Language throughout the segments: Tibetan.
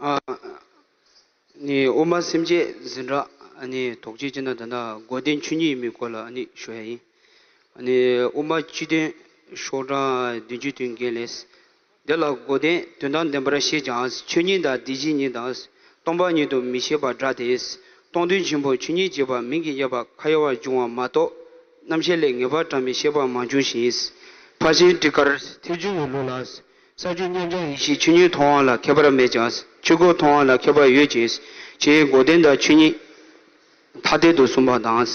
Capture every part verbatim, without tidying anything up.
ཨ་ནི་དབུ་མ་སེམས་བསྐྱེད་འཛིན་གྲྭ་ཨ་ནི་དོགས་གཅོད་བྱས་ན་ད་ལྟ་འགོག་བདེན་ཆོས་ཉིད་ཡིན་པའི་སྐོར་ལ་ཨ་ནི་ཞུ་ཡ་ཡིན། ཨ་ནི་དབུ་མ་སྤྱི་དོན་ཤོག་གྲངས་བདུན་ཅུ་དོན་བརྒྱད་ལས། དེ་ལ་འགོག་བདེན་དོན་དམ་བདེན་པར་བཤད་ཀྱང་། ཆོས་ཉིད་དང་དེ་བཞིན་ཉིད་དང་། སྟོང་པ་ཉིད་དུ་མི་ཤེས་པ་སྒྲ་སྟེ། སྟོང་ཐུན་ཆེན་པོ་ཆོས་ཉིད་ཅེས་པ་མིང་གིས་བསྐྱེད་པ་ཁ་ཡོད་པར་འབྱུང་བ་མ་གཏོགས། རྣམ་བཤད་ལས་ངེས་པར་དྲངས་པའི་བཤད་པ་མ་བྱུང་ཞིང་། ཕར་ཕྱིན་ཊཱི་ཀར་ཐལ་འགྱུར་བའི་ལུགས་ལ། ས་བཅུ་མཉམ་གཞག་ཡེ་ཤེས་ཆོས་ཉིད་མཐོང་བ་ལ་ཁྱད་པར་མེད་ཀྱང་། ཆོས་སྐུ་མཐོང་བ་ལ་ཁྱད་པར་ཡོད་ཅེས། ཆོས་འགོག་བདེན་དང་ཆོས་ཉིད་ཐ་དད་དུ་གསུངས་པ་དང་།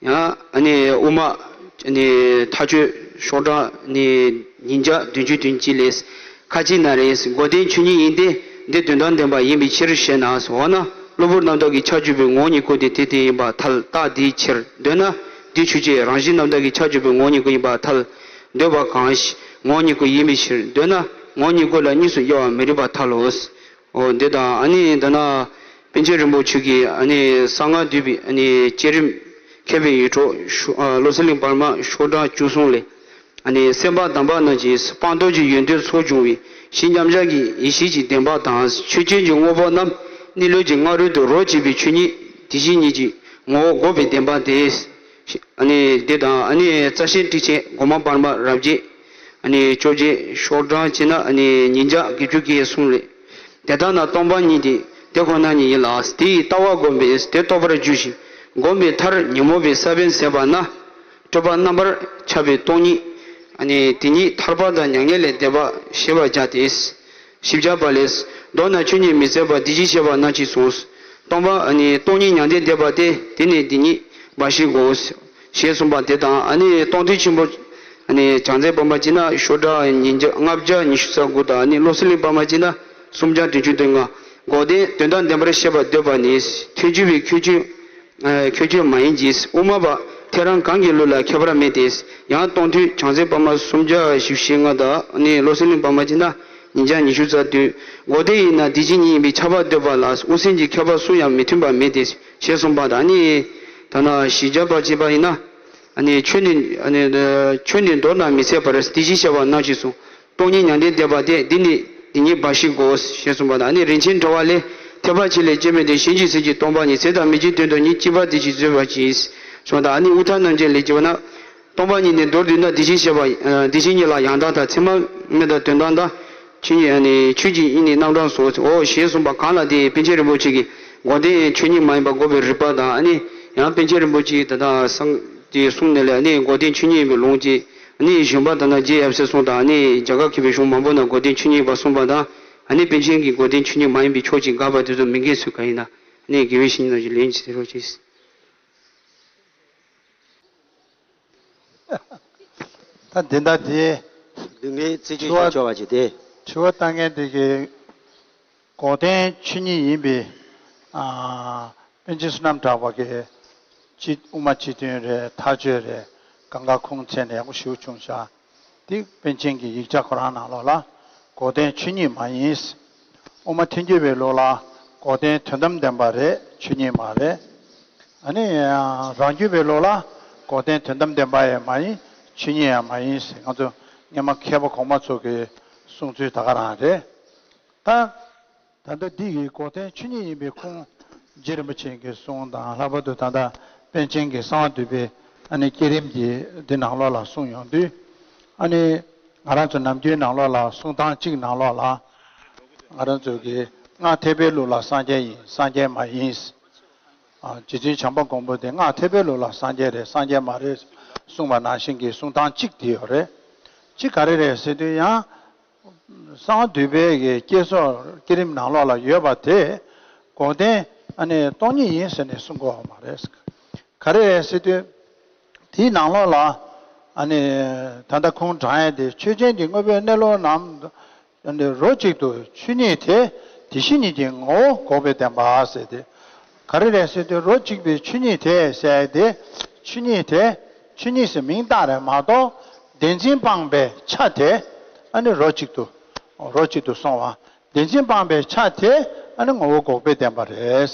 ཡང་ཨ་ནི་དབུ་མ་ཨ་ནི་མཐའ་དཔྱོད་ཤོག་གྲངས་ནི་ཉིས་བརྒྱ་བདུན་ཅུ་དོན་གཅིག་ལས། ཁ་ཅིག་ན་རེ། འགོག་བདེན་ཆོས་ཉིད་ཡིན་ཏེ། འདི་དོན་དམ་བདེན་པ་ཡིན་པའི་ཕྱིར་ཞེ་ན། འོ་ན་གློ་བུར་རྣམ་དག་གི་ཁྱབ་འཇུག་པའི་ངོ་བོ་ཉིད་སྐུ་སྟེ་དེ་དེ་ཡིན་པར་ཐལ། རྟགས་འདིའི་ཕྱིར། འདོད་ན་འདི་ཆོས་ཅན། རང་བཞིན་རྣམ་དག་གི་ཁྱབ་འཇུག་པའི་ངོ་བོ་ཉིད་སྐུ་ཡིན་པར་ཐལ། འདོད་པ་གང་ཞིག་ངོ་བོ་ཉིད་སྐུ་ཡིན་པའི་ཕྱིར། འདོད་ན་ངོ་བོ་ཉིད་སྐུ་ལ་གཉིས་སུ་དབྱེ་བ་མི་རིགས་པར་ཐལ་ལོ། འོ་འདི་དང་ཨ་ནི་ད་ན་པཎ་ཆེན་རིན་པོ་ཆེ་གིས་ཨ་ནི་གསང་སྔགས་འདུས་པའི་ཨ་ནི་བསྐྱེད་རིམ་མཁས་པའི་ཡིད་འཕྲོག་ཤོ་ཨ་བློ་གསལ་གླིང་བར་མ་ཤོག་གྲངས་བཅུ་གསུམ་ལས། ཨ་ནི་སེམས་དཔའ་དམ་པ་རྣམས་ཀྱིས་སྤངས་རྟོགས་ཀྱི་ཡོན་ཏན་ཚོགས་བྱུང་བའི་གཞི་མཉམ་གཞག་གི་ཡེ་ཤེས་ཀྱི་བདེན་པ་དང་། ཆོས་ཅན་གྱི་དངོས་པོ་རྣམས་གནས་ལུགས་ཀྱི་སྔ་རོལ་དུ་རོ་གཅིག་པའི་ཆོས་ཉིད་དེ་བཞིན་ཉིད་ཀྱི་ངོ་བོ་འགོག་པའི་བདེན་པ་སྟེ། ཨ་ནི་འདི་དང་ཨ་ནི་རྩ་ཤེ་ཊཱིཀ་ཆེན་སྒོ་མང་བར་མ་རབ་རྒྱས་ཨ་ནི་བཅོ་བརྒྱད་ཤོག་གྲངས་བྱས་ན་ཨ་ནི་ཉིས་བརྒྱ་བརྒྱད་ཅུ་གྱ་གསུམ་ལས། དེ་ལྟར་ན་སྟོང་པ་ཉིད་དེ་དེ་ཁོ་ན་ཉིད་ཡིན་ལ། དེ་ཡི་ལྟ་བ་བསྒོམས་པས་དེ་རྟོགས་པར་འགྱུར་ཞིང་། བསྒོམས་པའི་མཐར་ཉོན་མོངས་པའི་ས་བོན་ཟད་པ་ན། སྤྲོས་པ་རྣམ་པར་ཁྱབ་པའི་སྟོང་ཉིད། ཨ་ནི་དེ་ཉིད་ཐར་པ་དང་མྱ་ངན་ལས་འདས་པ་ཞེས་པར་སྦྱར་ཏེ། བཞི་བརྒྱ་པ་ལས། མདོར་ན་ཆོས་ཉིད་མི་ཟད་པ་འདི་ཞེས་བྱ་བ་རྣམས་ཀྱིས་གསུངས། སྟོང་པ་ཨ་ནི་སྟོང་ཉིད་མྱང་འདས་འདས་པ་སྟེ། དེ་ནི་དེ་ཉིད་འབའ་ཞིག་གོ། ཞེས་གསུངས་པ་དེ་དང་ཨ་ནི་སྟོང་ཐུན་ཆེན་པོ་ཨ་ནི་བྱང་རྩེ་བར་མ་བྱས་ན་ཤོག་གྲངས་ཉིས་བརྒྱ་ལྔ་བརྒྱ་ཉི་ཤུ་རྩ་དགུ་དང་ཨ་ནི་བློ་གསལ་གླིང་བར་མ་བྱས་ན་སུམ་བརྒྱ་བདུན་ཅུ་དོན་ལྔ། འགོག་བདེན་དོན་དམ་བདེན་པར་བཤད་པར་འདོད་པ་ནི་ཐལ་འགྱུར་བའི་ཁྱད་ཆོས་ཨ་ཁྱད་ཆོས་མ་ཡིན་གྱི། དབུ་མ་པ་ཐལ་རང་གང་གི་ལུགས་ལ་ཁྱད་པར་མེད་དེ། ཡང་སྟོང་ཐུན་བྱང་རྩེ་བར་མ་སུམ་བརྒྱ་བཞི་བཅུ་ཞེ་ལྔ་དང་ཨ་ནི་བློ་གསལ་གླིང་བར་མ་བྱས་ན་ཉིས་བརྒྱ་ཉི་ཤུ་རྩ་བདུན། འགོག་བདེན་ཡིན་ན་དེ་བཞིན་ཉིད་ཡིན་པས་ཁྱབ་པར་འདོད་པ་ལ་དབུ་སེམས་ཀྱི་ཁྱད་པར་སུ་ཡང་མི་མཐུན་པ་མེད་དེ། ཞེས་གསུངས་པ་དང་ཨ་ནི་ད་ན་བཞི་བརྒྱ་པ་བྱས་པ་ཡིན་ན། ཨ་ནི་ཆོས་ནི་ཨ་ནི་ཆོས་ནི་མདོར་ན་མི་ཟད་པར་དེ་བཞིན་གཤེགས་པ་རྣམས་ཀྱིས་གསུངས། སྟོང་ཉིད་མྱང་འདས་འདས་པ་སྟེ། འདི་ནི་འདི་ཉིད་འབའ་ཞིག་གོ། ཞེས་གསུངས་པ་དང་ཨ་ནི་རིན་ཆེན་དྲི་བ་ལས། ཐེག་པ་ཆེ་ལས་སྐྱེ་མེད་དེ། གཞན་གྱིས་ཟེར་གྱི་སྟོང་པ་ཉིད། ཟད་དང་མི་འབྱུང་དོན་དུ་ཉིད། གཅིག་པ་དེ་བཞིན་བཟོད་པར་གྱིས། གསུངས་དང་ཨ་ནི་དབུ་མཐའ་རྣམ་འབྱེད་ལས་ཀྱི་བ་ན། སྟོང་པ་ཉིད་ནི་མདོར་བསྡུས་ན་དེ་བཞིན་གཤེགས་པ་དེ་བཞིན་ཉིད་ལ་ཡང་དག་དང་ཚད་མ་མེད་དང་དོན་དམ་དང་། ཆོས་ཉིད་ཨ་ནི་ཆོས་ཀྱི་དབྱིངས་ནི་རྣམ་གྲངས་སོ། འོ་ཞེས་གསུངས་པ་གང་ལ་དེ་པཎ་ཆེན་རིན་པོ་ཆེ་གིས་འགོག་བདེན་ཆོས་ཉིད་མ་ཡིན་པ་འགོག་པའི་རིགས་པ་དང་ཨ་ནི་ཡང་པཎ་ཆེན་རིན་པོ་ཆེ་གིས་ད་ལྟ་གསང་དེ་གསུངས་ནས་ལས་ཨ་ནི་འགོག་བདེན་ཆོས་ཉིད་ཡིན་པའི་ལུང་གཅིག་ཨ་ནི་གཞོན་པ་ད་ལྟ་རྗེ་ཡབ་སྲས་གསུངས་དང་ཨ་ནི་རྒྱ་གར་མཁས་པའི་གཞུང་མང་པོ་ན་འགོག་བདེན་ཆོས་ཉིད་ཡིན་པ་གསུངས་པ་དང་ཨ་ནི་པཎ་ཆེན་གྱིས་འགོག་བདེན་ཆོས་ཉིད་མ་ཡིན་པའི་ཕྱོགས་ཀྱི་དགག་པ་དེ་ཚོ་མི་འགལ་ཚུལ་གང་ཡིན་ན་ཨ་ནི་དགེ་བའི་བཤེས་གཉེན་རྣམས་ཀྱིས་ལན་ཅིག་ཟེར་རོགས་གྱིས། ད་འདི་ལྟ་སྟེ། ལུས་ངན་རྩད་གཅོད་དྲི་བ་བྱེད་ཆོག་པ་ཅིག་སྟེ། དྲི་བ་བཏང་མཁན་དེ་གིས་འགོག་བདེན་ཆོས་ཉིད་ཡིན་པའི་ཨ་པཎ་ཆེན་བསོད་ནམས་གྲགས་པ་གིས་སྤྱི་དབུ་མ་སྤྱི་དོན་རེད། མཐའ་དཔྱོད་རེད། གང་ག་ཁུངས་བཙན་ནས་ཡག་པོ་ཞེ་པོ་བྱུང་ཤག་དེ་པཎ་ཆེན་གྱི་ཡིག་ཆ་ཁོ་རང་ནང་ལོགས་ལ་འགོག་བདེན་ཆོས་ཉིད་མ་ཡིན། དབུ་མ་ཐལ་འགྱུར་བའི་ལུགས་ལ་འགོག་བདེན་དོན་དམ་བདེན་པ་རེད། ཆོས་ཉིད་མ་རེད། ཨ་ནི་རང་རྒྱུད་པའི་ལུགས་ལ་འགོག་བདེན་དོན་དམ་བདེན་པ་ཡང་མ་ཡིན། ཆོས་ཉིད་ཡང་མ་ཡིན་ཟེར་ང་ཚོ་སྔོན་མ་མཁས་པ་གོང་མ་ཚོ་གི་གསུང་ཚུལ་ད་ག་རང་རེད། ད་ད་ལྟ་འདི་ཡི་འགོག་བདེན་ཆོས་ཉིད་ཡིན་པའི་ཁུངས་རྗེ་རིན་པོ་ཆེ་གི་གསུང་དང་ལྷག་པར་དུ་ད་ལྟ་པཎ་ཆེན་གྱི་གསང་བ་འདུས་པའི་ཨ་ནི་བསྐྱེད་རིམ་གྱི་འདི་ནང་ལོགས་ལ་གསུངས་ཡོང་དུས། ཨ་ནི་ང་རང་ཚོ་ནམ་རྒྱུན་ནང་ལོགས་ལ་གསུང་སྟངས་གཅིག་ནང་ལོགས་ལ་ང་རང་ཚོ་གི་སྔགས་ཐེག་པའི་ལུགས་ལ་སངས་རྒྱས་ཡིན། སངས་རྒྱས་མ་ཡིན། ཨ་རྗེ་བཙུན་བྱམས་པ་མགོན་པོ་དེ་སྔགས་ཐེག་པའི་ལུགས་ལ་སངས་རྒྱས་རེད། སངས་རྒྱས་མ་རེད་གསུངས་པ་ནང་བཞིན་གྱི་གསུང་སྟངས་གཅིག་དེ་ཡོད་རེད། གཅིག་ག་རེ་རེད་ཟེར་དུས་ཡང་། གསང་བ་འདུས་པའི་གི་བསྐྱེད་རྫོགས་བསྐྱེད་རིམ་ནང་ལོགས་ལ་ཡོད་པ་དེ་འགོག་བདེན་ཨ་ནི་སྟོང་ཉིད་ཡིན་ཟེར་ནས་གསུང་གི་ཡོད་མ་རེད། ག་རེ་རེད་ཟེར་དུས་དེའི་ནང་ལོགས་ལ་ཨ་ནི་ད་ལྟ་ཁུངས་དྲངས་ཡས་དེ་ཆོས་ཅན་གྱི་དངོས་པོའི་གནས་ལུགས་རྣམས་ཨ་ནི་རོ་གཅིག་ཏུ་ཆོས་ཉིད་དེ་དེ་བཞིན་ཉིད་ཀྱི་ངོ་བོ་འགོག་པའི་བདེན་པ་ཟེར་ཏེ། ག་རེ་རེད་ཟེར་དུས་རོ་གཅིག་པའི་ཆོས་ཉིད་དེ་ཟེར་ཏེ། ཆོས་ཉིད་དེ་ཆོས་ཉིད་ཟེར་མིང་བཏགས་རེད་མ་གཏོགས་བདེན་འཛིན་སྤངས་པའི་ཆ་དེ་ཨ་ནི་རོ་གཅིག་ཏུ་རོ་གཅིག་ཏུ་སོང་བ། བདེན་འཛིན་སྤངས་པའི་ཆ་དེ་ཨ་ནི་ངོ་བོ་འགོག་པའི་བདེན་པ་རེད།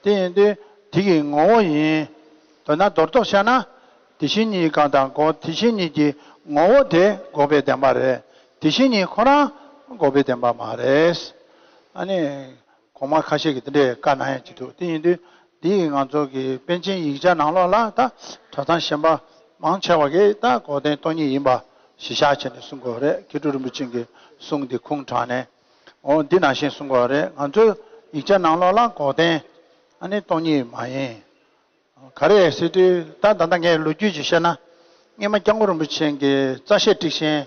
དེ་ཡིན་དུས་དེ་གི་ངོ་བོ་ཡིན། མདོར་ན་མདོར་བསྡུས་བཤད་ན་དེ་བཞིན་ཉིད་ཀྱི་དང་འགོག་དེ་བཞིན་ཉིད་ཀྱི་ངོ་བོ་དེ་འགོག་པའི་བདེན་པ་རེད། དེ་བཞིན་ཉིད་ཁོ་རང་འགོག་པའི་བདེན་པ་མ་རེད། ཨ་ནི། གོང་མ་ཁ་ཤས་ཀྱིས་དེ་འདྲའི་བཀའ་གནང་ཡ་ཅིག་འདུག་དེ་ཡིན་དུས་འདི་ཡིས་ང་ཚོ་གི་པཎ་ཆེན་ཡིག་ཆ་ནང་ལོགས་ལ་ད་གྲྭ་ཚང་གཞན་པ་མང་ཆེ་བ་གིས་ད་འགོག་བདེན་སྟོང་ཉིད་ཡིན་པ་གཞི་བཞག་བྱས་ནས་གསུང་གི་ཡོད་རེད། མཁས་གྲུབ་རིན་པོ་ཆེ་གི་གསུང་འདི་ཁུངས་དྲངས་ནས། འོ་འདི་ནང་བཞིན་གསུང་གི་ཡོད་རེད། ང་ཚོའི་ཡིག་ཆ་ནང་ལོགས་ལ་འགོག་བདེན་ཨ་ནི་སྟོང་ཉིད་མ་ཡིན། ག་རེ་ཟེར་དུས་ད་ད་ལྟ་ངས་ལོ་རྒྱུས་ཅིག་བཤད་ན། སྔོན་མ་སྐྱབས་མགོན་རིན་པོ་ཆེ་གིས་རྩ་བཤད་སྒྲིག་ཆེན་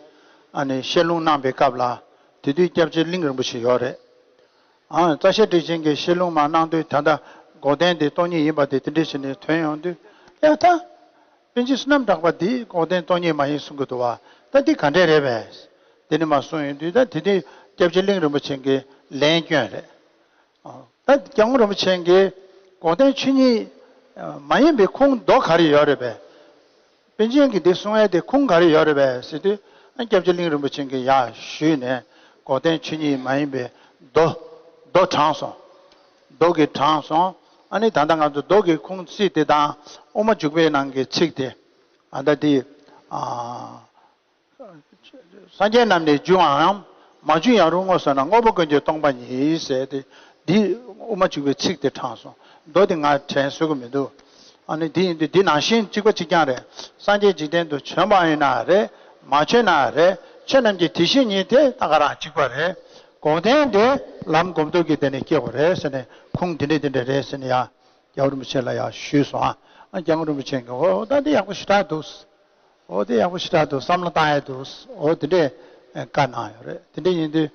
ཨ་ནི་བཤད་ལུང་གནང་པའི་སྐབས་ལ། དེ་དུས་སྐྱབས་རྗེ་གླིང་རིན་པོ་ཆེ་ཡོད་རེད། ཨ་རྩ་བཤད་སྒྲིག་ཆེན་གྱི་བཤད་ལུང་མར་གནང་དུས་ད་ལྟ་འགོག་བདེན་དེ་སྟོང་ཉིད་ཡིན་པ་དེ་དེ་འདྲ་བྱས་ནས་ཐོན་ཡོང་དུས། ཡ་ད། པཎ་ཆེན་བསོད་ནམས་གྲགས་པ་འདིས་འགོག་བདེན་སྟོང་ཉིད་མ་ཡིན་གསུང་གི་འདུག་བ། ད་འདི་ག་འདྲས་རེད་པས། དེ་ནི་མ་གསུངས་ཡོང་དུས་ད་དེ་དུས་སྐྱབས་རྗེ་གླིང་རིན་པོ་ཆེ་གིས་ལན་བསྐྱོན་རེད། ད་སྐྱབས་མགོན་རིན་པོ་ཆེ་གིས་འགོག་བདེན་ཆོས་ཉིད་མ་ཡིན་པའི་ཁུངས་མདོ་ག་རེ་ཡོད་རེད་པས། པཎ་ཆེན་གྱིས་འདི་གསུང་ཡས་དེ་ཁུངས་ག་རེ་ཡོད་རེད་པས་ཟེར་དུས། སྐྱབས་རྗེ་གླིང་རིན་པོ་ཆེ་གིས་ཡར་ཞུས་ནས་འགོག་བདེན་ཆོས་ཉིད་མ་ཡིན་པའི་མདོ་མདོ་དྲངས་སོང་། མདོ་གི་དྲངས་སོང་། ཨ་ནི་ད་ལྟ་ང་ཚོ་མདོ་གི་ཁུངས་ཚིག་དེ་དང་དབུ་མ་འཇུག་པའི་ནང་གི་ཚིག་དེ། ཨ་ད་འདི། ཨ། སངས་རྒྱས་རྣམས་ནི་འབྱུང་བའམ། མ་བྱུང་ཡང་རུང་ངོ་ཟེར་ན། དངོས་པོ་ཀུན་གྱི་སྟོང་པ་ཉིད་ཟེར་ཏེ། འདི་དབུ་མ་འཇུག་པའི་ཚིག་དེ་དྲངས་སོང་། མདོ་དེ་ང་དྲན་གསོ་གི་མི་འདུག་ཨ་ནི་འདི་ཡིན་དུས་འདི་ནང་བཞིན་གཅིག་པ་གཅིག་རྐྱང་རེད། སངས་རྒྱས་འཇིག་རྟེན་དུ་བྱོན་པ་ཡིན་ན་རེད། མ་བྱོན་ན་རེད། ཆོས་རྣམས་ཀྱི་དེ་བཞིན་ཉིད་དེ་ད་ག་རང་གཅིག་པ་རེད། འགོག་བདེན་དེ་ལམ་སྒོམ་སྟོབས་ཀྱི་སྟེང་ནས་སྐྱེ་དགོས་རེད་ཟེར་ནས། ཁུངས་འདི་འདྲས་འདི་འདྲས་རེད་ཟེར་ནས་ཡང་། རྒྱལ་བ་རིན་པོ་ཆེ་ལ་ཡང་ཞུས་སོང་ཨ། སྐྱབས་མགོན་རིན་པོ་ཆེ་གིས་འོ་ད་འདི་ཡག་པོ་ཞེ་དྲག་འདུག་འོ་འདི་ཡག་པོ་ཞེ་དྲག་འདུག་བསམ་བློ་བཏང་ཡས་འདུག་འོ་དེ་འདྲས་བཀའ་གནང་ཡོད་རེད། དེ་འདྲས་ཡིན་དུས།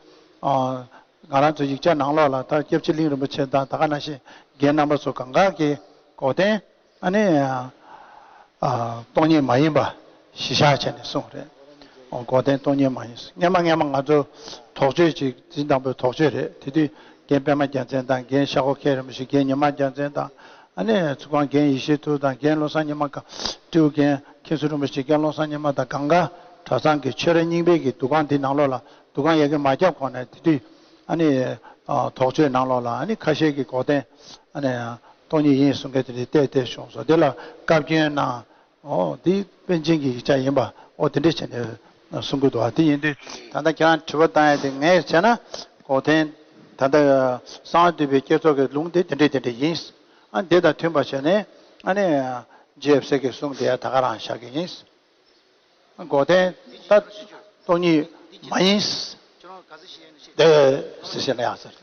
ང་རང་ཚོ་ཡིག་ཆ་ནང་ལོགས་ལ་ད་སྐྱབས་རྗེ་གླིང་རིན་པོ་ཆེ་དང་ད་ག་ནང་བཞིན་རྒན་རྣམ་པ་ཚོ་གང་ག་གིས་འགོག་བདེན་ཨ་ནི་སྟོང་ཉིད་མ་ཡིན་པ་གཞི་བཞག་བྱས་ནས་གསུངས་རེད། འོ་འགོག་བདེན་སྟོང་ཉིད་མ་ཡིན། སྔན་མ་སྔན་མ་ང་ཚོ་དོགས་གཅོད་ཅིག་འཛིན་དང་པོའི་དོགས་གཅོད་རེད། དེ་དུས་རྒན་པད་མ་རྒྱལ་མཚན་དང་། རྒན་ཤ་ཁོ་མཁན་རིན་པོ་ཆེ། རྒན་ཉི་མ་རྒྱལ་མཚན་དང་། ཨ་ནི་ཚུར་ཁང་རྒན་ཡེ་ཤེས་ཐུབ་དང་། རྒན་བློ་བཟང་ཉི་མ་ག་སྤྲེའུ་རྒན་མཁན་ཟུར་རིན་པོ་ཆེ། རྒན་བློ་བཟང་ཉི་མ་དང་། གང་ག་གྲྭ་ཚང་གི་ཆོས་ར་རྙིང་པའི་གི་འདུ་ཁང་འདི་ནང་ལོགས་ལ། འདུ་ཁང་ཡ་གི་མ་རྒྱབ་གོང་ནས་དེ་དུས་ཨ་ནི་དོགས་གཅོད་ནང་ལོགས་ལ་ཨ་ནི་ཁ་ཤས་ཀྱིས་འགོག་བདེན་ཨ་ནི་སྟོང་ཉིད་ཡིན་གསུང་མཁན་དེ་འདྲ་བལྟས་བལྟས་བྱུང་སོང་། དེ་ལ་བཀའ་བཀྱོན་གནང་། འོ་འདི་པཎ་ཆེན་གྱི་ཡིག་ཆ་ཡིན་པ་འོ་དེ་འདྲ་བྱས་ནས་གསུང་གི་འདུག་བ། དེ་ཡིན་དུས་ད་ལྟ་ཁྱེད་རང་དྲི་བ་བཏང་ཡ་དེ་ངས་བྱས་ན་འགོག་བདེན་ད་ལྟ་གསང་བ་འདུས་པའི་བསྐྱེད་རྫོགས་ཀྱི་ལུང་དེ་དེ་འདྲ་དེ་འདྲ་ཡིན། ཨ་འདི་དང་མཐུན་པ་བྱས་ནས་ཨ་ནི་རྗེ་ཡབ་སྲས་ཀྱི་གསུང་དེ་ཡང་ད་ག་རང་བཞག་གི་ཡིན། འགོག་བདེན་ད་སྟོང་ཉིད་མ་ཡིན། དེ་ཟེར་བཤད་ན་ཡག་ཟེར།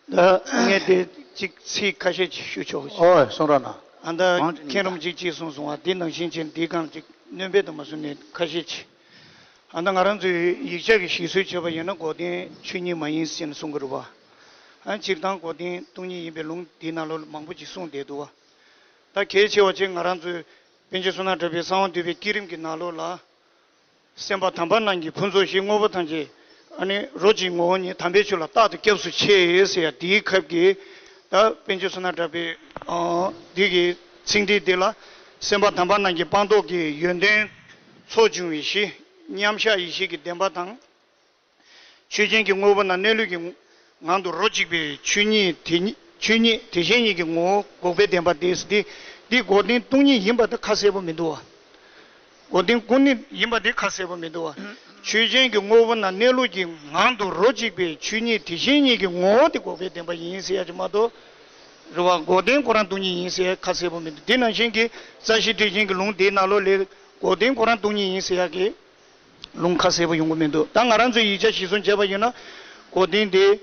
ད་ངས་དེ་གཅིག་ཚིག་ཁ་ཤས་ཅིག་ཞུ་ཆོག་གི། ཨོ་གསུང་རོགས་གནང་། ཨ་ད་མཁན་རིན་པོ་ཆེ་གཅིག་གསུངས་སོང་བ། འདི་ནང་བཞིན་བྱས་འདིའི་སྒང་ཅིག་སྣོན་པ་དུ་མ་བཟུང་ནས་ཁ་ཤས་ཅིག་ཨ་ད་ང་རང་ཚོའི་ཡིག་ཆ་གི་ཞིག་གསོ་བྱས་པ་ཡིན་ན་འགོག་བདེན་ཆོས་ཉིད་མ་ཡིན་ཟེར་ནས་གསུང་གི་རེད་བ། ཨ་སྤྱིར་བཏང་འགོག་བདེན་སྟོང་ཉིད་ཡིན་པའི་ལུང་འདིའི་ནང་ལོགས་མང་པོ་ཅིག་གསུངས་བསྡད་འདུག་བ། ད་གལ་ཆེ་བ་ཅིག་ང་རང་ཚོའི་པཎ་ཆེན་བསོད་ནམས་གྲགས་པའི་གསང་བ་འདུས་པའི་བསྐྱེད་རིམ་གྱི་ནང་ལོགས་ལ། སེམས་པ་དམ་པ་རྣམས་ཀྱི་ཕུན་ཚོགས་གཞི། དངོས་པོ་ཐམས་ཅད་ཨ་ནི་རོ་གཅིག་ངོ་བོ་ཉིད། དམ་པའི་ཆོས་ལ་རྟག་ཏུ་སྐྱབས་སུ་མཆི་ཟེར་ཡ་འདིའི་ཁབ་ཀྱི། ད་པཎ་ཆེན་བསོད་ནམས་གྲགས་པའི་ཨ་འདི་གི་ཚིག་འདི་འདི་ལ། སེམས་པ་དམ་པ་རྣམས་ཀྱི་སྤངས་རྟོགས་ཀྱི་ཡོན་ཏན་ཚོགས་འབྱུང་བའི་གཞི། མཉམ་གཞག་ཡེ་ཤེས་ཀྱི་བདེན་པ་དང་། ཆོས་ཅན་གྱི་དངོས་པོ་རྣམས་གནས་ལུགས་ཀྱི་ངང་དུ་རོ་གཅིག་པའི་ཆོས་ཉིད་དེ་ཉིད་ཆོས་ཉིད་དེ་བཞིན་ཉིད་ཀྱི་ངོ་བོ་འགོག་པའི་བདེན་པ་དེ། འདི་འདི་འགོག་བདེན་སྟོང་ཉིད་ཡིན་པ་དེ་ཁ་གསལ་པོ་མི་འདུག་བ། འགོག་བདེན་སྟོང་ཉིད་ཡིན་པ་དེ་ཁ་གསལ་པོ་མི་འདུག་བ། ཆོས་ཅན་གྱི་དངོས་པོ་རྣམས་གནས་ལུགས་ཀྱི་ངང་དུ་རོ་གཅིག་པའི་ཆོས་ཉིད་དེ་བཞིན་ཉིད་ཀྱི་ངོ་བོ་དེ་འགོག་པའི་བདེན་པ་ཡིན་ཟེར་ཡ་ཅིག་མ་གཏོགས། རེད་བ། འགོག་བདེན་ཁོ་རང་སྟོང་ཉིད་ཡིན་ཟེར་ཡ་ཁ་གསལ་པོ་མི་འདུག་འདི་ནང་བཞིན་གྱི་རྩ་ཤེ་ཊཱིཀ་ཆེན་གྱི་ལུང་དེའི་ནང་ལོགས་ལ་འགོག་བདེན་ཁོ་རང་སྟོང་ཉིད་ཡིན་ཟེར་ཡ་གི་ལུང་ཁ་གསལ་པོ་ཡོང་གི་མི་འདུག་ད་ང་རང་ཚོའི་ཡིག་ཆ་གཞིར་བཟུང་བྱས་པ་ཡིན་ན། འགོག་བདེན་དེ་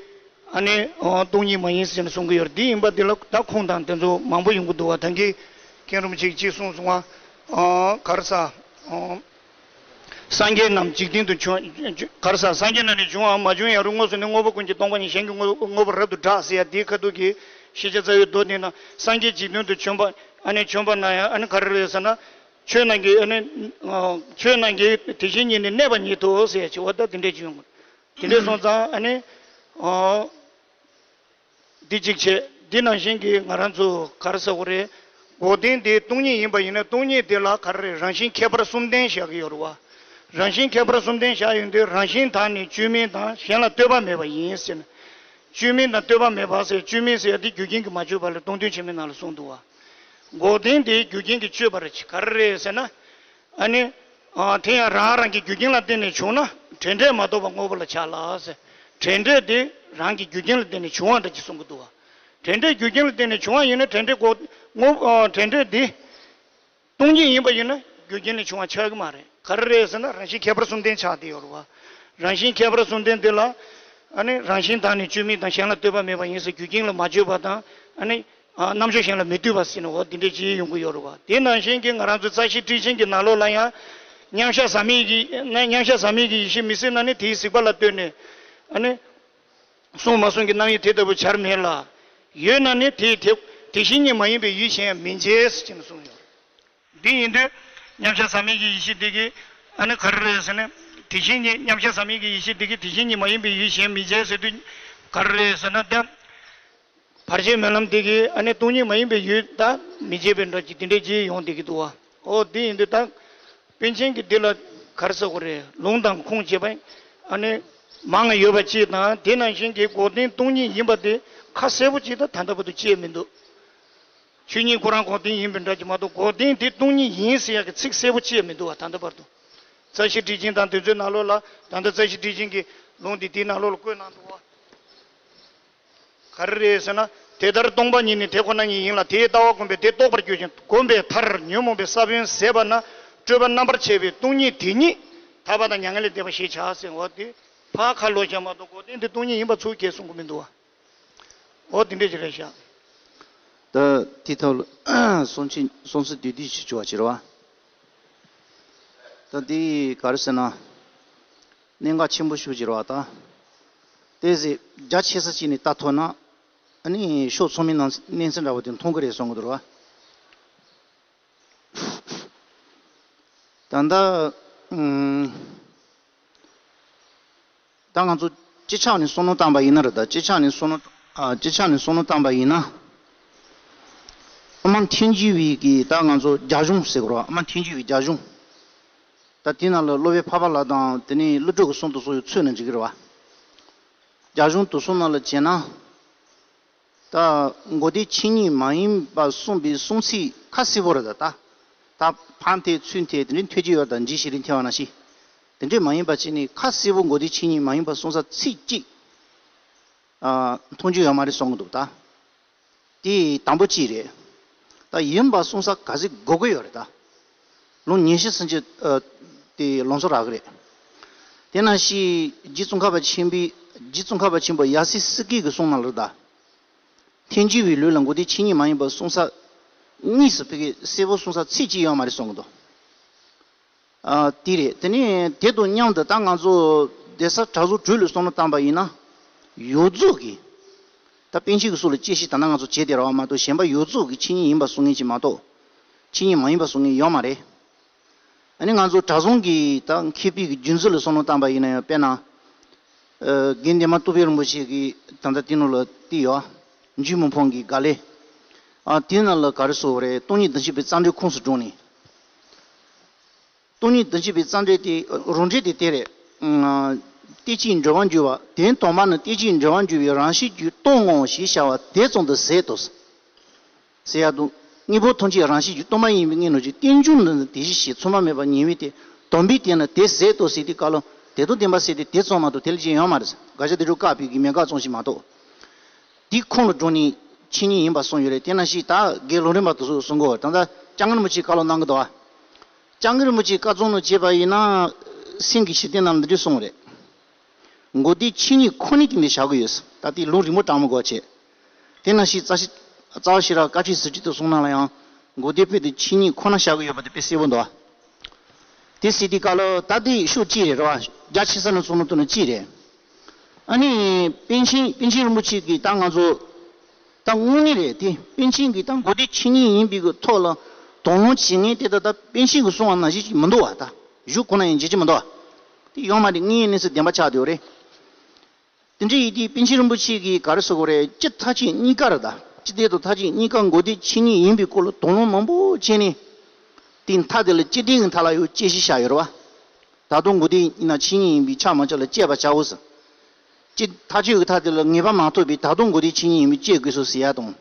ཨ་ནི་ཨ་སྟོང་ཉིད་མ་ཡིན་ཟེར་ནས་གསུང་གི་ཡོད་རེད། འདི་ཡིན་པ་འདི་ལ་ད་ཁུངས་དང་དེ་ཚོ་མང་པོ་ཡོང་གི་འདུག་བ། ད་གིན་མཁན་རིན་པོ་ཆེ་གིས་གཅིག་གསུངས་སོང་བ། ཨ་ག་རེ་ཟ། ཨ་སངས་རྒྱས་རྣམས་འཇིག་རྟེན་དུ་བྱོན། ག་རེ་ཟ། སངས་རྒྱས་རྣམས་ནི་འབྱུང་བའམ་མ་བྱུང་ཡང་རུང་ངོ་ཟེར་ནས། དངོས་པོ་ཀུན་གྱི་སྟོང་པ་ཉིད། གཞན་གྱི་དངོས་དངོས་པོར་རབ་ཏུ་བསྒྲགས་ཟེར་ཡ་འདིའི་ཁ་ཐུག་གི་ཤེས་བྱ་རྩ་བའི་མདོ་དེ་ན། སངས་རྒྱས་འཇིག་རྟེན་དུ་བྱོན་པ་ཨ་ནི་བྱོན་པ་ན་ཡང་ཨ་ནི་ག་རེ་རེད་ཟེར་ན། ཆོས་རྣམས་ཀྱི་ཨ་ནི་ཨ་ཆོས་རྣམས་ཀྱི་དེ་བཞིན་ཉིད་ནི་གནས་པ་ཉིད་དོ་ཟེར་ཡ་ཅིག་འོ་ད་དེ་འདྲས་ཅིག་ཡོང་གི། དེ་འདྲས་སོང་ཙང་ཨ་ནི་ཨ་འདི་གཅིག་བྱས། འདི་ནང་བཞིན་གྱི་ང་རང་ཚོ་ག་རེ་ཟེར་དགོས་རེད། འགོག་བདེན་དེ་སྟོང་ཉིད་ཡིན་པ་ཡིན་ན་སྟོང་ཉིད་དེ་ལ་ག་རེ་རེད། རང་བཞིན་ཁྱད་པར་གསུམ་ལྡན་བཞག་གི་ཡོད་རེད་བ། རང་བཞིན་ཁྱད་པར་གསུམ་ལྡན་བཞག་ཡོང་དུས་རང་བཞིན་དག་ནི་བཅོས་མིན་དང་། གཞན་ལ་ལྟོས་པ་མེད་པ་ཡིན་ཟེར་ན། བཅོས་མིན་དང་ལྟོས་པ་མེད་པ་ཟེར། བཅོས་མིན་ཟེར་ཡ་དེ་རྒྱུ་རྐྱེན་གྱིས་མ་བཅོས་པ་ལ་སྟོང་ཐུན་ཆེན་མོའི་ནང་ལ་གསུངས་འདུག་བ། འགོག་བདེན་དེ་རྒྱུ་རྐྱེན་གྱིས་བཅོས་པ་རེད། ག་རེ་རེད་ཟེར་ན། ཨ་ནི། ཨ་དེ་ཡང་རང་རང་གི་རྒྱུ་རྐྱེན་ལ་བརྟེན་ནས་བྱུང་ན་འབྲེལ་འབྲེལ་མ་གཏོགས་པ་དངོས་པོ་ལ་བྱ་ལ་ཟེར། འབྲས་འབྲས་དེ་རང་གི་རྒྱུ་རྐྱེན་ལ་བརྟེན་ནས་བྱུང་བ་འདྲ་ཅིག་གསུང་གི་འདུག་བ། འབྲས་འབྲས་རྒྱུ་རྐྱེན་ལ་བརྟེན་ནས་བྱུང་བ་ཡིན་ན་འབྲས་འབྲས་འགོག་དངོས་ཨ་འབྲས་འབྲས་དེ་སྟོང་ཉིད་ཡིན་པ་ཡིན་ན་རྒྱུ་རྐྱེན་ལས་བྱུང་བ་ཆགས་ཀྱི་མ་རེད། ག་རེ་རེད་ཟེར་ན་རང་བཞིན་ཁྱད་པར་གསུམ་ལྡན་ཆགས་བསྡད་ཡོད་རེད་བ། རང་བཞིན་ཁྱད་པར་གསུམ་ལྡན་དེ་ལ་ཨ་ནི་རང་བཞིན་དང་ནི་བཅོས་མིན་དང་གཞན་ལ་ལྟོས་པ་མེད་པ་ཡིན་ཟེར་རྒྱུ་རྐྱེན་ལ་མ་བཅོས་པ་དང་ཨ་ནི་ཨ་རྣམ་དཔྱོད་གཞན་ལ་མི་ལྟོས་པ་ཟེར་ནས་འོ་དེ་འདྲས་ཅིག་ཡོང་གི་ཡོད་རེད་བ། དེ་ནང་བཞིན་གྱི་ང་རང་ཚོའི་རྩ་ཤེ་ཊཱིཀ་ཆེན་གྱི་ནང་ལོགས་ལ་ཡང་མཉམ་གཞག་ཟག་མེད་ཀྱི་ན་མཉམ་གཞག་ཟག་མེད་ཀྱི་ཡེ་ཤེས་མི་སྲིད་ན་ནི་དེའི་གཟིགས་པ་ལ་ལྟོས་ནས་ཨ་ནི། གསུངས་མ་གསུངས་ཀྱི་རྣམ་དབྱེ་དེ་ལྟ་བུ་བྱར་མེད་ལ། ཡོད་ན་ནི་དེའི་དེ་དེ་བཞིན་ཉིད་མ་ཡིན་པའི་ཡུལ་གཞན་ཡང་མི་འབྱེད་ཟེར་གྱིན་གསུངས་ཡོད། འདི་ཡིན་དུས་མཉམ་གཞག་ཟག་མེད་ཀྱི་ཡེ་ཤེས་འདི་གིས་ཨ་ནི་ག་རེ་རེད་ཟེར་ན། དེ་བཞིན་ཉིད་མཉམ་གཞག་ཟག་མེད་ཀྱི་ཡེ་ཤེས་འདི་གིས་དེ་བཞིན་ཉིད་མ་ཡིན་པའི་ཡུལ་གཞན་མི་འབྱེད་ཟེར་དུས་ག་རེ་རེད་ཟེར་ན། ད་བར་ཆད་མེད་ལམ་འདི་གིས་ཨ་ནི་སྟོང་ཉིད་མ་ཡིན་པའི་ཡུལ་ད་མི་འབྱེད་པའི་འདྲ་ཅིག་དེ་འདྲས་ཅིག་ཡོང་བསྡད་ཀྱི་འདུག་བ། ཨོ་དེ་ཡིན་དུས་ད། པཎ་ཆེན་གྱིས་འདི་ལ་ག་རེ་ཟེར་དགོས་རེད། ལུང་དང་ཁུངས་བྱས་པ་ཨ་ནི་མང་ང་ཡོད་པ་ཅིག་དང་དེ་ནང་བཞིན་གྱི་འགོག་བདེན་སྟོང་ཉིད་ཡིན་པ་དེ་ཁ་གསལ་པོ་ཅིག་ད་ད་ལྟ་བར་དུ་བཅད་མི་འདུག་ཆོས་ཉིད་ཁོ་རང་འགོག་བདེན་ཡིན་པའི་འདྲ་ཅིག་མ་གཏོགས་འགོག་བདེན་དེ་སྟོང་ཉིད་ཡིན་ཟེར་ཡག་གི་ཚིག་གསལ་པོ་བཅད་མི་འདུག་བ། ད་ལྟ་བར་དུ། རྩ་ཤེ་ཊཱིཀ་ཆེན་དང་དེ་ཚོའི་ནང་ལོགས་ལ་ད་ལྟ་རྩ་ཤེ་ཊཱིཀ་ཆེན་གྱི་ལུང་འདི་དེའི་ནང་ལོགས་ལ་བཀོད་གནང་འདུག་བ། ག་རེ་རེད་ཟེར་ན། དེ་ལྟར་སྟོང་པ་ཉིད་ནི་དེ་ཁོ་ན་ཉིད་ཡིན་ལ་དེའི་ལྟ་བ་བསྒོམས་པས་དེ་རྟོགས་པར་གྱུར་ཅིང་བསྒོམས་པའི་མཐར་ཉོན་མོངས་པའི་ས་བོན་ཟད་པ་ན་སྤྲོས་པ་རྣམ་པར་ཆད་པའི་སྟོང་ཉིད་དེ་ཉིད་ཐར་པ་དང་མྱ་ངན་ལས་འདས་པ་ཞེས་བྱ་ཟེར་བ་དེ་ཕར་ཁ་ལོ་བྱ་མ་གཏོགས་འགོག་བདེན་དེ་སྟོང་ཉིད་ཡིན་པ་ཚུར་ཁས་གསུང་གི་མི་འདུག་བ། འོ་དེ་འདྲས་ཅིག་རེད་ཤག་ད་དེ་ཐོག་ལ་གསུང་ཆོས་གསུང་ཚུལ་བསྡུས་བསྡུས་ཤིག་བྱུང་བ་ཅིག་རེད་བ། ད་འདི་ག་རེ་ཟེར་ན། གནད་འགག་ཆེན་པོ་ཞིག་ཅིག་རེད་བ་ད། དེ་ཟེར་རྒྱ་ཆེ་ས་ཅིག་ནས་ལྟ་ཐུབ་ན། ཨ་ནི་ཕྱོགས་ཚང་མའི་ནང་གནས་ཚུལ་འདྲ་བོ་དེ་མཐོང་གི་རེད་གསུང་གི་འདུག་རེད་བ། ད་ལྟ་ཨུམ། ད་ང་ཚོ་སྤྱི་ཆ་ནས་བསམ་བློ་བཏང་པ་ཡིན་ན་རེད་ད། སྤྱི་ཆ་ནས་བསམ་བློ་ཨ་སྤྱི་ཆ་ནས་བསམ་བློ་བཏང་པ་ཡིན་ན། ཨ་མ་ཐལ་འགྱུར་བའི་གི་ད་ང་ཚོ་རྒྱ་གཞུང་ཟེར་དགོས་རེད་བ། ཨ་མ་ཐལ་འགྱུར་བའི་རྒྱ་གཞུང་། ད་དེ་ནང་ལ་སློབ་དཔོན་འཕགས་པ་ལྷ་དང་དེ་ནས་ཀླུ་སྒྲུབ་ཀྱི་གསུང་དུ་སོགས་ཡོད་ཚོད་ནས་འགྲིག་གི་རེད་བ། རྒྱ་གཞུང་དེ་ཚོ་ནང་ལ་བྱས་ན། ད་འགོག་བདེན་ཆོས་ཉིད་མ་ཡིན་པ་གསུངས་པའི་གསུང་ཚིག་ཁ་གསལ་པོ་རེད་ད། ད་ད་ཕར་འཐེན་ཚུར་འཐེན་དེ་འདྲའི་འཐེན་གྱི་ཡོད་ད། འཇིགས་བྱེད་རིང་འཐེན་པ་ནང་བཞིན། དེ་འདྲས་མ་ཡིན་པ་བྱས་ནས་ཁ་གསལ་པོ་འགོག་བདེན་ཆོས་ཉིད་མ་ཡིན་པ་གསུངས་ས་ཚིག་གཅིག་ཨ་མཐོང་རྒྱུ་ཡོད་མ་རེད་གསུང་གི་འདུག་ད། དེ་དང་པོ་གཅིག་རེད། ད་ཡིན་པ་གསུངས་ས་ག་ཚོད་དགོས་ཀྱི་ཡོད་རེད་ད། ལུང་ཉན་ཤེས་སུ་ཅི་ཨ་དེ་ལུང་ཚོ་རག་གི་རེད། དེ་ནང་བཞིན་རྗེ་ཙོང་ཁ་པ་ཆེན་པོའི་རྗེ་ཙོང་ཁ་པ་ཆེན་པོ་ཡབ་སྲས་སྲས་ཀྱི་གསུང་ནང་ལ་ད། ཐལ་འགྱུར་བའི་ལུགས་ལ་འགོག་བདེན་ཆོས་ཉིད་མ་ཡིན་པ་གསུངས་ས་གཉིས་སུ་ཕ་གི་གསལ་པོ་གསུངས་ས་ཚིག་གཅིག་ཡོད་མ་རེད་གསུང་གི་འདུག་ཨ་དེ་རེད། དེ་ནས་དེ་དང་མཉམ་དུ་ད་ང་ཚོ་གདན་ས་གྲྭ་ཚང་དྲུག་ལ་བསམ་བློ་བཏང་པ་ཡིན་ན། ཡོངས་རྫོགས་ཀྱི། ད་པཎ་ཆེན་གྱི་གསུང་ལ་དཔྱད་ཞིབ་ད་ལྟ་ང་ཚོ་བྱས་བསྡད་རེད་བ་མ་གཏོགས་གཞན་པ་ཡོངས་རྫོགས་ཀྱི་ཆོས་ཉིད་ཡིན་པ་གསུང་མཁན་ཅིག་མ་གཏོགས། ཆོས་ཉིད་མ་ཡིན་པ་གསུང་མཁན་ཡོད་མ་རེད། ཨ་ནི་ང་ཚོ་གྲྭ་ཚང་གི་ད་མཁས་པའི་གི་རྒྱུན་འཛིན་ལ་བསམ་བློ་བཏང་པ་ཡིན་ན་ཡང་དཔེར་ན། ཨ་དགེ་འདུན་མ་ཏོག་དཔལ་རིན་པོ་ཆེ་གི་ད་ལྟ་དེ་ནང་ལ་བལྟས་ཡོད། འཇུ་མི་ཕམ་གྱི་དགའ་ལས། ཨ་དེ་ནང་ལ་ག་རེ་ཟེར་དགོས་རེད། སྟོང་ཉིད་བདག་འཛིན་པའི་རྩ་འགྲེལ་ཁོངས་སུ་འགྲོ་ནས། སྟོང་ཉིད་བདག་འཛིན་པའི་རྩ་འགྲེལ་དེ་རང་འགྲེལ་དེ་དེ་རེད། ཨ་བསྟན་བཅོས་འགྲེལ་པར་འགྱུར་བ། དོན་དམ་པར་ནི་བསྟན་བཅོས་འགྲེལ་པར་འགྱུར་བའི་རང་བཞིན་རྒྱུ་སྟོང་ངོ་ཞེས་བྱ་བ་དེ་ཙམ་དུ་ཟད་དོ། ཟེར་ཡག་འདུག་དངོས་པོ་ཐམས་ཅད་རང་བཞིན་རྒྱུ་སྟོང་པ་ཡིན་པའི་དངོས་ནང་བཞིན་རྟེན་འབྱུང་ནི་དེ་བཞིན་གཤེགས། མཚུངས་པ་མེད་པར་ཉེ་བའི་དེ། དམ་པའི་དེ་ནི་དེ་ཟད་དོ་ཟེར་དུས་སྐབས་ལ་དེ་དང་ལྡན་པ་ཟེར་དེ་དེ་ཙམ་མ་གཏོགས་དེ་ལས་གཞན་ཡོད་མ་རེད། དགག་བྱ་དེ་ཚོ་བཀག་པའི་གི་མེད་དགག་ཙམ་ཞིག་མ་གཏོགས། དེའི་ཁོངས་ལ་འགྲོ་ནས་ཆོས་ཉིད་ཡིན་པ་གསུངས་ཡོད་རེད། དེ་ནང་བཞིན་ད་དགེ་སློང་རིམ་པ་དེ་ཚོ་གསུང་གི་ཡོད་རེད། ད་ལྟ་སྐྱབས་མགོན་རིན་པོ་ཆེས་བཀའ་སློབ་གནང་གི་འདུག་བ། སྐྱབས་མགོན་རིན་པོ་ཆེའི་བཀའ་རྩོམ་ནང་བྱས་པ་ཡིན་ན། སེམས་ཀྱི་ཞི་བདེ་ནང་འདི་འདྲ་གསུངས་རེད། འགོག་བདེན་ཆོས་ཉིད་ཁོ་ནའི་སྟེང་དུ་བཞག་གི་ཡོད། ད་ལྟའི་ལུང་རིང་མོ་དྲང་མོ་དགོས་བྱས། དེ་ནང་བཞིན་རྩ་ཤེ་རྩ་བ་ཤེས་རབ་དཀའ་སྤྱད་ཟུར་ཁྲིད་དུ་གསུངས་ནང་ལ་ཡང་འགོག་བདེན་དཔེ་དེ་ཆོས་ཉིད་ཁོ་ན་བཞག་གི་ཡོད་པ་དེ་དཔེ་གསལ་པོ་འདུག་དེ་ཟེར་དུས་སྐབས་ལ་ད་ལྟའི་ཤོག་གཅིག་རེད་རེད་བ། རྒྱ་ཆེ་ས་ནས་གསུང་ནོ་དེ་ནི་གཅིག་རེད། ཨ་ནི་པཎ་ཆེན་པཎ་ཆེན་རིན་པོ་ཆེ་གིས་ད་ང་ཚོ་ད་དངོས་གནས་རེད་དེ། པཎ་ཆེན་གྱིས་ད་འགོག་བདེན་ཆོས་ཉིད་ཡིན་པའི་གི་ཐོག་ལ་དོགས་སློང་བྱེད་མཁན་དེ་ད་ད་པཎ་ཆེན་གྱིས་གསུངས་པ་ནང་བཞིན་ཅིག་མི་འདུག་བ། ད་གཞུག་གོང་ན་ཡང་བྱེད་ཀྱི་མི་འདུག་བ། དེ་ཡོད་མ་རེད། དངོས་ཡོད་གནས་ཚུལ་བདེན་པ་ཆགས་བསྡད་ཡོད་རེད། དེ་འདྲ་ཡིན་དུས་པཎ་ཆེན་རིན་པོ་ཆེ་གིས་ག་རེ་ཟེར་དགོས་རེད། སྤྱི་མཐའ་དཔྱད་གཉིས་ཀ་རེད་ད། སྤྱི་དོན་དང་མཐའ་དཔྱད་གཉིས་ཀ་འགོག་བདེན་ཆོས་ཉིད་ཡིན་པའི་སྐོར་ལ་དོགས་སློང་མང་པོ་བྱས་ནས། དེ་མཐའ་དེ་ལ་སྤྱི་དོན་གྱི་མཐའ་ལ་ཡང་དཔྱད་གཞི་བཞག་ཡོད་རེད་བ། ད་དུང་འགོག་བདེན་ཡིན་ན་ཆོས་ཉིད་ཡིན་པས་ཁྱབ་མ་ཁྱབ་ལ་དཔྱད་པ་བྱའོ་ཟེར། སྤྱི་མཐའ་དཔྱད་ཀྱི་མཐའ་དེ་ལ་ངེས་པ་མ་ཐོབ་པས་ད་དུང་འགོག་བདེན་ཆོས་ཉིད་ཡིན་པས་དཔྱད་དགོས་སོ་ཟེར་ཡ་དང་།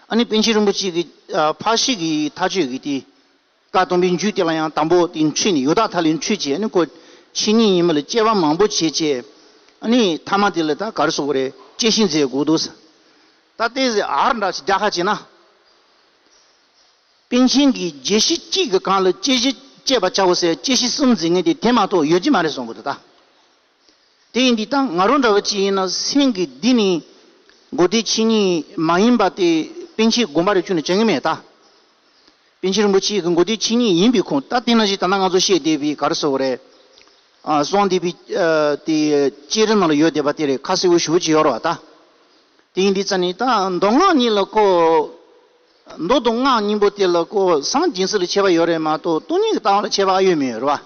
ཨ་ནི་པཎ་ཆེན་རིན་པོ་ཆེ་གིས་ཨ་ཕར་ཕྱིན་གྱི་མཐའ་དཔྱད་ཀྱི་དེ། བཀའ་གདམས་པའི་མཇུག་དེ་ལ་ཡང་དང་པོ་དེ་འཁྲིད་ནས་ཡང་དག་མཐའ་ལ་འཁྲིད་བྱས། ཨ་ནི་ཁོ་ཆོས་ཉིད་ཡིན་མིན་ལ་དཔྱད་པ་མང་པོ་བྱས་བྱས། ཨ་ནི་མཐའ་མ་དེ་ལ་ད་ག་རེ་ཟེར་དགོས་རེད། དཔྱད་གཞི་མཛད་དགོས་འདུག་ཟེར། ད་ལྟའི་ཟེར་ཨར་འདྲ་ཞིག་རྒྱག་ཁ་བྱས་ན། པཎ་ཆེན་གྱིས་བརྗོད་གཞི་གཅིག་གི་སྒང་ལ་དཔྱད་གཞི་དཔྱད་པ་བྱའོ་ཟེར། དཔྱད་གཞི་གསུམ་འཛིན་མཁན་དེ་དེ་མ་གཏོགས་ཡོད་ཀྱི་མ་རེད་གསུང་གི་འདུག་ད། དེ་ཡིན་དུས་ད་ང་རང་འདྲ་བོ་ཅིག་ཡིན་ན་སེང་གེ་འདི་ནི་མགོ་སྟོད་ཆོས་ཉིད་མ་ཡིན་པ་དེ་པཎ་ཆེན་དགོངས་པ་རེད་བཅུག་ནས་བྱེད་ཀྱི་མེད་ད། པཎ་ཆེན་རིན་པོ་ཆེ་གི་མགོ་སྟོད་ཆོས་ཉིད་ཡིན་པའི་ཁུངས། ད་དེ་ནང་བཞིན་ད་ལྟ་ང་ཚོ་བཤད་བསྡད་པའི་ག་རེ་ཟེར་དགོས་རེད། ཨ། གསུང་བསྡད་པའི་ཨ་དེ་བཅད་རིམ་ནང་ལ་ཡོད་བསྡད་པ་དེ་རེད། ཁ་གསལ་པོ་ཞེ་པོ་ཅིག་ཡོད་རེད་བ་ད། དེ་ཡིན་དུས་ཙ་ནི་ད་མདོ་སྔགས་གཉིས་ལ་ཁོ། མདོ་དང་སྔགས་གཉིས་པོ་དེ་ལ་ཁོ་སངས་རྒྱས་ཚུལ་ལ་ཁྱད་པར་ཡོད་རེད་མ་གཏོགས་སྟོང་ཉིད་ཀྱི་ལྟ་བ་ལ་ཁྱད་པར་ཨ་ཡོད་མེད་རེད་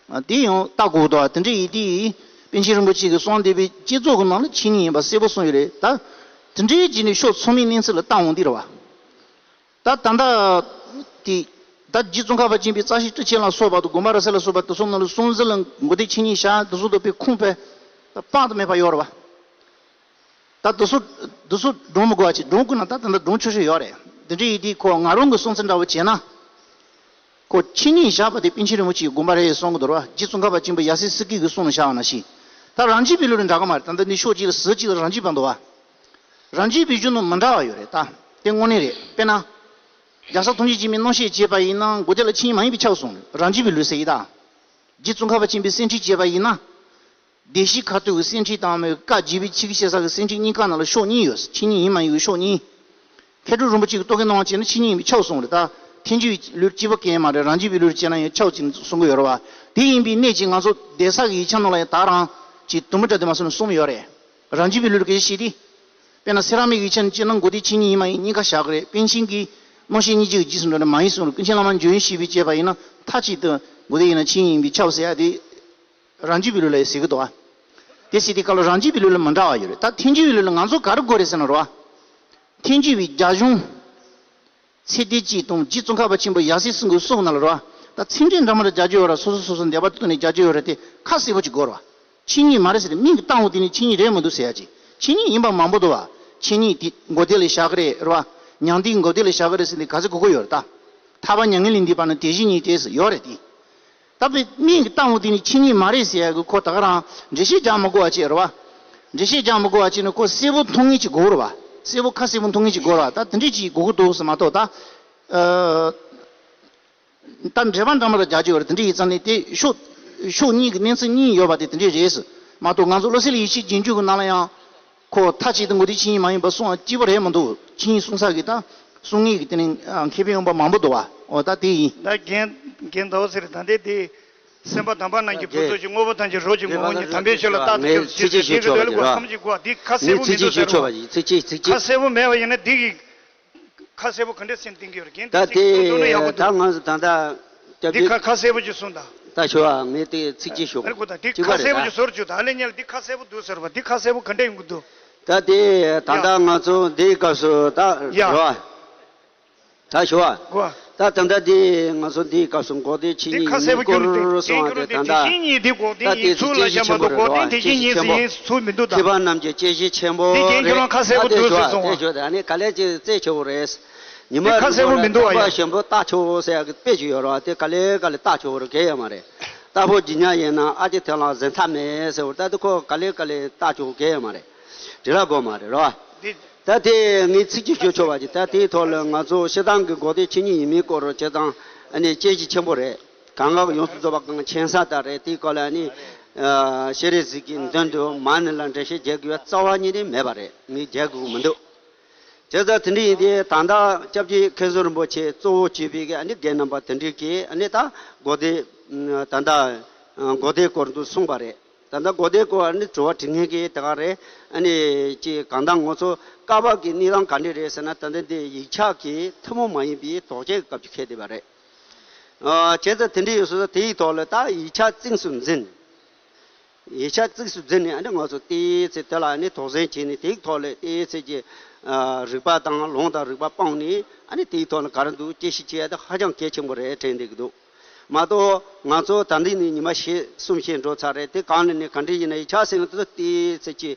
བ། དེ་ཡང་ལྟ་དགོས་འདུག་དེ་འདྲ་ཡིན་དུས་པཎ་ཆེན་རིན་པོ་ཆེ་གིས་གསུང་བསྡད་པའི་བསྐྱེད་རྫོགས་ཀྱི་ནང་ལ་ཆོས་ཉིད་ཡིན་པ་གསལ་པོ་གསུངས་ཡོད་རེད་ད། དེ་འདྲའི་རྗེས་ནས་ཕྱོགས་མཚུངས་མའི་གནས་ཚུལ་ལ་ལྟ་འོང་དུས་རེད་བ། ད་ད་ལྟ་དེ་ད་རྗེ་ཙོང་ཁ་པ་ཆེན་པོའི་རྩ་ཤེ་ཊཱིཀ་ཆེན་ལ་སོགས་པ་དང་དགོངས་པ་རབ་གསལ་ལ་སོགས་པ་དེ་ཚོ་ནང་ལ་གསུང་ཟིན་ལ་མགོ་སྟོད་ཆོས་ཉིད་བཞག་དེ་ཚོ་དང་དཔེ་ཁུངས་དཔེ་དཔག་ཏུ་མེད་པ་ཡོད་རེད་བ། ད་དེ་ཚོ་དེ་ཚོ་སྒྲུང་མི་དགོས་པ་བྱས། སྒྲུང་དགོས་ན་ད་ད་ལྟ་སྒྲུང་ཆུང་ཆུང་ཡོད་རེད། འདི་འདྲ་ཡིན་དུས་ཁོ་ང་རང་གི་སོང་ཚུལ་འདྲ་བོ་བྱས་ན། ཁོ་ཆོས་ཉིད་བཞག་པ་དེ་པཎ་ཆེན་རིན་པོ་ཆེའི་དགོངས་པ་རེད་གསུང་གི་འདུག་ར། རྗེ་ཙོང་ཁ་པ་ཆེན་པོ་ཡབ་སྲས་སྲས་ཀྱི་གསུང་ལ་བཞག་པ་ནང་བཞིན། ད་རང་རྒྱུད་པའི་ལུགས་ལ་འདྲ་གི་མ་རེད། ད་ལྟ་འདི་ཕྱོགས་གཅིག་ལ་ཟུར་གཅིག་ལ་རང་རྒྱུད་པ་འདུག་བ། རང་རྒྱུད་པའི་གཞུང་ནང་མི་འདྲ་བ་ཡོད་རེད་ད། དེ་དངོས་གནས་རེད། དཔེར་ན། རྒྱལ་ཚབ་ཐམས་ཅད་མཁྱེན་པའི་རྣམ་བཤད་བྱས་པ་ཡིན་ན་མགོ་སྟོད་ལ་ཆོས་ཉིད་མ་ཡིན་པས་ཁྱབ་གསུངས་རེད། རང་རྒྱུད་པའི་ལུགས་ཟེར་ཡིན་ད། རྗེ་ཙོང་ཁ་པ་ཆེན་པོའི་གསེར་ཕྲེང་བྱས་པ་ཡིན་ན། བདེ་གཤེགས་ཁ་ཐུག་གི་གསེར་ཕྲེང་དང་མོའི་བཀའ་རྒྱས་པའི་ཆོས་ཀྱི་ཤེས་བྱ་གི་གསེར་ཕྲེང་གཉིས་ཀ་ནང་ལ་ཕྱོགས་གཉིས་ཡོད། ཆོས་ཉིད་ཡིན་མ་ཡིན་གྱི་ཕྱོགས་གཉིས། མཁས་གྲུབ་རིན་པོ་ཆེ་གིས་རྟོག་གེ་སྣང་བ་བྱས་ན་ཆོས་ཉིད་ཡིན་པས་ཁྱབ་གསུངས་རེད་ད། ཐལ་འགྱུར་བའི་ལུགས་གཅིག་པོ་གང་ཡང་མ་རེད། རང་རྒྱུད་པའི་ལུགས་བྱས་ན་ཡང་ཁྱབ་ཅིང་གསུང་གི་ཡོད་རེད་བ། དེ་ཡིན་པའི་གནད་ཀྱིས་ང་ཚོ་གདན་ས་གི་ཡིག་ཆ་ནང་ལ་ཡང་ད་རང་གི་དུམ་བུ་འདྲ་དེ་མ་སོང་ནས་གསུངས་ཡོད་རེད། རང་རྒྱུད་པའི་ལུགས་སྐད་ཆ་བཤད་དུས། དཔེར་ན་སེ་ར་མིག་ཡིག་ཆ་ནས་བྱས་ན་མགོ་སྟོད་ཆོས་ཉིད་ཡིན་མ་ཡིན་གཉིས་ཀ་བཞག་གི་རེད། པཎ་ཆེན་གྱིས་རྣམ་བཤད་སྙིང་རྗེ་གི་རྗེས་སུ་འགྲོ་ན་མ་ཡིན་གསུངས་རེད། ཀུན་མཁྱེན་བླ་མ་འཇམ་དབྱངས་བཞད་པས་བྱས་པ་ཡིན་ན་མཐའ་གཅིག་ཏུ་མགོ་སྟོད་ཡིན་ན་ཆོས་ཉིད་ཡིན་པས་ཁྱབ་ཟེར་ཡ་དེ། རང་རྒྱུད་པའི་ལུགས་ལ་ཡང་ཟེར་གི་འདུག་བ། དེ་ཟེར་དུས་སྐབས་ལ་རང་རྒྱུད་པའི་ལུགས་ལ་མི་འདྲ་བ་ཡོད་རེད། ད་ཐལ་འགྱུར་བའི་ལུགས་ལ་ང་ཚོ་ག་རེ་དགོས་རེད་ཟེར་ན་རེད་བ། ཐལ་འགྱུར་བའི་རྒྱ་གཞུང་། ཚད་ལྡན་གཅིག་དང་རྗེ་ཙོང་ཁ་པ་ཆེན་པོ་ཡབ་སྲས་གསུམ་གྱི་གསུང་ནང་ལ་རེད་བ། ད་ཚིག་འགྲེལ་འདྲ་མི་འདྲ་རྒྱག་རྒྱུ་ཡོད་ར། སོ་སོ་སོ་སོ་འདོད་པ་བཏོན་ནས་རྒྱག་རྒྱུ་ཡོད་ར། དེ་ཁ་གསལ་པོ་ཅིག་དགོས་རེད་བ། ཆོས་ཉིད་མ་རེད་ཟེར་ཏེ་མིང་གི་བཏགས་འོང་དེ་ནི་ཆོས་ཉིད་རེད་མི་འདུག་ཟེར་ཡ་ཅིག་ཆོས་ཉིད་ཡིན་པ་མང་པོ་འདུག་བ། ཆོས་ཉིད་དེ་མགོ་སྟོད་ལ་བཞག་གི་རེད་རེད་བ། མྱང་འདས་མགོ་སྟོད་ལ་བཞག་གི་རེད་ཟེར་ཏེ་ག་ཚོད་དགོས་ཀྱི་ཡོད་རེད་ད། ཐར་པ་མྱ་ངན་ལས་འདས་པ་ནི་དེ་བཞིན་ཉིད་དེ་ཟེར་ཡོད་རེད་དེ། ད་དཔེ་མིང་གི་བཏགས་འོང་དེ་ནི་ཆོས་ཉིད་མ་རེད་ཟེར་ཡ་གི་ཁོ་ད་ག་རང་འགྲེལ་བཤད་རྒྱག་མི་དགོས་པ་ཅིག་རེད་བ། འགྲེལ་བཤད་རྒྱག་མི་དགོས་པ་ཅིག་ནི་ཁོ་གསལ་པོ་མཐོང་ངེས་ཅིག་དགོས་རེད་བ། གསལ་པོ་ཁ་གསལ་པོ་མཐོང་ངེས་ཅིག་དགོས་རེད་བ། ད་དེ་འདྲས་ཅིག་དགོས་ཀྱི་འདུག་ཟེར་མ་གཏོགས་ད། ཨ། ད་འགྲེལ་པ་འདྲ་མི་འདྲ་རྒྱག་རྒྱུ་ཡོད་རེད། དེ་འདྲ་ཡིན་ཙང་ནས་དེ་ཕྱོགས་ཕྱོགས་གཉིས་ཀྱི་གནས་ཚུལ་གཉིས་ཡོད་པ་དེ་དེ་འདྲ་རེད་ཟེར་མ་གཏོགས། ང་ཚོ་བློ་གསལ་ཡེ་ཤེས་རྗེས་འཇུག་གི་ནང་ལ་ཡང་ཁོ་མཐའ་གཅིག་ཏུ་མགོ་སྟོད་ཆོས་ཉིད་མ་ཡིན་པ་གསུང་བ་གཅིག་པ་རེད་མི་འདུག་ཆོས་ཉིད་གསུང་ས་གི་ད་གསུང་ངེས་ཀྱི་དེ་ནས་ཁེ་ཕན་ཡོང་པ་མང་པོ་འདུག་བ། འོ་ད་དེ་ཡིན། ད་རྒན་རྒན་ཟླ་བ་ཚེ་རིང་། ད་ལྟའི་དེ་སེམས་དཔའ་དམ་པ་རྣམས་ཀྱི་བུ་ཚོ་ཞིག་དངོས་པོ་ཐམས་ཅད་རོ་གཅིག་མ་འོངས་ཉིད་དམ་པའི་ཆོས་ལ་རྟག་ཏུ་ཁྱབ་ཅིང་། དེ་གི་དོན་ལ་སྒོ་གསུམ་གྱི་སྒོ་འདི་ཁ་གསལ་པོ་མི་འདུག་ཟེར་བ། ཁ་གསལ་པོ་མེད་པ་ཡིན་ན་འདི་གི་ཁ་གསལ་པོ་ག་འདྲས་སེམས་གཏིང་གི་ཡོད་རེད། རྒན་ད་དེ་དེ་གསུང་དོན་ནི་ཡག་པོ་ད་འདུག་ང་ཚོ་ད་ལྟ་སྐྱབས་འདི་རྗེ་ཁ་ཁ་གསལ་པོ་ཅིག་གསུངས་དང་། ད་ཞུ་བ་ངས་དེ་ཚིག་གཅིག་ཞུ། ཨ་རེ་གོ་ད་འདི་ཁ་གསལ་པོ་ཅིག་ཟུར་བཅུག་ད་ལེ་ཉལ་འདི་ཁ་གསལ་པོ་འདུག་ཟེར་བ། འདི་ཁ་གསལ་པོ་ག་འདྲས་ཡོང་གི་འདུག་ད་དེ་ད་ལྟ་ང་ཚོ་འདིའི་སྐབས་སུ་ད་ཡ་རེད་བ། ད་ཞུ་བ། གོ། ད་ད་ལྟ་འདི་ང་ཚོ་འདིའི་སྐབས་སུ་མགོ་སྟོད་ཆོས་ཉིད་ཡིན་མིན་སྐོར་གསུངས་པ་དེ་ད་ལྟ། ད་དེ་ཚིག་གཅིག་ཆོད་པ་རེད་བ། དེ་ཚིག་གཅིག་ཆོད་པ་རེད། དེ་ཚིག་གཅིག་ཆོད་པ་རེད་བ། མཁས་པ་རྣམས་ཀྱི་དཔྱད་གཞིར་ཆེན་པོ་རེད། ད་དེ་ཞུ་བ་དེ་ཞུ་བ་ཨ་ནི་ག་ལེ་ཅིག་རྩེ་ཆེ་བོ་རེད། ཉི་མ་རིང་པོ་ལ་སྟོན་པ་ཞིམ་པོ་རྟ་ཆོས་ཟེར་ཡག་གི་དཔེ་ཅིག་ཡོད་རེད་བ། དེ་ག་ལེ་ག་ལེ་རྟ་ཆོས་རེད་གལ་ཡོད་མ་རེད། རྟ་ཕོ་རྗེ་ཉལ་ཡིན་ན་ཨ་ཅེ་ཐེ་ལང་གཟན་ཐ་མེད་ཟེར་བ། ད་དེ་ཁོ་ག་ལེ་ག་ལེ་རྟ་ཆོས་གལ་ཡོད་མ་རེད། དྲི་ལ་དགོས་མ་རེད་རོ། ད་དེ་ངས་ཚིག་གཅིག་ཞུ་ཆོག་པ་ཅིག་ད་དེའི་ཐོག་ལ་ང་ཚོ་སྤྱིར་བཏང་གི་མགོ་སྟོད་ཆོས་ཉིད་ཡིན་མིན་སྐོར་བྱས་ཙང་ཨ་ནི་དཔྱད་གཞི་ཆེན་པོ་རེད། གང་ག་ཡོངས་སུ་རྫོགས་པ་གང་མཁྱེན་ས་ད་རེད། དེའི་སྐོར་ལ་ཨ་ནི་ཨ་སྤྱན་རས་གཟིགས་ཀྱི་མདུན་དུ་མ་ཎི་ལ་འགྲེལ་བཤད་རྒྱག་དགོས་པའི་རྩ་བ་ཉིད་ནས་མེད་པ་རེད། ངས་རྒྱག་དགོས་ཀྱི་མི་འདུག་བྱས་ཙང་དེ་འདྲ་ཡིན་དུས་ད་ལྟ་སྐྱབས་རྗེ་མཁན་ཟུར་རིན་པོ་ཆེ་གཙོ་བོ་བྱས་པའི་གི་ཨ་ནི་རྒན་རྣམ་པ་དེ་འདྲའི་གིས་ཨ་ནི་ད་མགོ་སྟོད་ད་ལྟ་མགོ་སྟོད་སྐོར་དུ་གསུངས་པ་རེད། ད་ལྟ་མགོ་སྟོད་སྐོར་ཨ་ནི་དྲི་བ་དྲི་མཁན་གྱི་དེ་ག་རེད། ཨ་ནི་ཅིག་གང་ལྟར་ང་ཚོ་བསྐལ་པ་གི་གནས་སྟངས་ག་འདྲ་རེད་ཟེར་ན། ད་ལྟ་འདི་ཡིག་ཆ་གི་ཐུན་མོང་མ་ཡིན་པའི་དོགས་ཅན་གྱི་སྐབས་ཅིག་འཁེལ་བསྡད་པ་རེད། ཨ་བྱས་ཙང་དེ་འདྲ་ཡོད་སོང་ཙང་དེའི་ཐོག་ལ་ད་ཡིག་ཆ་གཙིགས་སུ་འཛིན། ཡིག་ཆ་གཙིགས་སུ་འཛིན་ནས་ཨ་ནི་ང་ཚོ་ཏོག་ཙམ་དེ་ལ་ཨ་ནི་དོགས་ཟོན་བྱས་ནས་དེའི་ཐོག་ལ་ཏོག་ཙམ་གྱི་ཨ་རིགས་པ་དང་ལུང་དང་རིགས་པ་སྤངས་ནས་ཨ་ནི་དེའི་ཐོག་ལ་ག་རེ་འདུག་དཔྱད་ཞིབ་བྱེད་ཡ་དེ་ཧ་ཅང་གལ་ཆེན་པོ་རེད་དྲན་བསྡད་ཀྱི་འདུག་མ་གཏོགས་ང་ཚོ་ད་འདི་ནས་ཉི་མ་ཕྱེད་གསུམ་ཕྱེད་འགྲོ་ཚར་རེད། དེ་གང་ནས་ནས་ག་འདྲ་ཡིན་ན་ཡིག་ཆ་ཟེར་ན་དེ་ཚོ་ཏོག་ཙམ་གྱི་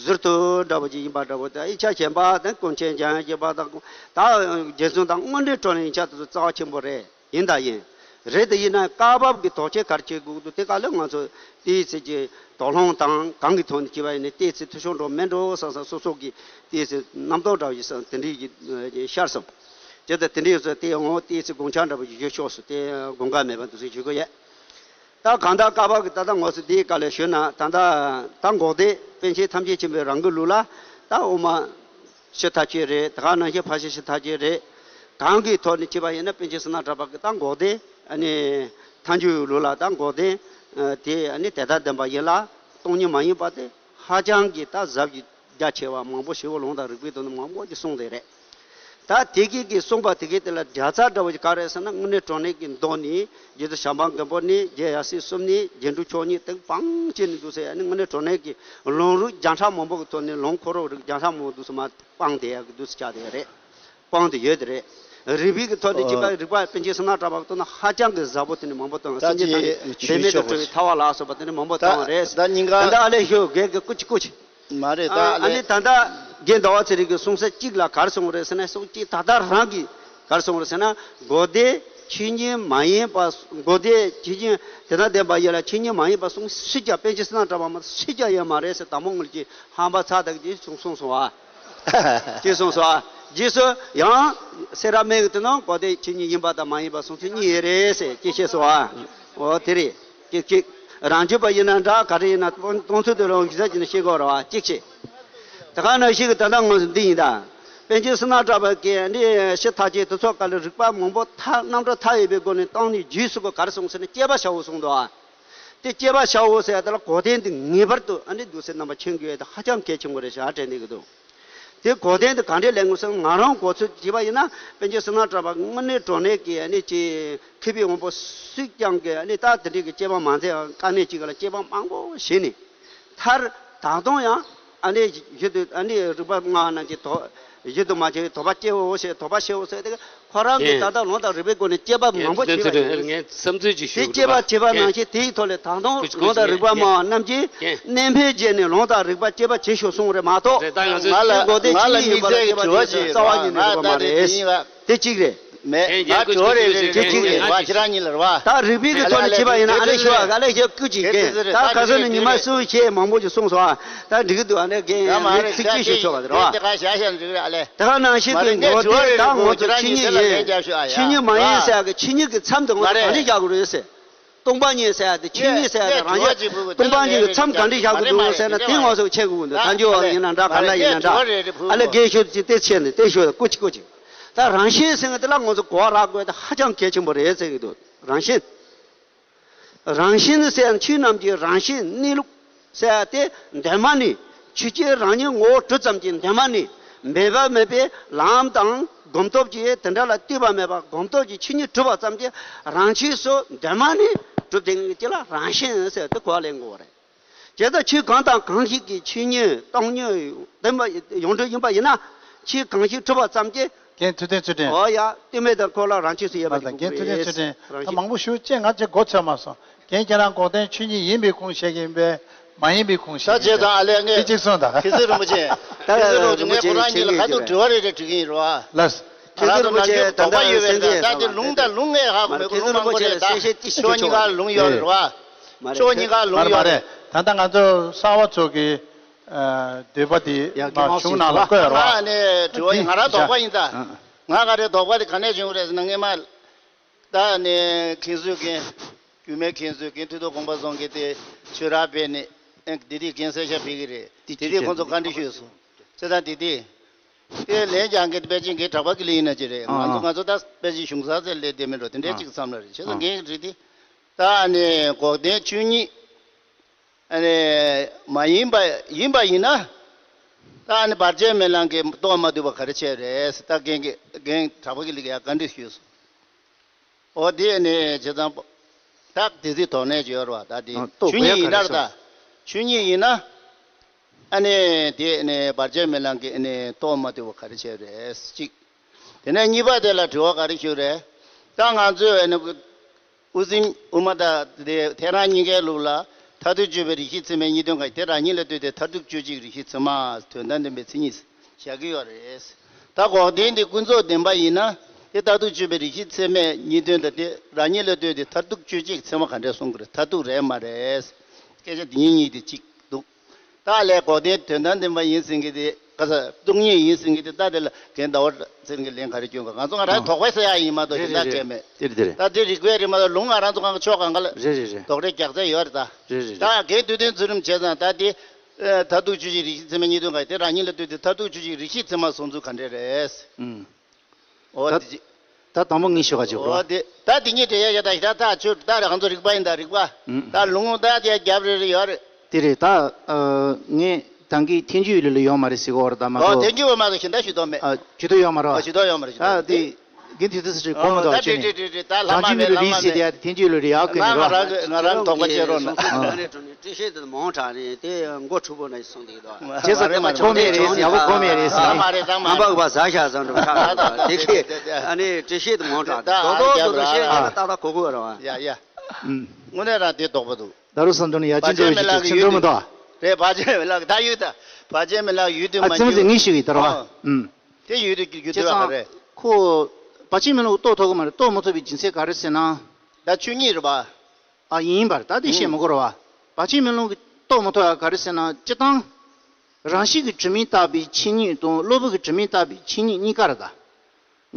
ཟུར་དུ་འདྲ་བོ་ཅིག་ཡིན་པ་འདྲ་བོ་དང་། ཡིག་ཆ་གཞན་པ་དང་ཀུན་མཁྱེན་འཇམ་དབྱངས་བཞད་པ་དང་ད་རྗེ་བཙུན་དང་དངོས་འབྲེལ་སྤྲོ་ལེན་ཡིག་ཆ་དེ་ཚོ་རྩ་བ་ཆེན་པོ་རེད། ཡིན་དང་ཡིན། རེད། དེ་ཡིན་ན་སྐབས་བབ་ཀྱི་དོགས་གཅོད་ག་རེ་བྱེད་དགོས་འདུག་དེ་ག་ལ་ང་ཚོ་ཏོག་ཙམ་གྱི་དོགས་སློང་དང་གང་གི་ཐོག་ནས་བྱས་པ་ཡིན་ན་ཏོག་ཙམ་འཐུས་ཤོར་འགྲོ་མེད་འགྲོ་བསམ་བསམ་སོ་སོ་གི་ཏོག་ཙམ་རྣམ་རྟོག་འདྲ་བ་ཞིག་དེ་འདྲའི་གི་ཤར་སོང་། དེ་ལྟར་དེ་འདྲའི་བཟོ་དེ་ཡང་ཏོག་ཙམ་དགོངས་འཆར་འདྲ་བ་ཞིག་ཞུ་ཆོག་སོང་། དེ་དགོངས་འགལ་མེད་པ་འདུག་ཟེར་ཞུ་གི་ཡོད། ད་གང་ལྟར་སྐབས་བབ་ཀྱི་ད་ལྟ་ང་ཚོ་འདིའི་སྐབས་ལ་ཞུས་ན་ད་ལྟ་ད་འགོག་བདེན་པཎ་ཆེན་ཐམས་ཅད་མཁྱེན་པའི་རང་གི་ལུགས་ལ་ད་དབུ་མ་ཞེ་ཐག་ཆོད་རེད། ད་ག་ནང་བཞིན་ཕར་ཕྱིན་ཞེ་ཐག་ཆོད་རེད། གང་གི་ཐོག་ནས་བྱས་པ་ཡིན་ན་པཎ་ཆེན་བསོད་ནམས་གྲགས་པ་གི་ད་འགོག་བདེན་ཨ་ནི་ཐལ་འགྱུར་ལུགས་ལ་ད་འགོག་བདེན་དེ་ཨ་ནི་དེ་ལྟར་བདེན་པ་ཡིན་ལ་སྟོང་ཉིད་མ་ཡིན་པ་དེ་ཧ་ཅང་གི་ད་ཟབ་ཀྱི་རྒྱ་ཆེ་བ་མང་པོ་ཞིག་ལུང་དང་རིགས་པའི་ཐོག་ནས་མང་པོ་ཞིག་གསུངས་བསྡད་རེད། ད་དེ་གི་གི་གསུངས་པ་དེ་གི་དེ་ལ་རྒྱལ་ཚབ་འདྲ་བོ་ཞིག་ག་རེ་ཟེར་ན་དངོས་གནས་དྲང་གནས་ཀྱི་མདོ་ནི་རྗེ་བཙུན་བྱམས་པ་མགོན་པོ་ནས་རྗེ་ཡབ་སྲས་གསུམ་ནས་རྗེ་འབྲུག་མཆོག་གཉིས་དེ་སྤངས་བྱས་ནས་འདུག་ཟེར་ཨ་ནི་དངོས་གནས་དྲང་གནས་ཀྱི་ལུང་རིགས་བརྒྱ་ཕྲག་མང་པོ་གི་ཐོག་ནས་ལུང་ཁོ་རང་རིགས་བརྒྱ་ཕྲག་མང་པོ་འདུག་ཟེར་མ་སྤངས་བསྡད་ཡག་གི་འདུག་ཟེར་ཆགས་བསྡད་ཡོད་རེད། སྤངས་བསྡད་ཡོད་དེ་རེད། རིགས་པའི་གི་ཐོག་ནས་བྱས་པ་རིགས་པ་པཎ་ཆེན་བསོད་ནམས་གྲགས་པ་གི་ཐོག་ན་ཧ་ཅང་གི་ཟབ་པོ་དེ་ནས་མང་པོ་བཏང་། ད་སེམས་ཅན་ཅི་ཐམས་ཅད་འབད་མེད་དུ་གྲོལ་བའི་ཐར་པ་ལ་སོགས་པ་དེ་ནས་མང་པོ་ད་བཏང་བ་རེད། ད་སྙིང་ག་ད་ལྟ་ཨ་ལས་ཞུ་རྒན་གྱི་སྐུ་མཁྱེན་སྐུ་མཁྱེན། མ་རེད་ད་ཨ་ཨ་ལས། ནི་ད་ལྟ་རྒན་ཟླ་བ་ཚེ་རིང་གིས་གསུང་ས་གཅིག་ལ་ག་རེ་གསུངས་རེད་ཟེར་ན་གསུང་གཅིག་ད་ལྟ་རང་གིས་ག་རེ་གསུངས་རེད་ཟེར་ན་འགོག་བདེན་ཆོས་ཉིད་མ་ཡིན་པ། འགོག་བདེན་ཆོས་ཉིད་དེ་དག་བདེན་པ་ཡིན་ལ་ཆོས་ཉིད་མ་ཡིན་པ་གསུང་སུས་ཀྱང་པཎ་ཆེན་བསོད་ནམས་གྲགས་པ་མ་གཏོགས་སུས་ཀྱང་ཡོད་མ་རེད་ཟེར་དང་པོ་ངོས་ཀྱི་ཧམ་པ་ཚ་དག་ཅིག་གསུངས་གསུངས་སོང་ཨ། ཅེས་གསུངས་སོ། རྗེས་སུ་ཡང་སེ་ར་སྨད་ཀྱི་དེ་ནང་གོ་དེ་ཆོས་ཉིད་ཡིན་པ་དང་མ་ཡིན་པ་གསུང་ཚུལ་གཉིས་ཡོད་རེད་ཟེར་ཅེས་བཤད་སོ། འོ་དེ་རེད། ཅིག་ཅིག་རང་རྒྱུད་པ་ཡིན་ན་འདྲ་ག་རེ་ཡིན་ན་སྟོང་ཚུལ་དེ་རང་གཞི་ས་ཅིག་ནས་ཤེས་དགོས་རེད་བ་ཅིག་བྱེད། ད་ག་ནང་བཞིན་གྱི་ད་ལྟ་ངོས་སུ་འདི་ཡིན་ད། པཎ་ཆེན་བསོད་ནམས་གྲགས་པ་གིས་འདི་ཕྱི་ཐག་བཅད་དེ་ཚོ་ག་ལ་རིགས་པ་མང་པོ་ཐ་རྣམ་གྲངས་མཐའ་ཡས་པའི་སྒོ་ནས་བཏང་ནས་རྗེས་སུ་ག་རེ་གསུངས་ཟེར་ན་དཔྱད་པ་བྱའོ་གསུངས་འདུག་ཨ། དེ་དཔྱད་པ་བྱའོ་ཟེར་ཡ་དེ་ལ་གོ་དོན་དེ་ངེས་པར་དུ་ཨ་ནི་འདུག་སེ་རྣམ་པ་མཁྱེན་དགོས་ཡ་དེ་ཧ་ཅང་གལ་ཆེན་པོ་རེད་ཤག་དྲན་བསྡད་ཀྱི་འདུག་དེ་གོ་དོན་དེ་ག་འདྲས་ལེན་དགོས་ཟེར་ན་ང་རང་གོ་ཚོད་བྱས་པ་ཡིན་ན་པཎ་ཆེན་བསོད་ནམས་གྲགས་པ་དངོས་གནས་དྲང་གནས་ཀྱི་ཨ་ནི་ཅི་མཁས་པའི་དབང་པོ་སུས་ཀྱང་གི་ཨ་ནི་ད་དེ་འདྲས་ཀྱི་དཔྱད་པ་མང་ཚད་དཀའ་གནད་ཅིག་ལ་དཔྱད་པ་མང་པོ་བྱས་ནས་མཐར་ད་དུང་ཡང་ཨ་ནི་ཡུལ་དུ་ཨ་ནི་རིགས་པ་ལྔ་རྣམས་ཀྱི་དོ་ཡུལ་དུ་མ་བྱས་པའི་དོགས་པ་སྐྱེའོ་ཞེས་དོགས་པ་ཤེའོ་ཟེར་ཏེ་ཁོ་རང་གིས་ད་ལྟ་ལུང་དང་རིགས་པའི་སྒོ་ནས་དཔྱད་པ་མང་པོ་བྱས་པ་ཡིན། ངས་བསམ་ཚུལ་ཅིག་དེ་ཞུ་དགོས་དཔྱད་པ་བྱས་པ་ནང་བཞིན་དེའི་ཐོག་ལས་ད་དུང་ལུང་དང་རིགས་པ་སྨྲ་བ་རྣམས་ཀྱིས་གནད་འཕེན་བྱས་ནས་ལུང་དང་རིགས་པ་དཔྱད་པ་བྱེད་ཤོག་གསུངས་རེད་མ་གཏོགས། རེད་ད་ང་ཚོས་ང་ལ་ང་ལ་དམིགས་བསལ་གྱི་དྲི་བ་ཅིག་ཡོད་རྩ་བ་ཉིད་ནས་ཡོད་པ་མ་རེད། དེ་གཅིག་རེད། མེད་ང་དྲི་བ་རེ་རེ་དྲི་གི་ཡིན། ང་ཁྱེད་རང་གཉིས་ལ་རེད་བ། ད་རིགས་པའི་གི་ཐོག་ནས་བྱས་པ་ཡིན་ན་ཨ་ལས་ཞུ་བ་ཨ་ལས་ཞུ་སྐུ་མཁྱེན་རྒན་ད་ཁ་སང་ནས་ཉི་མ་གསུམ་བཤད་མང་པོ་ཞིག་གསུངས་སོང་ཨ། ད་འགྲིག་གི་འདུག་ཨ་ལས་རྒན་ཡང་མ་རེད་ཚིག་གཅིག་ཞུ་ཆོག་པ་དེ་རེད་བ། དེ་ག་ཤ་ཤ་འགྲིག་རེད་ཨ་ལས། དེ་ག་ནང་བཞིན་གྱི་ངོ་དེ་ད་ངོ་ཚོ་ཆོས་ཉིད་ཡིན་ཆོས་ཉིད་མ་ཡིན་ཟེར་གི་ཆོས་ཉིད་ཀྱི་མཚམས་དེ་ངོ་ཚོ་ག་འདྲ་བཞག་དགོས་རེད་ཟེར། སྟོང་པ་ཉིད་ཟེར་ཡ་དེ་ཆོས་ཉིད་ཟེར་ཡ་དེ་རང་རྒྱལ་སྟོང་པ་ཉིད་ཀྱི་མཚམས་ག་འདྲ་བཞག་དགོས་འདུག་ཟེར་ན་དེ་ང་ཚོ་ཆེ་དགོས་འདུག་ད་འཇོ་བ་ཡིན་ན་འདྲ་ག་འདྲ་ཡིན་ན་འདྲ་ཨ་ལས་རྒན་ཤོད་ཅིག་དེ་ཆེ་ནས་དེ་ཤོད་ཀོ་ཅི་ཀོ་ཅི། ད་རང་བཞིན་ཟེར་ན་དེ་ལ་ང་ཚོ་གོ་བ་རག་དགོས་དེ་ཧ་ཅང་གལ་ཆེན་པོ་རེད་ཟེར་གི་འདུག་རང་བཞིན། རང་བཞིན་ཟེར་ཡ་ཆོས་རྣམས་ཀྱི་རང་བཞིན་གནས་ལུགས། ཟེར་ཏེ་འདུན་མ་ནི་ཆོས་ཅན་རང་ཉིད་ངོ་བོ་གྲུབ་ཙམ་གྱི་འདུན་མ་ནི་འབད་པ་མེད་པའི་ལམ་དང་སྒོམ་སྟོབས་ཀྱིས་དེ་འདྲ་ལ་ལྟོས་པ་མེད་པར་སྒོམ་སྟོབས་ཀྱིས་ཆོས་ཉིད་གྲུབ་པ་ཙམ་གྱི་རང་ཆས་སུ་འདུན་མ་ནི་གྲུབ་དེ་ཅི་ལ་རང་བཞིན་ཟེར་ཏེ་གོ་བ་ལེན་དགོས་པ་རེད། དེ་ལྟར་ཆོས་གང་དང་གང་ཞིག་གི་ཆོས་ཉིད་སྟོང་ཉིད་བདེན་པ་ཡོངས་གྲུབ་ཡིན་པ་ཡིན་ན་ཆོས་གང་ཞིག་གྲུབ་པ་ཙམ་གྱིས། རྒན་ཐུབ་བསྟན་ཚུལ་ཁྲིམས། ཨོ་ཡ། ལྟོས་མེད་དང་ཁོ་ལ་རང་ཆས་སུ་ཡོད་པ་མ་ཞིག་དགོས་རྒན་ཐུབ་བསྟན་ཚུལ་ཁྲིམས་ད་མང་པོ་ཞུ་ཅེས་ང་ཅིག་གོ་ཚོད་མ་སོང་། རྒན་ཁྱེད་རང་འགོག་བདེན་ཆོས་ཉིད་ཡིན་པའི་ཁུངས་བཤད་ཀྱི་ཡིན་པས་མ་ཡིན་པའི་ཁུངས་བཤད་ཀྱི་ཡིན་པས། ད་བྱས་ཙང་ཨ་ལས་ངས་དེ་གཅིག་གསུངས་དང་། མཁན་ཟུར་རིན་པོ་ཆེ། མཁན་ཟུར་རིན་པོ་ཆེ་ངས་ཁོ་རང་གཉིས་ལ་ཁ་ཐུག་དྲི་བ་རེ་རེ་དྲི་གི་ཡིན་རོགས། ལགས། ང་རང་ཚོ་ནམ་རྒྱུན་དོགས་པ་ཡོད་པས་ད་ལྟ་དེ་ལུང་དང་ལུང་ངས་ཧ་གོ་མེད་ཁོ་ལུང་མང་པོ་རེད་ད། ཕྱོགས་གཉིས་ཀ་ལུང་ཡོད་རེད་རོགས། ཕྱོགས་གཉིས་ཀ་ལུང་ཡོད་རེད། ད་ལྟ་ང་ཚོ་གསར་བ་ཚོ་གི་འདོད་པ་དེ་མ་གཞུང་ནང་ལ་བཀོད་རོགས། ང་ནས་དྲི་བ་ཡིན། ང་རང་དོགས་པ་ཡིན་ད། ང་ག་རེ་དོགས་པ་དེ་ག་ནས་བྱུང་རེད་ཟེར་ན་སྔས་མ་ད་ནས་མཁན་ཟུར་མཁན་རྒྱུད་སྨད་མཁན་ཟུར་མཁན་ཐུགས་རྗེ་དགོངས་པ་རྫོང་གིས་དེ་ཆོས་ར་སྤེལ་ནས་ཨེ་དེ་དེ་རྒན་གསལ་ཤ་ཕེབས་ཀྱི་རེད། དེ་དེ་ཁོང་ཚོ་བཀའ་འདྲི་ཞུས་སོང་། བྱས་ཙང་དེ་དེ་དེ་ལན་རྒྱག་མཁན་དེ་པེ་ཅིན་རྒན་གྲགས་པ་ཀུན་ལེགས་ཡིན་ན་ཅི་རེད། ང་ཚོ་ང་ཚོ་ད་པེ་ཅིན་གཞུང་ས་ཚད་ལས་བསྡད་མེད་འགྲོ་དེ་འདྲའི་གཅིག་བསམ་ལ་རེད། བྱས་ཙང་རྒན་གྱིས་དྲིས་དེ་ད་ནས་འགོག་བདེན་ཆོས་ཉིད། ཨ་ནི་མ་ཡིན་པ་ཡིན་པ་ཡིན་ན། ད་ཨ་ནི་བར་ཆད་མེད་ལམ་གྱི་རྟོགས་མ་ཐུབ་པ་ག་རེ་བྱས་རེད། ད་རྒན་གྱི་རྒན་གྲགས་པ་ཀུན་ལེགས་ཀྱིས་ཡང་བཀའ་འདྲི་ཞུས་སོང་། འོ་དེ་ནི་བྱས་ཙང་ད་དེ་ཚོའི་དོགས་གནས་ཅིག་ཡོད་རེད་བ། ད་དེ་ཆོས་ཉིད་ཡིན་ན་རེད་ད། ཆོས་ཉིད་ཡིན་ན། ཨ་ནི་དེ་ནི་བར་ཆད་མེད་ལམ་གྱི་ཨ་ནི་རྟོགས་མ་ཐུབ་པ་ག་རེ་བྱས་རེད་གཅིག་དེ་ནས་གཉིས་པ་དེ་ལ་དྲི་བ་ག་རེ་ཞུ་རེད། ད་ང་ཚོས་ཨ་ནི། དབུ་འཛིན་དབུ་མ་དང་དེ་ཐལ་རང་གཉིས་ཀའི་ལུགས་ལ་མཐར་ཐུག་དཔྱོད་པའི་རིགས་ཤེས་ཚད་མའི་གཉིས་དོན་གང་ཡིན་དེ་རང་ཉིད་ལ་ལྟོས་ཏེ་མཐར་ཐུག་དཔྱོད་བྱེད་ཀྱི་རིགས་ཤེས་ཚད་མ་དོན་དམ་བདེན་པའི་མཚན་ཉིད་བཞག་གི་ཡོད་རེད། ད་འགོག་བདེན་དེ་ཀུན་རྫོབ་བདེན་པ་ཡིན་ན་ དེ་མཐར་ཐུག་དཔྱོད་པའི་རིགས་ཤེས་ཚད་མས་གཉིས་དོན་དང་དེ་རང་ཉིད་ལ་ལྟོས་ཏེ་མཐར་ཐུག་དཔྱོད་བྱེད་ཀྱི་ཚད་མ་ག་འདྲས་གསུང་གི་རེད། མཐར་ཐུག་རེད་མ་རེད། སྐད་ཆ་འདི་གཉིས་གཉིས་དེ་གཅིག་འདུག་ད་ལས་འགོག་བདེན་དོན་དམ་བདེན་པ་ཡིན་ཟེར་མཁན་དེ་ག་ས་སྟོང་ཉིད་ཡིན་ཟེར་མཁན་དེ་ད་དེ་ལ་རྒན་ཟླ་བ་ཟེར་མཁན་ལན་ག་རེ་སྐྱོན་ག་ང་ཚོ་ང་རང་ཨ་དོགས་པ་ཟེར་ཡ་ཡིན་མ་གཏོགས་རེད་གཞན་དག་རེད་གལ་མེད། དེ་རེད་དེ་རེད། ད་དེ་རིགས་པས་རེད་མ་གཏོགས་ལུང་ང་རང་ཚོ་གང་ག་ཕྱོགས་གང་ག་ལ་རེད་རེད་རེད། དོགས་རེ་རྒྱག་ཚད་ཡོད་རེད་ད། རེད་རེད་ད་རེད། དགེ་འདུན་ཚུལ་ཁྲིམས་བྱས་ཙང་ད་དེ་ཨ་མཐར་ཐུག་དཔྱོད་བྱེད་རིགས་ཤེས་ཚད་མ་གཉིས་དོན་ག་དེ་རང་ཉིད་ལ་ལྟོས་ཏེ་མཐར་ཐུག་དཔྱོད་བྱེད་རིགས་ཤེས་ཚད་མ་སོང་ཚུལ་ག་འདྲས་རེད། ཨུམ། འོ་ད་དེ་ཅི། ད་དང་པོ་ངས་ཤོད་ག་ཅིག་འོ་རོ། དེ་ད་དེ་ཉིད་དྲན་ཡ་ཡ་ད་ཡ་ད་ད་ཆོས་ད་རང་ཚོ་རིག་པ་ཡིན་ད་རིག་པ། ཨུམ། ད་ལུང་ད་དེ་རྒྱབ་རེ་རེ་ཡོད་རེད། དེ་རེད་ད། ཨ་ངས་ད་གིན་ཐེན་ཅུ་ཡུལ་ལ་ཡོད་མ་རེད་ཟེར་གོ་ར་ད་མ་ཨོ་གཏོགས། ཐེན་ཅུ་བ་མ་གཏོགས་གཞན་ད་ཞུ་དོན་མེད། ཨ་ཇུས་གཏོགས་ཡོད་མ་རེད། ཨ་ཇུས་གཏོགས་ཡོད་མ་རེད་ད་ཇུས་གཏོགས་དེ་མེད། གིན་དེ་ཚོ་ཟེར་ཅིག་གོ་མི་འདུག་ཨ་ཅེ་ནི། ད་ལྷ་མ་ཇུས་མེད་ལ་ལྷ་མ་ལི་ཟེར་མེད། དེ་ཡ་ཐེན་ཅུ་ཡུལ་ལ་རེད་ཡ་ང་ཀུན་ང་རང་རང་ང་རང་དོགས་པ་སྐྱེ་རོགས་གནང་། ཨ་ནི་དྲུང་ནས་བཀྲ་ཤིས་དེ་མང་དྲགས་ནས་དེ་མགོ་འཁྲུག་པོ་ན་སོང་དེ་གི་དོ། བྱས་ཙང་ད་གོ་མེད་རེད་ཟེར་ཡག་པོ་གོ་མེད་རེད་ཟེར་ནས། ང་པགས་པ་ཟ་ཤ་ཟ་འགྲོ་ཤ་ཟ་དེ་ཁྱེད་ཨ་ནི་བཀྲ་ཤིས་དེ་མང་དྲགས་དོ་དོ་དོ་དོ་ཤེས་ཀྱི་ན་ཏག་ཏག་གོ་གི་རེད་བ། ཡ་ཡ། དངོས་གནས་རང་དེ་དོགས་པ་འདུག་ད་རུ་བསམ་དོན་ཡ་ཅི་འགྲོ་བའི་ཞིག་ཅིག་ཕྱིན་འགྲོ་མི་འདུག་རེད་བ་ཅན་མི་ལག་ད་ཡོད་ད། བ་ཅན་མི་ལག་ཡོད་དུ་ཨ་མ་ཙི་མ་ཙི་ངས་ཞུ་གི་ད་རུ་བ། ཨུམ། དེ་ཡོད་དུ་རྒྱུ་བྱས་དུ་ཙང་རེད། ཁོ་བ་ཅན་མི་ལག་རྟོགས་ཐུབ་གི་མ་རེད། རྟོགས་མ་ཐུབ་པའི་རྒྱུ་མཚན་ག་རེ་ཟེར་ན། ད་ཆོས་ཉིད་རེད་བ། ཨ་ཡིན་པར་ད་དེ་བཤད་མི་དགོས་རེད་བ། བ་ཅན་མི་ལག་གི་རྟོགས་མ་ཐུབ་ཡ་ག་རེ་ཟེར་ན་སྤྱིར་བཏང་། རང་བཞིན་གྱིས་གྲུབ་མིན་བརྟག་པའི་ཆོས་ཉིད་དང་གློ་བུར་གྱིས་གྲུབ་མིན་བརྟག་པའི་ཆོས་ཉིད་གཉིས་ཀ་རེད་ད།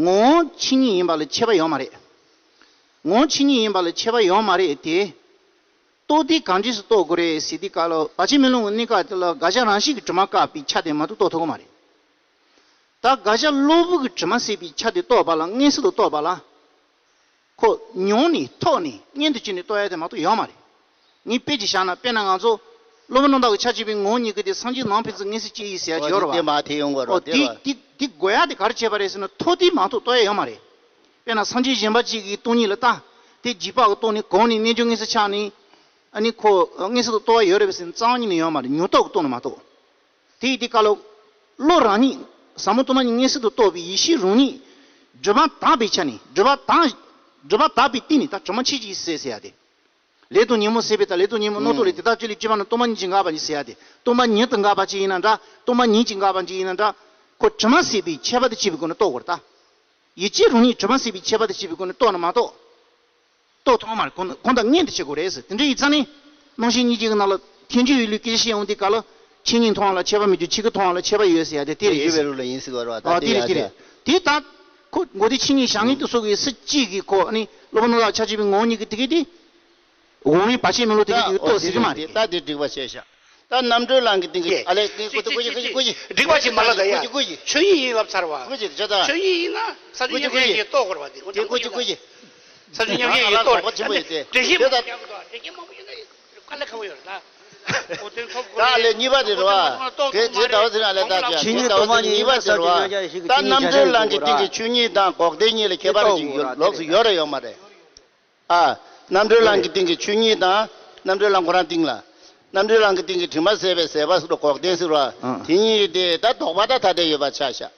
ངོ་བོ་ཆོས་ཉིད་ཡིན་པ་ལ་ཁྱད་པར་ཡོད་མ་རེད། ངོ་བོ་ཆོས་ཉིད་ཡིན་པ་ལ་ཁྱད་པར་ཡོད་མ་རེད་དེ། རྟོགས་དུས་གང་འདྲས་སུ་རྟོགས་དགོས་རེད་ཟེར་དུས་སྐབས་ལ་བ་ཅན་མི་ལག་གི་གནས་སྐབས་དེ་ལ་དགག་བྱ་རང་བཞིན་གྱིས་གྲུབ་མ་བཀག་པའི་ཆ་དེ་མ་གཏོགས་རྟོགས་ཐུབ་ཀྱི་མ་རེད། ད་དགག་བྱ་གློ་བུར་གྱིས་གྲུབ་མ་བསྲེགས་པའི་ཆ་དེ་རྟོགས་པ་ལ་མངོན་སུམ་དུ་རྟོགས་པ་ལ། ཁོ་མྱོང་ནས་ཐོག་ནས་མངོན་དུ་བྱས་ནས་རྟོགས་ཡ་དེ་མ་གཏོགས་ཡོད་མ་རེད། ངས་དཔེ་ཅིག་བཞག་ན་དཔེར་ན་ང་ཚོ་གློ་བུར་རྣམ་དག་གི་ཆ་གཅིག་པའི་ངོ་བོ་ཉིད་ཀྱིས་དེ་སངས་རྒྱས་ནང་ཕན་ཚུན་མངོན་གསལ་གཅིག་ཡིན་ཟེར་ཡ་ཅིག་ཡོད་རེད་བ། དེ་མ་དེ་ཡོང་དགོས་ཨོ་རེད་དེ་དེ་བ། དེ་དེ་དགོས་ཡ་དེ་ག་རེ་བྱས་པ་རེད་ཟེར་ན་ཐོག་མཐའ་མ་གཏོགས་རྟོགས་ཡ་ཡོད་མ་རེད། དཔེར་ན་སངས་རྒྱས་གཞན་པ་གཅིག་གི་སྟོང་ཉིད་ལ་ལྟ། དེ་རྗེས་དཔག་གི་སྟོང་ནས་གོང་ནས་རྣལ་འབྱོར་མངོན་གསལ་ཆགས་ནས། ཨ་ནི་ཁོ་མངོན་སུམ་དུ་རྟོགས་པ་ཡོད་རེད་པས་ཟེར་ན་རྩ་བ་ཉིད་ནས་ཡོད་མ་རེད། མྱོང་རྟོགས་ཀྱི་སྟོང་ནས་མ་གཏོགས། དེ་ཡི་དེ་ཀ་ལོ། བློ་རང་ཉིད་ཟབ་མོ་སྟོང་པ་ཉིད་མངོན་སུམ་དུ་རྟོགས་པའི་ཡེ་ཤེས་རང་ཉིད། སྒྲིབ་པ་དག་པའི་ཆ་ནས་སྒྲིབ་པ་དག་སྒྲིབ་པ་དག་པའི་སྟེང་ནས་ད་གྲུབ་མ་ཆོས་ཅན་ཟེར་ཟེར་ཡ་དེ། ལས་དང་ཉོན་མོངས་ཟད་པའི་ད་ལས་དང་ཉོན་མོངས་རྣམ་རྟོག་ལས་དེ་དག་བཅས་ལས་སྐྱེས་པ་རྣམས་སྟོང་པ་ཉིད་ཀྱིས་འགགས་པ་ཉིད་ཟེར་ཡ་དེ། སྟོང་པ་ཉིད་དུ་འགགས་པ་ཅིག་ཡིན་ན་འདྲ། སྟོང་པ་ཉིད་ཀྱིས་འགགས་པ་ཅིག་ཡིན་ན་འདྲ། ཁོ་གྲུབ་མ་ཟད་པའི་ཁྱད་པར་དུ་ཕྱེ་བའི་སྒོ་ནས་རྟོགས་དགོས་རེད་ད། ཡིད་ཀྱི་རང་ཉིད་གྲུབ་མ་ཟད་པའི་ཁྱད་པར་དུ་ཕྱེ་བའི་སྒོ་ནས་རྟོགས་ན་མ་གཏོགས། རྟོགས་ཐུབ་མ་རེད། གང་གང་ལྟར་མངོན་དུ་བྱེད་དགོས་རེད་ཟེར། དེ་འདྲ་ཡིན་ཙང་ནི། རྣམ་བཤད་སྙིང་རྗེ་གི་ནང་ལ་ཐལ་འགྱུར་ཡིན་ལུགས་སྐད་ཆ་བཤད་ཡོང་དུས་སྐབས་ལ། ཆོས་ཉིད་མཐོང་བ་ལ་ཁྱད་པར་མི་འདུག་ཕྱིས་ཀྱི་མཐོང་བ་ལ་ཁྱད་པར་ཡོད་ཟེར་ཡ་དེ་དེ་རེད་ཟེར། ཡོད་པའི་རུ་ལ་ཡིན་ཟེར་བ་རེད་བ། ད་ཨ་དེ་དེ་རེད་ཡ་དེ་རེད། དེ་ད། ཁོ་མགོ་དེ་ཆོས་ཉིད་བཞག་ངེས་དུ་སོགས་ཀྱི་སྲིད་ཅིག་གིས་ཁོ་ཨ་ནི་བློ་བུར་རྣམ་དག་ཆ་གཅིག་པའི་ངོ་བོ་ཉིད་ཀྱི་དེ་གས་དེ། འོག་མིན་བར་ཆད་མེད་ལུགས་དེ་གས་ཀྱིས་རྟོགས་ཟེར་གྱི་མ་རེད། ད་དེ་འགྲིག་པ་བྱས་ཤག་ད་རྣམ་གྲོལ་ལམ་གྱི་སྟེང་གི་ཨ་ལས་ཀྱི་ཀུ་ཀུ་ཀུ་ཀུ་ཀུ་ཀུ་འགྲིག་པ་ཅིག་མ་ལབ་ད་ཡ། ཀུ་ཀུ་ཀུ་ཀུ་ཆོས་ཉིད་ཡིན་ལབ་ཚར་བ། ཀུ་ཅིག་ཅོ་ད། ཆོས་ཉིད་ཡིན་ན་ས་ཆ་མཉམ་གཞག་ཡིན་རྟོགས་དགོས་རེད་བ་དེ། ཀུ་ཀུ་ཀུ་ཀུ་ཀུ་ས་ཆ་མཉམ་གཞག་ཡིན་རྟོགས་རེད་བ། འགྲེལ་བཤད་མང་པོ་ཡོད་ན་དཀའ་ལས་ཁག་པོ་ཡོད་རེད་ད། གོ་དོན་ཐོབ་དགོས་རེད། ད་ལས་གཉིས་པ་དེ་རེད་བ། གལ་ཏེ་ཟླ་བ་ཚེ་རིང་ལས་ད་ཅག་ཆོས་ཉིད་ཟླ་བ་ཚེ་རིང་གཉིས་པ་དེ་རེད་བ། ད་རྣམ་གྲོལ་ལམ་གྱི་སྟེང་གི་ཆོས་ཉིད་དང་འགོག་བདེན་གཉིས་ལ་ཁྱད་པར་ཅིག་ཡོད་ལོགས་སུ་ཡོད་རེད་ཡོད་མ་རེད། ཨ། རྣམ་གྲོལ་ལམ་གྱི་སྟེང་གི་ཆོས་ཉིད་དང་། རྣམ་གྲོལ་ལམ་ཁོ་རང་སྟེང་ལ། རྣམ་གྲོལ་ལམ་གྱི་སྟེང་གི་དྲི་མ་ཟད་པའི་ཟད་པ་སོགས་ལ་འགོག་བདེན་ཟེར་བ། ཨ། དེ་གཉིས་དེ་ད་དོགས་པ་ད་ཐ་དད་ཡོད་པ་ཆགས་ཤག་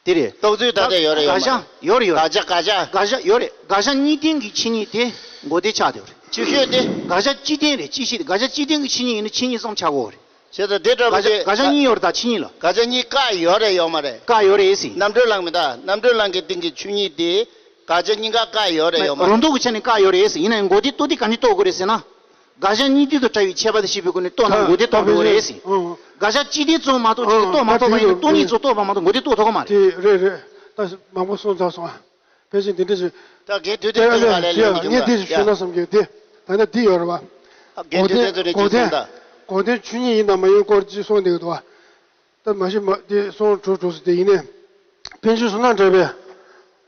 དེ་རེད། རྟོགས་ཚུལ་ཐ་དད་ཡོད་རེད་ཡོད་མ་རེད། ཡོད་རེད་ཡོད་རེད། དགག་བྱ་དགག་བྱ། དགག་བྱ་ཡོད་རེད། དགག་བྱ་གཉིས་ལྡན་གྱི་ཆོས་ཉིད་དེ་མགོ་བདེ་ཆགས་བསྡད་ཡོད་རེད། ཅིག་ཤོས་དེ། དགག་བྱ་གཅིག་ལྡན་རེད་གཅིག་ཤོས་དེ། དགག་བྱ་གཅིག་ལྡན་གྱི་ཆོས་ཉིད་ཡིན་ན་ཆོས་ཉིད་ཙམ་ཆགས་ཀྱི་ཡོད་རེད། བྱས་ཙང་དེ་འདྲ་པོ་དགག་བྱ་ཅིག་དགག་བྱ་གཉིས་ཡོད་རེད་ད་ཆོས་ཉིད་ལ། དགག་བྱ་གཉིས་བཀག་ཡོད་རེད་ཡོད་མ་རེད། བཀག་ཡོད་རེད་ཟེར། རྣམ་གྲོལ་ལམ་མི་ད་རྣམ་གྲོལ་ལམ་གྱི་སྟེང་གི་ཆོས་ཉིད་དེ། དགག་བྱ་གཉིས་ཀ་བཀག་ཡོད་རེད་ཡོད་མ་རེད། རང་ལྡོག་གི་ཆ་ནས་བཀག་ཡོད་རེད་ཟེར། ཡིན་ན་ཡང་མགོ་བདེ་རྟོགས་དུས་གང་ཅི་རྟོགས་དགོས་རེད་ཟེར་ན། དགག་བྱ་གཉིས་ལྡན་དུ་བཀྲལ་བའི་ཁྱད་པར་དུ་ཕྱེ་བའི་སྒོ་ནས་རྟོགས་ན་མགོ་བདེ་རྟོགས་འགྲོ་གི་རེད་ཟེར། ཨང་། དགག་བྱ་གཅིག་ལྡན་ཙམ་མ་གཏོགས་ཅིག་ཨང་རྟོགས་མ་ཐུབ་པ་ཡིན་ན་སྟོང་ཉིད་ཙམ་རྟོགས་པ་མ་གཏོགས་མགོ་བདེ་རྟོགས་ཐུབ་ཀྱི་མ་རེད། དེ་རེད་རེད། ད་མང་པོ་གསུངས་ཚར་སོང་ཨ། ཕལ་ཆེར་འདི་འདྲ་ཞིག་ད་རྒན་དུས་དེ་ཡ་ཡ་ཡ་ཡ་ངས་འདི་ཞིག་ཞུས་ན་བསམ་གྱི་དེ་ད་ལྟ་འདི་ཡོད་རེད་བ། ཨ་རྒན་དུས་དེ་ཚོ་རེད་འགོག་བདེན། འགོག་བདེན་ཆོས་ཉིད་ཡིན་དང་མ་ཡིན་སྐོར་ཅིག་གསུངས་འདུག་འདུག་བ། ད་མ་གཞི་མ་དེ་སོང་གྲུབ་གྲུབ་སོང་དེ་ཡིན་ནའི། ཕན་ཆད་བསོད་ནམས་བྲལ་བའི།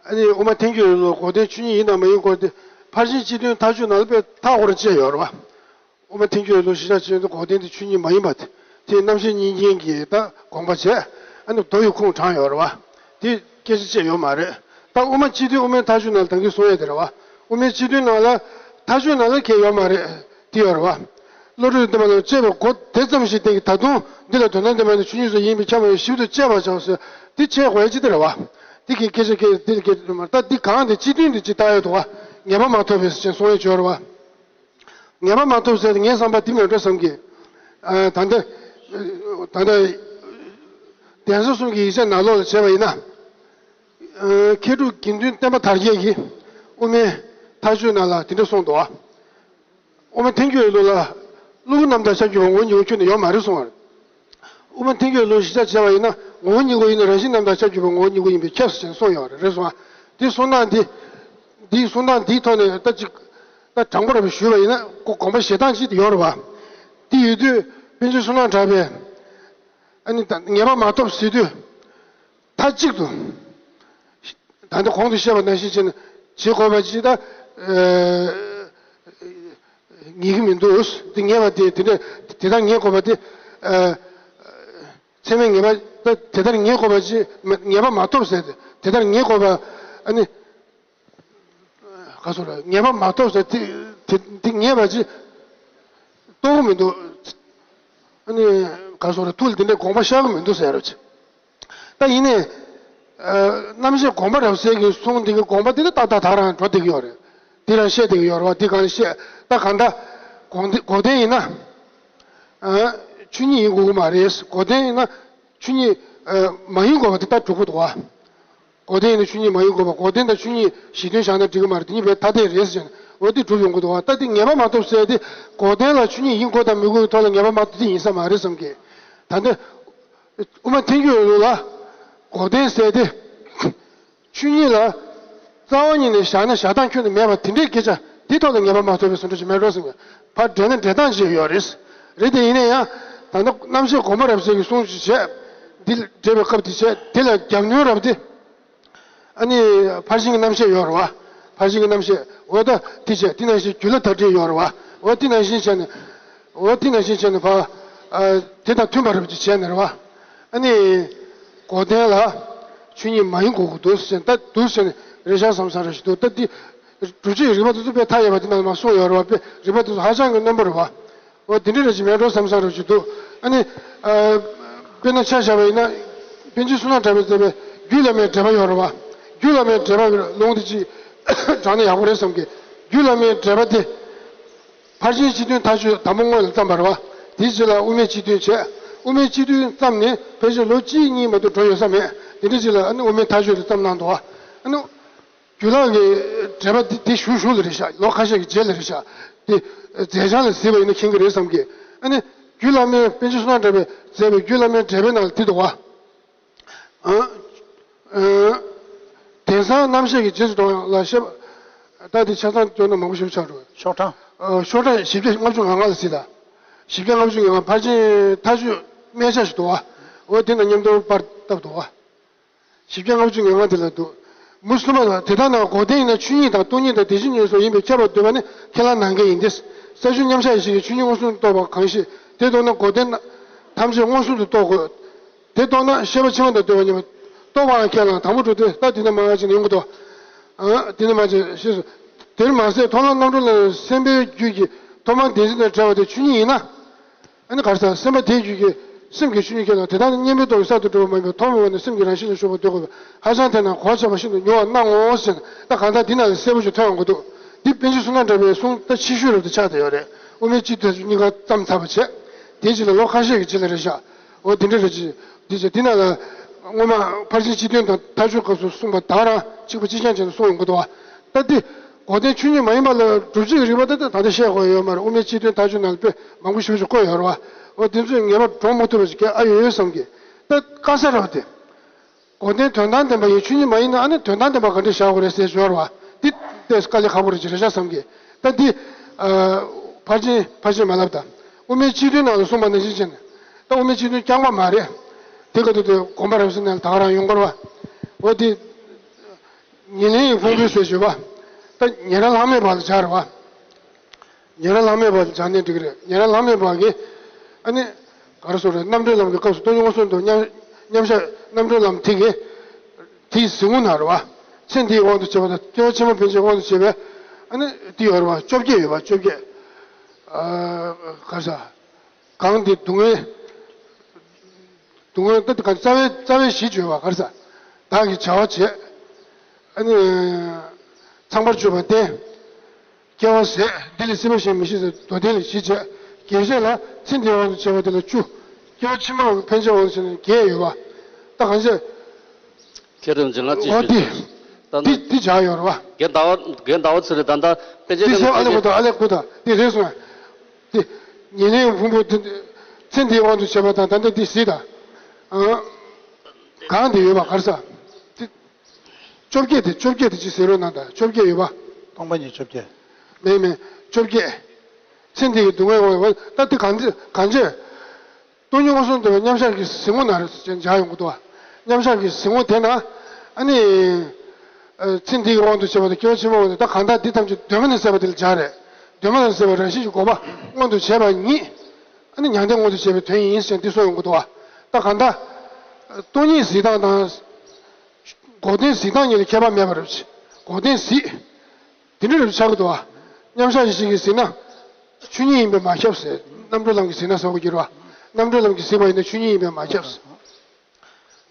ཨ་ནི་དབུ་མ་ཐལ་འགྱུར་ལ་འགོག་བདེན་ཆོས་ཉིད་ཡིན་དང་མ་ཡིན་སྐོར་དེ། ཕར་ཕྱིན་སྤྱི་དོན་མཐའ་དཔྱོད་ནང་ལ་དཔེ་ཐག་ཧོར་བཅད་ཡོད་རེད་བ། དབུ་མ་ཐལ་འགྱུར་ལ་གཞི་བཞག་བྱས་ཏེ་འགོག་བདེན་དེ་ཆོས་ཉིད་མ་ཡིན་པ་དེ། དེ་རྣམ་བཤད་སྙིང་རྗེ་གིས་ད་དགོངས་པ་བྱས། ཨ་ནི་མདོ་ཡི་ཁུངས་དྲངས་ཡོད་རེད་བ། དེ་སྐད་ཆ་བཤད་ཡོད་མ་རེད། ད་དབུ་མ་སྤྱི་དོན་དབུ་མའི་མཐའ་དཔྱོད་ནང་ལ་ད་གིན་གསུངས་ཡ་དེ་རེད་བ། དབུ་མའི་སྤྱི་དོན་ནང་ལ་མཐའ་དཔྱོད་ནང་ལ་གང་ཡང་ཡོད་མ་རེད། དེ་ཡོད་རེད་བ། བློ་གྲོས་བདེན་པ་ལ་དཔྱད་པའི་སྒོ་དེ་ཙམ་ཞིག་སྟེང་གི་ད་དུང་འདི་ལ་དོན་དམ་བདེན་པ་ནི་ཆོས་ཉིད་སོགས་ཡིན་པས་ཁྱབ་པ་ཡང་ཞིབ་ཏུ་དཔྱད་པར་བྱའོ་ཟེར། འདི་དཔྱད་དགོས་ཡ་ཅི་སྟེ་རེད་བ། འདི་གི་སྐད་ཆ་སྐད་འདི་ལ་སྐད་ཆ་མ་རེད། ད་འདི་གང་འདི་སྤྱི་དོན་འདི་ཅི་ལྟ་ཡ་འདུག་བ། ངེས་པ་མ་ཐོབ་པས་ཟེར་ཅེས་གསུང་ཡ་ཅིག་ཡོད་རེད་བ། ངེས་པ་མ་ཐོབ་ཟེར་ཏེ་ངའི་བསམ་པ་འདི་མེད་འགྲོ་བསམ་གི། ཨ་ད་ལྟ། ད་ལྟ། གདན་ས་གསུམ་གྱི་ཡིག་ཆ་ནང་ལོགས་ལ་བྱས་པ་ཡིན་ན། མཁས་གྲུབ་དགེ་འདུན་བསྟན་པ་དར་རྒྱས་ཀྱིས་དབུ་མའི་མཐའ་དཔྱོད་ནང་ལ་དེ་འདྲ་གསུངས་འདུག་བ། དབུ་མ་ཐལ་འགྱུར་བའི་ལུགས་ལ། བློ་ཀུན་རྣམ་དག་ཤར་གྱུར་པ། ངོ་བོ་ཉིད་ཀྱང་ཁྱོན་ནས་ཡོད་མ་རེད་གསུངས་པ་རེད། དབུ་མ་ཐལ་འགྱུར་བའི་ལུགས་གཞི་རྒྱ་བྱས་པ་ཡིན་ན། ངོ་བོ་ཉིད་ཀྱང་ཡིན་ན་རང་བཞིན་རྣམ་དག་ཤར་གྱུར་པའི་ངོ་བོ་ཉིད་ཀྱང་ཡིན་པས་ཁྱབ་ཟེར་ནས་གསུངས་ཡོད་རེད། རེད་སོང་ཨ། དེ་གསུང་སྟངས་འདི། འདིའི་གསུང་སྟངས་འདིའི་ཐོག་ནས་ད་ཅིག་ད་དྲང་པོ་ར་བ་ཞུས་པ་ཡིན་ན་དགོངས་པ་བཞེས་སྟངས་ཅིག་ཡོད་རེད་བ། དེ་ཡོད་དུས་པཎ་ཆེན་བསོད་ནམས་གྲགས་པས། ཨ་ནི་ད་ངེས་པ་མ་ཐོབ་ཟེར་དུས། མཐའ་གཅིག་ཏུ། ད་ལྟ་གོང་དུ་བཤད་པ་ནང་བཞིན་བྱས་ན་བྱེད་དགོས་པ་ཅིག་ད། ཨ། ངེས་ཀྱི་མི་འདུག་དེ་ངེས་པ་དེ་དེ་འདྲ་དེ་ལྟར་ངེས་དགོས་པ་དེ། ཨ། ཚད་མས་ངེས་པ་ད་དེ་ལྟར་ངེས་དགོས་པ་ཅིག་མ་ངེས་པ་མ་ཐོབ་ཟེར་ཏེ་དེ་ལྟར་ངེས་དགོས་པ། ཨ་ནི། ག་སོ་ར་ངེས་པ་མ་ཐོབ་ཟེར་དེ་དེ་དེ་ངེས་པ་ཅིག་རྟོགས་ཀྱི་མི་འདུག་ཨ་ནི། ག་སོ་ར་ཐུགས་ལ་དེ་འདྲའི་དགོངས་པ་ཤར་གྱི་མི་འདུག་ཟེར་རོ་ཅིག་ད་ཡིན་ནའི། ཨ། རྣམ་བཤད་དགོངས་པ་རབ་གསལ་གྱི་གསུང་འདི་གི་དགོངས་པ་འདི་ནི་ཏག་ཏག་ད་རང་འགྲོ་བསྡད་ཀྱི་ཡོད་རེད། འདི་རང་བཤད་བསྡད་ཀྱི་ཡོད་རེད་བ། འདི་གང་བཤད་ད་གང་ལྟར། གོ་དོན་གོ་དོན་ཡིན་ན། ཨ། ཆོས་ཉིད་ཡིན་དགོས་ཀྱི་མ་རེད། གོ་དོན་ཡིན་ན་ཆོས་ཉིད། ཨ། མ་ཡིན་དགོས་པ་འདི་ལྟར་གྲུབ་ཀྱི་འདུག་བ། གོ་དོན་ཡིན་ན་ཆོས་ཉིད་མ་ཡིན་དགོས་པ། གོ་དོན་དང་ཆོས་ཉིད་གཞི་མཐུན་བཞག་ན་འགྲིག་གི་མ་རེད། དེ་གཉིས་བས་ཐ་དད་རེད་ཟེར་ནས་འོ་འདི་གྲུབ་ཡོང་གི་འདུག་བ། ད་འདི་ངེས་པ་མ་ཐོབ་ཟེར་ཏེ་གོ་དོན་ལ་ཆོས་ཉིད་ཡིན་དགོས་དང་མི་དགོས་ཀྱི་ཐོག་ལ་ངེས་པ་མ་ཐོབ་དེ་ཡིན་ས་མ་རེད་བསམ་གི་ད་འདི། དབུ་མ་ཐལ་འགྱུར་ལུགས་ལ། གོ་དོན་ཟེར་ཏེ། ཆོས་ཉིད་ལ། རྩ་བ་ཉིད་ནས་བཞག་ན་བཞག་སྟངས་ཁྱོན་ནས་མེད་པ་དེ་འདྲའི་སྐད་ཆ་དེ་ཐོག་ལ་ངེས་པ་མ་ཐོབ་པའི་ཟུང་འབྲེལ་ཅིག་མེད་འགྲོ་ཟེར་ནས་ཕར་འགྲེལ་ན་འགྲེལ་སྟངས་ཅིག་ཡོད་རེད། རེད་དེ་ཡིན་ན་ཡང་ད་ལྟ་རྣམ་བཤད་དགོངས་པ་རབ་གསལ་གྱི་གསུང་ཅིག་བྱས། འདི་འགྲེལ་བའི་སྐབས་དེ་བྱས་དེ་ལ་རྒྱབ་སྣོན་རབ་དེ། ཨ་ནི་ཕར་ཕྱིན་གྱི་རྣམ་བཤད་ཡོད་རེད་བ། ཕར་ཕྱིན་གྱི་རྣམ་བཤད་འོ་ད་དེ་བྱས་དེ་ནང་བཞིན་རྒྱུད་ལ་དར་འགྲེལ་ཡོད་རེད་བ། འོ་དེ་ནང་བཞིན་བྱས་ནས། འོ་དེ་ནང་བཞིན་བྱས་ནས་ཕ། ཨ། དེ་དང་མཐུན་པ་རབ་ཅིག་བྱས་ནས་རེད་བ། ཨ་ནི། གོ་དོན་ལ། ཆོས་ཉིད་མ་ཡིན་དགོས་ཀྱི་འདུག་ཟེར་ད་འདུག་ཟེར་ནས་རེ་ཤག་བསམ་བསམ་རབ་ཅིག་འདུག་ད་འདི། སྒྲུབ་བྱེད་ཀྱི་རིགས་པ་དེ་ཚོ་དཔེ་མཐའ་ཡས་པ་དེ་ནང་མ་གསུངས་ཡོད་རེད་བ། དཔེ་རིགས་པ་དེ་ཚོ་ཧ་ཅང་གི་རྣོན་པོ་རེད་བ། འོ་དེ་འདྲའི་རེ་ཅིག་མེད་འགྲོ་བསམ་བསམ་རབ་ཅིག་འདུག་ཨ་ནི། ཨ། དཔེར་ན་ཆ་བཞག་པ་ཡིན་ན། པཎ་ཆེན་བསོད་ནམས་གྲགས་པས་མཛད་པའི་རྒྱུད་བླ་མའི་འགྲེལ་པ་ཡོད་རེད་བ། རྒྱུད་བླ་མའི་འགྲེལ་པ་གི་ལུང་དེ་ཅིག་དྲངས་ན་ཡག་པོ་རེད་བསམ་གི་རྒྱུད་བླ་མའི་འགྲེལ་པ་དེ། ཕར་ཕྱིན་སྤྱི་དོན་མཐའ་དཔྱོད་དང་པོ་སྔོན་ལ་བརྩམས་པ་རེད་བ། དེའི་རྗེས་ལ་དབུ་མའི་སྤྱི་དོན་བྱས། དབུ་མའི་སྤྱི་དོན་བརྩམས་ནས་ཕལ་ཆེར་ལོ་གཅིག་གཉིས་མ་གཏོགས་འགྲོ་ཡོད་ས་མེད། དེ་འདྲའི་རྗེས་ལ་ཨ་ནི་དབུ་མའི་མཐའ་དཔྱོད་དེ་བརྩམས་གནང་འདུག་བ། ཨ་ནི། རྒྱུད་བླ་གི་འགྲེལ་པ་དེ་དེ་ཞུ་ཞུ་ལ་རེད་ཤག་ལོ་ཁ་ཤས་ཀྱི་རྗེས་ལ་རེད་ཤག་དེ་མཛད་བྱང་ལ་གཟིགས་པ་ཡིན་ན་མཁྱེན་གྱི་རེད་བསམ་གི་ཨ་ནི། རྒྱུད་བླ་མའི་པཎ་ཆེན་བསོད་ནམས་གྲགས་པས་མཛད་པའི་རྒྱུད་བླ་མའི་འགྲེལ་པའི་ནང་ལ་དེ་འདུག་བ། ཨ། ཨ། དེང་སང་རྣམ་བཤད་ཀྱི་རྗེས་སུ་འགྲོ་ཡང་ལ་བཤད་པ། ད་དེ་ཆ་ཚང་བསྐྱོན་ན་མང་པོ་ཞིག་ཆགས་འགྲོ། ཤོག་གྲངས། ཨ། ཤོག་གྲངས་བཞི་བརྒྱ་ལྔ་བཅུ་ང་ལྔ་ལ་གཟིགས་དང་། བཞི་བརྒྱ་ལྔ་བཅུ་ང་ལྔ་ཕར་ཕྱིན་མཐའ་དཔྱོད་སྨད་ཆ་ཞིག་འདུག་བ། འོ་དེ་ན་མཉམ་དུ་པར་བཏབ་འདུག་བ། བཞི་བརྒྱ་ལྔ་བཅུ་ང་ལྔ་དེ་ལ་འདུག་མུ་སུ་ལ་མ་ལ་དེ་ལྟར་ན་གོ་དོན་ཡིན་ན་ཆོས་ཉིད་དང་སྟོང་ཉིད་དང་དེ་བཞིན་ཉིད་སོགས་ཡིན་པས་ཁྱབ་པར་འདོད་པ་ནི་ཁས་བླངས་ནན་གྱི་ཡིན་ཏེ། ས་བཅུ་མཉམ་གཞག་ཡེ་ཤེས་ཀྱིས་ཆོས་ཉིད་མངོན་སུམ་དུ་རྟོགས་པ་གང་ཞིག་དེ་ལྟར་ན་གོ་དོན་ཐམས་ཅད་མངོན་སུམ་དུ་རྟོགས་དགོས། དེ་རྟོགས་ན་ཤེས་པ་ཕྱི་མ་དང་ལྡན་པ་ཉིད་མ་རྟོགས་པའང་ཁས་བླངས། དང་པོ་གྲུབ་སྟེ་ད་དེ་ནས་མ་ཅིག་ཡོང་གི་འདུག་ཨ། དེ་ནས་མ་ཅིག་ཤེས་སོ། དེར་མ་ཟད་མཐོང་ལམ་རྣམ་གྲོལ་ལ་སེམས་པའི་རྒྱུད་ཀྱི་ཐོག་མར་བདེན་འཛིན་དང་བྲལ་བ་དེ་ཆོས་ཉིད་ཡིན་ན། ཨ་ནི་ག་རེ་ཟེར། སེམས་པ་དེའི་རྒྱུད་ཀྱི་སེམས་ཀྱི་ཆོས་ཉིད་ཁས་བླངས། དེ་དག་ནི་གཉེན་པོའི་སྟོབས་ཀྱིས་གསར་དུ་གྲུབ་པ་མ་ཡིན་པས་ཐོག་མེད་པ་ནས་སེམས་ཀྱི་རང་བཞིན་ལ་ཞུགས་པར་འདོད་དགོས་པས་ཧ་ཅང་དེ་རྣམས་གོ་ཆ་བ་ཤིན་ཏུ་ཉུང་བར་སྣང་ངོ་ཟེར་ན། ད་གང་ལྟར་འདི་ནང་ལ་གསལ་པོ་ཞིག་ཐོན་ཡོང་གི་འདུག་འདི་པཎ་ཆེན་བསོད་ནམས་གྲགས་པའི་གསུང་ད་ཕྱི་ཤོས་རབ་ཏུ་ཆགས་བསྡད་ཡོད་རེད། དབུ་མའི་སྤྱི་དོན་གཉིས་ཀ་བརྩམས་ཚར་བ་བྱས། དེའི་རྗེས་ལ་ལོ་ཁ་ཤས་ཀྱི་རྗེས་ལ་རེད་ཤག་འོ་དེ་འདྲ་རེད་ཅི། འདི་བྱས་འདི་ནང་ལ་སྔོན་མ་ཕར་ཕྱིན་སྤྱི་དོན་དང་མཐའ་དཔྱོད་སྐབས་སུ་གསུངས་པ་དག་རང་གཅིག་པ་གཅིག་རྐྱང་བྱས་ནས་གསུངས་ཡོང་གི་འདུག་བ། ད་འདི་གོ་དོན་ཆོས་ཉིད་མ་ཡིན་པ་ལ་སྒྲུབ་བྱེད་ཀྱི་རིགས་པ་ད་ལྟ་ད་ལྟ་བཤད་དགོས་ཡོད་མ་རེད། དབུ་མའི་སྤྱི་དོན་མཐའ་དཔྱོད་ནང་ལ་དཔེ་མང་པོ་ཞེ་པོ་ཞིག་བཀོད་ཡོད་རེད་བ། འོ་དེ་ཚོས་ངེས་པར་སྒྲོག་མ་ཐུབ་པ་ཞིག་ག་ཨ་ཡོད་ཡོད་བསམ་གི་ད་དཀའ་ས་རེད་བ་དེ། གོ་དོན་དོན་དམ་བདེན་པ་ཡིན་ཆོས་ཉིད་མ་ཡིན་ན་ཨ་ནི་དོན་དམ་བདེན་པ་ག་འདྲས་བཞག་དགོས་རེད་ཟེར་ཞོར་བ། འདི་ལྟས་དཀའ་ལས་ཁག་པོ་རེད་ཅེས་རེ་བཞག་བསམ་གི་ད་འདི། ཨ། ཕར་ཕྱིན་ཕར་ཕྱིན་མ་ལབ་ད། དབུ་མའི་སྤྱི་དོན་ནང་ལ་གསུངས་པ་ནང་བཞིན་བྱས་ནས། ད་དབུ་མའི་སྤྱི་དོན་རྐྱང་པ་མ་རེད། དེ་ག་དུས་དེ་དགོངས་པ་རབ་གསལ་ནང་ལ་ད་ག་རང་ཡོང་གི་རེད་བ། འོ་དེ། ཉེར་ལེན་གྱི་ཕུང་པོའི་ཟེར་ཞུས་པ། ད་ཉན་རང་ལྷག་མེད་པ་ལ་སྦྱར་བ། ཉན་རང་ལྷག་མེད་པ་ལ་སྦྱར་ནས་འགྲིག་གི་རེད། ཉན་རང་ལྷག་མེད་པ་གིས། ཨ་ནི། ག་རེ་ཟེར་རེད། རྣམ་གྲོལ་ལམ་གྱི་སྐབས་སུ་སྟོང་ཉིད་མངོན་སུམ་དུ་མཉམ་མཉམ་བཞག་རྣམ་གྲོལ་ལམ་དེ་གི། དེའི་གཟིགས་ངོ་ན་རེད་བ། ཚེ་འདིའི་དབང་དུ་བྱས་པ་དང་སྐྱེ་བ་ཕྱི་མ་ཕན་ཆད་དབང་དུ་བྱས་པའི། ཨ་ནི། དེ་ཡོད་རེད་བ། བཅོ་བརྒྱད་ཡོད་བ། བཅོ་བརྒྱད། ཨ། ག་རེ་ཟེར། གང་འདི་སྡུག་བསྔལ། སྡུག་བསྔལ་ད་ག་རྩ་བའི་རྩ་བའི་གཞི་བརྗོད་པ་ག་རེ་ཟེར། བདག་གིས་བྱ་བ་བྱེད། ཨ་ནི། ཚངས་པར་སྤྱོད་པ་བསྟེན། སྐྱེ་བ་ཟད། འདི་ལས་སྲིད་པ་གཞན་མི་ཤེས་ཟེར་མདོ་སྡེ་ལས་བཞི་བྱས། རྒྱས་བཤད་ལ་ཚེ་འདིའི་དབང་དུ་བྱས་པ་དེ་ལ་བཅུ། སྐྱེ་བ་ཕྱི་མ་ཕན་ཆད་དབང་དུ་བྱས་ན་བརྒྱད་ཡོད་པ། ད་གང་ཟེར། ཁྱེད་རང་ཅི་ང་ཅི་འོ་ཞུ་དེ། ད་དེ་ནི་དེ་བྱ་ཡོད་རེད་བ། རྒན་ཟླ་བ་རྒན་ཟླ་བ་ཚེ་རིང་ད་ལྟ་པཎ་ཆེན་དེ་སེམས་ཨ་ལེ་གོ་ད་ཨ་ལེ་གོ་ད་དེ་རེད་སོང་། དེ་ཉེ་ལེན་ཕུང་པོ་དེ་ཚེ་འདིའི་དབང་དུ་བྱས་པ་དང་ད་ལྟ་འདི་སྲིད་ད། ཨ། གང་དེ་ཡོད་པ་གར་ས། དེ། བཅོ་བརྒྱད་དེ་བཅོ་བརྒྱད་དེ་ཅི་ཟེར་རོ་ན་ད་བཅོ་བརྒྱད་ཡོད་པ། སྟོང་པ་ཉིད་བཅོ་བརྒྱད། མེད་མེད་བཅོ་བརྒྱད། ཚེ་འདི་ཡི་སྡུག་བསྔལ་འོང་བ་ད་དེ་གང་དེ་གང་བྱས། སྟོང་ཉིད་མངོན་སུམ་དུ་མཉམ་གཞག་གི་གཟིགས་ངོ་ན་རེ་སྦྱར་ཡོང་གི་འདུག་མཉམ་གཞག་གི་གཟིགས་ངོ་དེ་ན་ཨ་ནི། ཚེ་འདི་ཡི་དབང་དུ་བྱས་པ་དང་སྐྱེ་བ་ཕྱི་མ་འོང་དུ་ད་གང་ལྟར་འདི་ཐམས་ཅད་གདོད་མ་ནས་སད་པ་དེ་ལ་སྦྱར་རེད། གདོད་མ་ནས་སད་པ་རང་བཞིན་གྱི་འགོག་པ་མངོན་དུ་བྱས་པ་ཉིད། ཨ་ནི་མྱང་འདས་མངོན་དུ་བྱས་པའི་དོན་ཡིན་ཞེས་འདི་གསུངས་ཡོང་གི་འདུག་ད་གང་ལྟར། སྟོང་ཉིད་གཟིགས་སྟངས་དང་། འགོག་བདེན་གཟིགས་སྟངས་གཉིས་ལ་ཁྱད་པར་མེད་པ་རེད། འགོག་བདེན་གཟིགས། དེ་འདྲ་རེད་ཆགས་ཀྱི་འདུག་བ། མཉམ་གཞག་ཡེ་ཤེས་ཀྱིས་གཟིགས་ན། ཆོས་ཉིད་ཡིན་པས་མ་ཁྱབ་ཟེར། རྣམ་གྲོལ་ལམ་གྱིས་གཟིགས་ན་ཟེར་བ་གྱུར་བ། རྣམ་གྲོལ་ལམ་གྱིས་གཟིགས་པ་ཡིན་ན་ཆོས་ཉིད་ཡིན་པས་མ་ཁྱབ་ཟེར།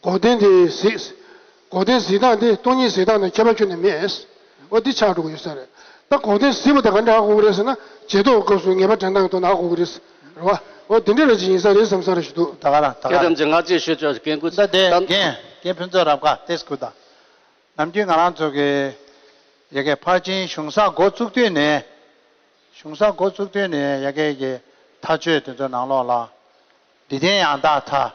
འགོག་བདེན་དེ་གཟིགས། འགོག་བདེན་གཟིགས་སྟངས་དེ་སྟོང་ཉིད་གཟིགས་སྟངས་དང་ཁྱད་པར་ཁྱོན་ནས་མེད། འོ་འདི་ཆགས་འགྲོ་གི་ཡོད་ས་རེད། ད་འགོག་བདེན་གཟིགས་པ་དེ་ག་འདྲ་ཧ་གོ་གི་རེད་ཟེར་ན་རྗེས་ཐོབ་སྐབས་སུ་ངེས་པ་དྲན་སྟངས་ཀྱི་ཐོག་ནས་ཧ་གོ་གི་རེད། རེད་བ། འོ་དེ་འདྲ་རེད་ཅིག་ཡིན་ས་རེད་བསམ་ས་རེད་ཞུ་འདུག་ད་ག་རང་ད་ག་ཁྱེད་རང་རང་ཅིག་ང་ཅིག་ཞུ་ཆོག་རྒན་སྐུ་ད་དེ་ད་རྒན་རྒན་ཕུན་ཚོགས་རབ་དགའ་ཏེས་སྐུ་ད། ནམ་རྒྱུན་ང་རང་ཚོ་གི་ཡ་གི་ཕར་ཕྱིན་གཞུང་ས་འགོ་བཙུགས་དུས་ནས། གཞུང་ས་འགོ་བཙུགས་དུས་ནས་ཡ་གི་གི་མཐའ་དཔྱོད་དེ་ཚོ་ནང་ལོགས་ལ། འདི་ལྡན་ཡང་དག་མཐའ།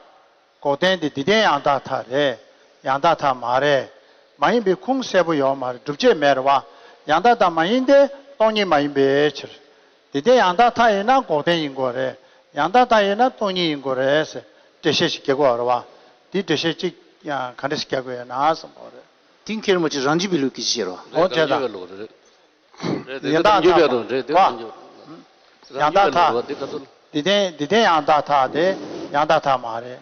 འགོག་བདེན་འདི་འདི་ལྡན་ཡང་དག་མཐའ་རེད། ཡང་དག་མཐའ་མ་རེད། མ་ཡིན་པའི་ཁུངས་གསལ་པོ་ཡོད་མ་རེད། སྒྲུབ་བྱེད་མེད་རེད་བ། ཡང་དག་མཐའ་མ་ཡིན་ཏེ་སྟོང་ཉིད་མ་ཡིན་པའི་ཕྱིར། འདི་ལྡན་ཡང་དག་མཐའ་ཡིན་ན་འགོག་བདེན་ཡིན་དགོས་རེད། ཡང་དག་མཐའ་ཡིན་ན་སྟོང་ཉིད་ཡིན་དགོས་རེད་ཟེར་འགྲེལ་བཤད་ཞིག་རྒྱག་དགོས་རེད་བ། འདི་འགྲེལ་བཤད་གཅིག་ཡང་ག་འདྲ་ཞིག་རྒྱག་དགོས་ཡོད་ན་བསམ་དགོས་རེད། ཏིང་ཁེར་མོ་ཅིག་རང་རྒྱུད་པའི་ལུགས་ཀྱི་ཕྱིར་རོ། འོ་བྱས་ཙང་། རང་རྒྱུད་པའི་ལུགས་རེད། རེད་དེ་ཡང་རང་རྒྱུད་དག་པའི་ལུགས་རེད་དེ་རང་རྒྱུད། ཡང་དག་མཐའ། རང་རྒྱུད་པའི་ལུགས་རེད་དེ་ག་ཚོད། འདི་ལྡན་འདི་ལྡན་ཡང་དག་མཐའ་དེ་ཡང་དག་མཐའ་མ་རེད།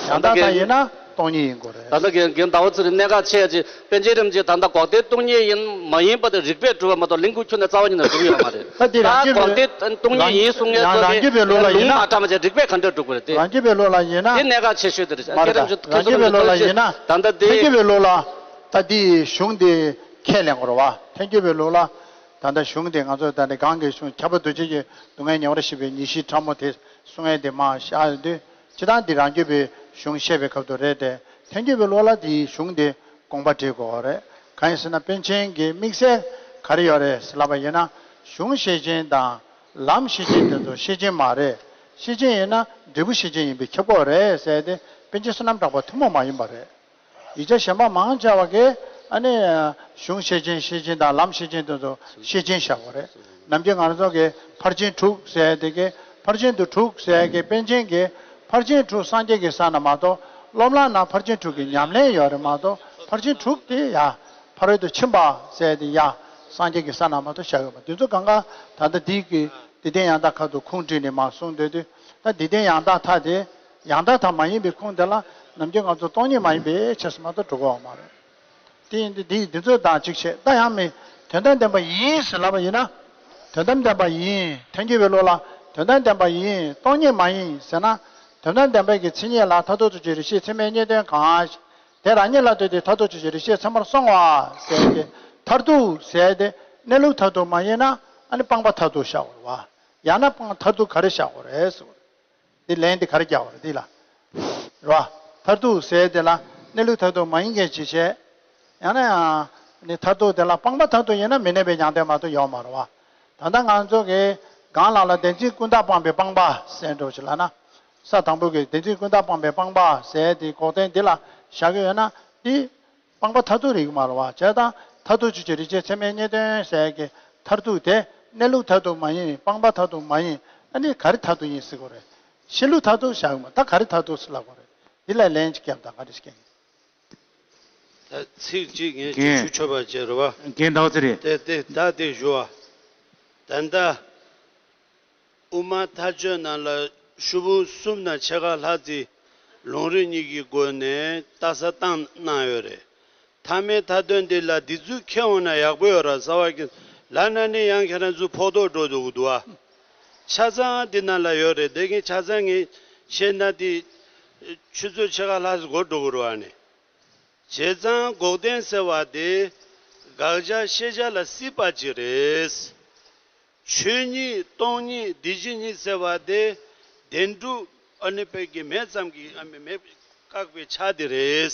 ཡང་དག་མཐའ་ཡིན་ན་སྟོང་ཉིད་ཡིན་དགོས་རེད། ད་ལྟ་རྒན་རྒན་ཟླ་བ་ཚེ་རིང་གནད་འགག་ཆེ་ཡ་ཅིག་པཎ་ཆེན་རིན་པོ་ཆེ་ད་ལྟ་འགོག་བདེན་སྟོང་ཉིད་ཡིན་མ་ཡིན་པ་དེ་རིགས་པས་གྲུབ་པ་མ་གཏོགས་གླིང་སྐུ་ཁྱོན་ནས་རྩ་བ་ཉིད་ནས་གྲུབ་ཡོད་མ་རེད། ད་འདི་རང་རྒྱུད་པའི་འགོག་བདེན་སྟོང་ཉིད་ཡིན་གསུང་མཁན་ཡང་ཚོ་རང་རྒྱུད་པའི་ལུགས་ལ་ཡིན་ན། ལུང་མ་དྲངས་པ་བྱས་རིགས་པས་ག་འདྲ་གྲུབ་དགོས་རེད་དེ། རང་རྒྱུད་པའི་ལུགས་ལ་ཡིན་ན། དེ་གནད་འགག་ཆེ་ཤོས་དེ་རེད། མ་རེད་ད། རང་རྒྱུད་པའི་ལུགས་ལ་ཡིན་ན། ད་ལྟ་དེ། ཐལ་འགྱུར་བའི་ལུགས་ལ། ད་འདི་གཞུང་དེ་ཁས་ལེན་དགོས་རེད་བ། ཐལ་འགྱུར་བའི་ལུགས་ལ། ད་ལྟ་གཞུང་དེ་ང་ཚོ་ད་ནི་གང་གི་གཞུང་ཁྱབ་པ་འདུ་བྱེད་ཀྱི་སྡུག་བསྔལ་ཉེ་བར་ཞི་བའི་ཉེར་ཞིའི་ཕྲ་མོ་དེ་གསུང་ཡས་དེ་མར་བཞག་ཡོད་དུས་སྤྱིར་བཏང་འདི་རང་རྒྱུད་པའི་གཞུང་བཤད་པའི་སྐབས་དུ་རེད་དེ། ཐལ་འགྱུར་བའི་ལུགས་ལ་དེའི་གཞུང་དེ་དགོངས་པ་འགྲེལ་དགོས་པ་རེད། གང་ཡིན་ཟེར་ན་པཎ་ཆེན་གྱི་དམིགས་བསལ་ག་རེ་ཡོད་རེད་ཟེར་ལབ་པ་ཡིན་ན། གཞུང་ཤེར་ཕྱིན་དང་ལམ་ཤེར་ཕྱིན་དེ་ཚོ་ཤེར་ཕྱིན་མ་རེད། ཤེར་ཕྱིན་ཡིན་ན་འབྲས་བུ་ཤེར་ཕྱིན་ཡིན་པས་ཁྱབ་དགོས་རེད་ཟེར་ཏེ་པཎ་ཆེན་བསོད་ནམས་གྲགས་པ་ཐུན་མོང་མ་ཡིན་པ་རེད། ཡིག་ཆ་གཞན་པ་མང་ཆེ་བ་གིས་ཨ་ནི་གཞུང་ཤེར་ཕྱིན་ཤེར་ཕྱིན་དང་ལམ་ཤེར་ཕྱིན་དེ་ཚོ་ཤེར་ཕྱིན་བཞག་པ་རེད། ནམ་རྒྱུན་ང་རང་ཚོ་གིས་ཕར་ཕྱིན་དྲུག་ཟེར་དེ་གིས་ཕར་ཕྱིན་དུ་དྲུག་ཟེར་གི་པཎ་ཆེན་གྱིས་ཕར་ཕྱིན་དྲུག་སངས་རྒྱས་ཀྱི་ས་ན་མ་གཏོགས་སློབ་ལམ་ན་ཕར་ཕྱིན་དྲུག་གི་ཉམས་ལེན་ཡོད་རེད་མ་གཏོགས་ཕར་ཕྱིན་དྲུག་དེ་ཡ་ཕ་རོལ་ཏུ་ཕྱིན་པ་ཟེར་དེ་ཡ་སངས་རྒྱས་ཀྱི་ས་ན་མ་གཏོགས་བཞག་ཡོད་མ། དེ་ཚོ་གང་ག་ད་ལྟ་འདི་གི་འདི་ལྡན་ཡང་དག་ཁ་ཐུག་ཁུངས་བྲིས་ནས་མར་གསུངས་སྡོད་དུས་ད་འདི་ལྡན་ཡང་དག་མཐའ་དེ། ཡང་དག་མཐའ་མ་ཡིན་པའི་ཁུངས་དེ་ལ་ནམ་རྒྱུན་ང་ཚོ་སྟོང་ཉིད་མ་ཡིན་པའི་ཕྱིར་ཟེར་མ་གཏོགས་འགྲོ་གི་ཡོད་མ་རེད། དེ་ཡིན་དུས་འདི་འདི་ཚོ་དང་གཅིག་བྱས་ད་ཡང་མིན་དོན་དམ་བདེན་པ་ཡིན་ཟེར་ལབ་པ་ཡིན་ན། དོན་དམ་བདེན་པ་ཡིན། ཐལ་འགྱུར་བའི་ལུགས་ལ་དོན་དམ་བདེན་པ་ཡིན། སྟོང་ཉིད་མ་ཡིན་ཟེར་ན། དོན་དམ་བདེན་པའི་གི་མཚན་ཉིད་ལ་མཐར་ཐུག་ཏུ་གྱུར་རིགས་ཤེས་ཚད་མའི་རྙེད་དོན་གང་། དེ་རང་ཉིད་ལ་ལྟོས་ཏེ་མཐར་ཐུག་ཏུ་གྱུར་རིགས་ཤེས་ཚད་མར་སོང་བ་ཟེར་ཏེ་མཐར་ཐུག་ཟེར་ཏེ་གནས་ལུགས་མཐར་ཐུག་མ་ཡིན་ན་ཨ་ནི་སྤངས་པ་མཐར་ཐུག་བཞག་དགོས་རེད་བ། ཡང་ན་སྤངས་མཐར་ཐུག་ག་རེ་བཞག་དགོས་རེད་ཟེར་བ། འདི་ལན་འདི་ག་རེ་རྒྱག་པ་རེད་འདི་ལ། རེད་བ། མཐར་ཐུག་ཟེར་དེ་ལ་གནས་ལུགས་མཐར་ཐུག་མ་ཡིན་མཁན་ཅིག་བྱས། ཡང་ན་ཡང་ནི་མཐར་ཐུག་དེ་ལ་སྤངས་པ་མཐར་ཐུག་ཡིན་ན་མི་གནས་པའི་མྱང་འདས་མ་གཏོགས་ཡོད་མ་རེད་བ། ད་ལྟ་ང་ཚོ་གི་གང་ལ་ལ་བདེན་འཛིན་ཀུན་བརྟགས་སྤངས་པའི་སྤངས་པ་ཟེར་འགྲོ་ཞིག་ལ་ན། ས་དང་པོ་གི་བདེན་འཛིན་ཀུན་བརྟགས་སྤངས་པའི་སྤངས་པ་ཟེར་དེ་འགོག་བདེན་འདི་ལ་བཞག་གི་ཡོད་ན་འདི། སྤངས་པ་མཐར་ཐུག་རིགས་མ་རེད་བ། བྱས་ཙང་མཐར་ཐུག་ཆོས་ཅན་རིགས་ཤེས་ཚད་མའི་རྙེད་དོན་ཟེར་གྱི་མཐར་ཐུག་དེ་གནས་ལུགས་མཐར་ཐུག་མ་ཡིན། སྤངས་པ་མཐར་ཐུག་མ་ཡིན། ཨ་ནི་ག་རེ་མཐར་ཐུག་ཡིན་ཟེར་དགོས་རེད། ཤེས་ལུགས་མཐར་ཐུག་བཞག་ཡོད་མ་ད་ག་རེ་མཐར་ཐུག་ཟེར་ལབ་དགོས་རེད། འདི་ལ་ལན་ཅིག་བརྒྱབ་དང་ག་རེ་ཞིག་ཀྱང་། ད་ཚིག་གཅིག་ངས་ཀྱི་རྒན། ཞུ་ཆོག་པ་བྱས་རེད་བ། རྒན་ཟླ་བ་ཚེ་རིང་། དེ་དེ་ད་དེ་ཞུ་བ། ད་ལྟ། དབུ་མ་མཐའ་དཔྱོད་ནང་ལ་ཤོག་བུ་གསུམ་ནས་ཕྱེད་ཀ་ལྷག་ཙམ་ལུང་རིགས་གཉིས་ཀྱི་སྒོ་ནས་ལྟ་ས་བཏང་གནང་ཡོད་རེད། མཐའ་མའི་མཐའ་དོན་འདི་ལ་འདི་ཚོ་མཁྱེན་འོང་ན་ཡག་པོ་ཡོད་ར་ཟེར་བ་གི་ལབ་ན་ནི་ཡང་ཁྱེད་རང་ཚོ་ཕོག་ཐུག་འགྲོ་འདུག་འདུག་ཨ། ཆ་ཚང་འདི་ནང་ལ་ཡོད་རེད། དེ་གིན་ཆ་ཚང་ངས་བཤད་ན་དེ་ཆུ་ཚོད་ཕྱེད་ཀ་ལྷག་ཙམ་འགོར་འགྲོ་གི་རེད་བ་ནི། བྱས་ཙང་འགོག་བདེན་ཟེར་བ་དེ་དགག་བྱ་ཤེས་བྱ་ལ་སྲིད་པ་ཅིག་རེད། ཆོས་ཉིད་སྟོང་ཉིད་འདི་ཕྱི་གཉིས་ཟེར་བ་དེ་བདེན་གྲུབ་ཨ་ནི་དཔེ་གི་མེད་ཙམ་གྱི་ཨ་མི་མེད་བཀག་པའི་ཆ་དེ་རེད།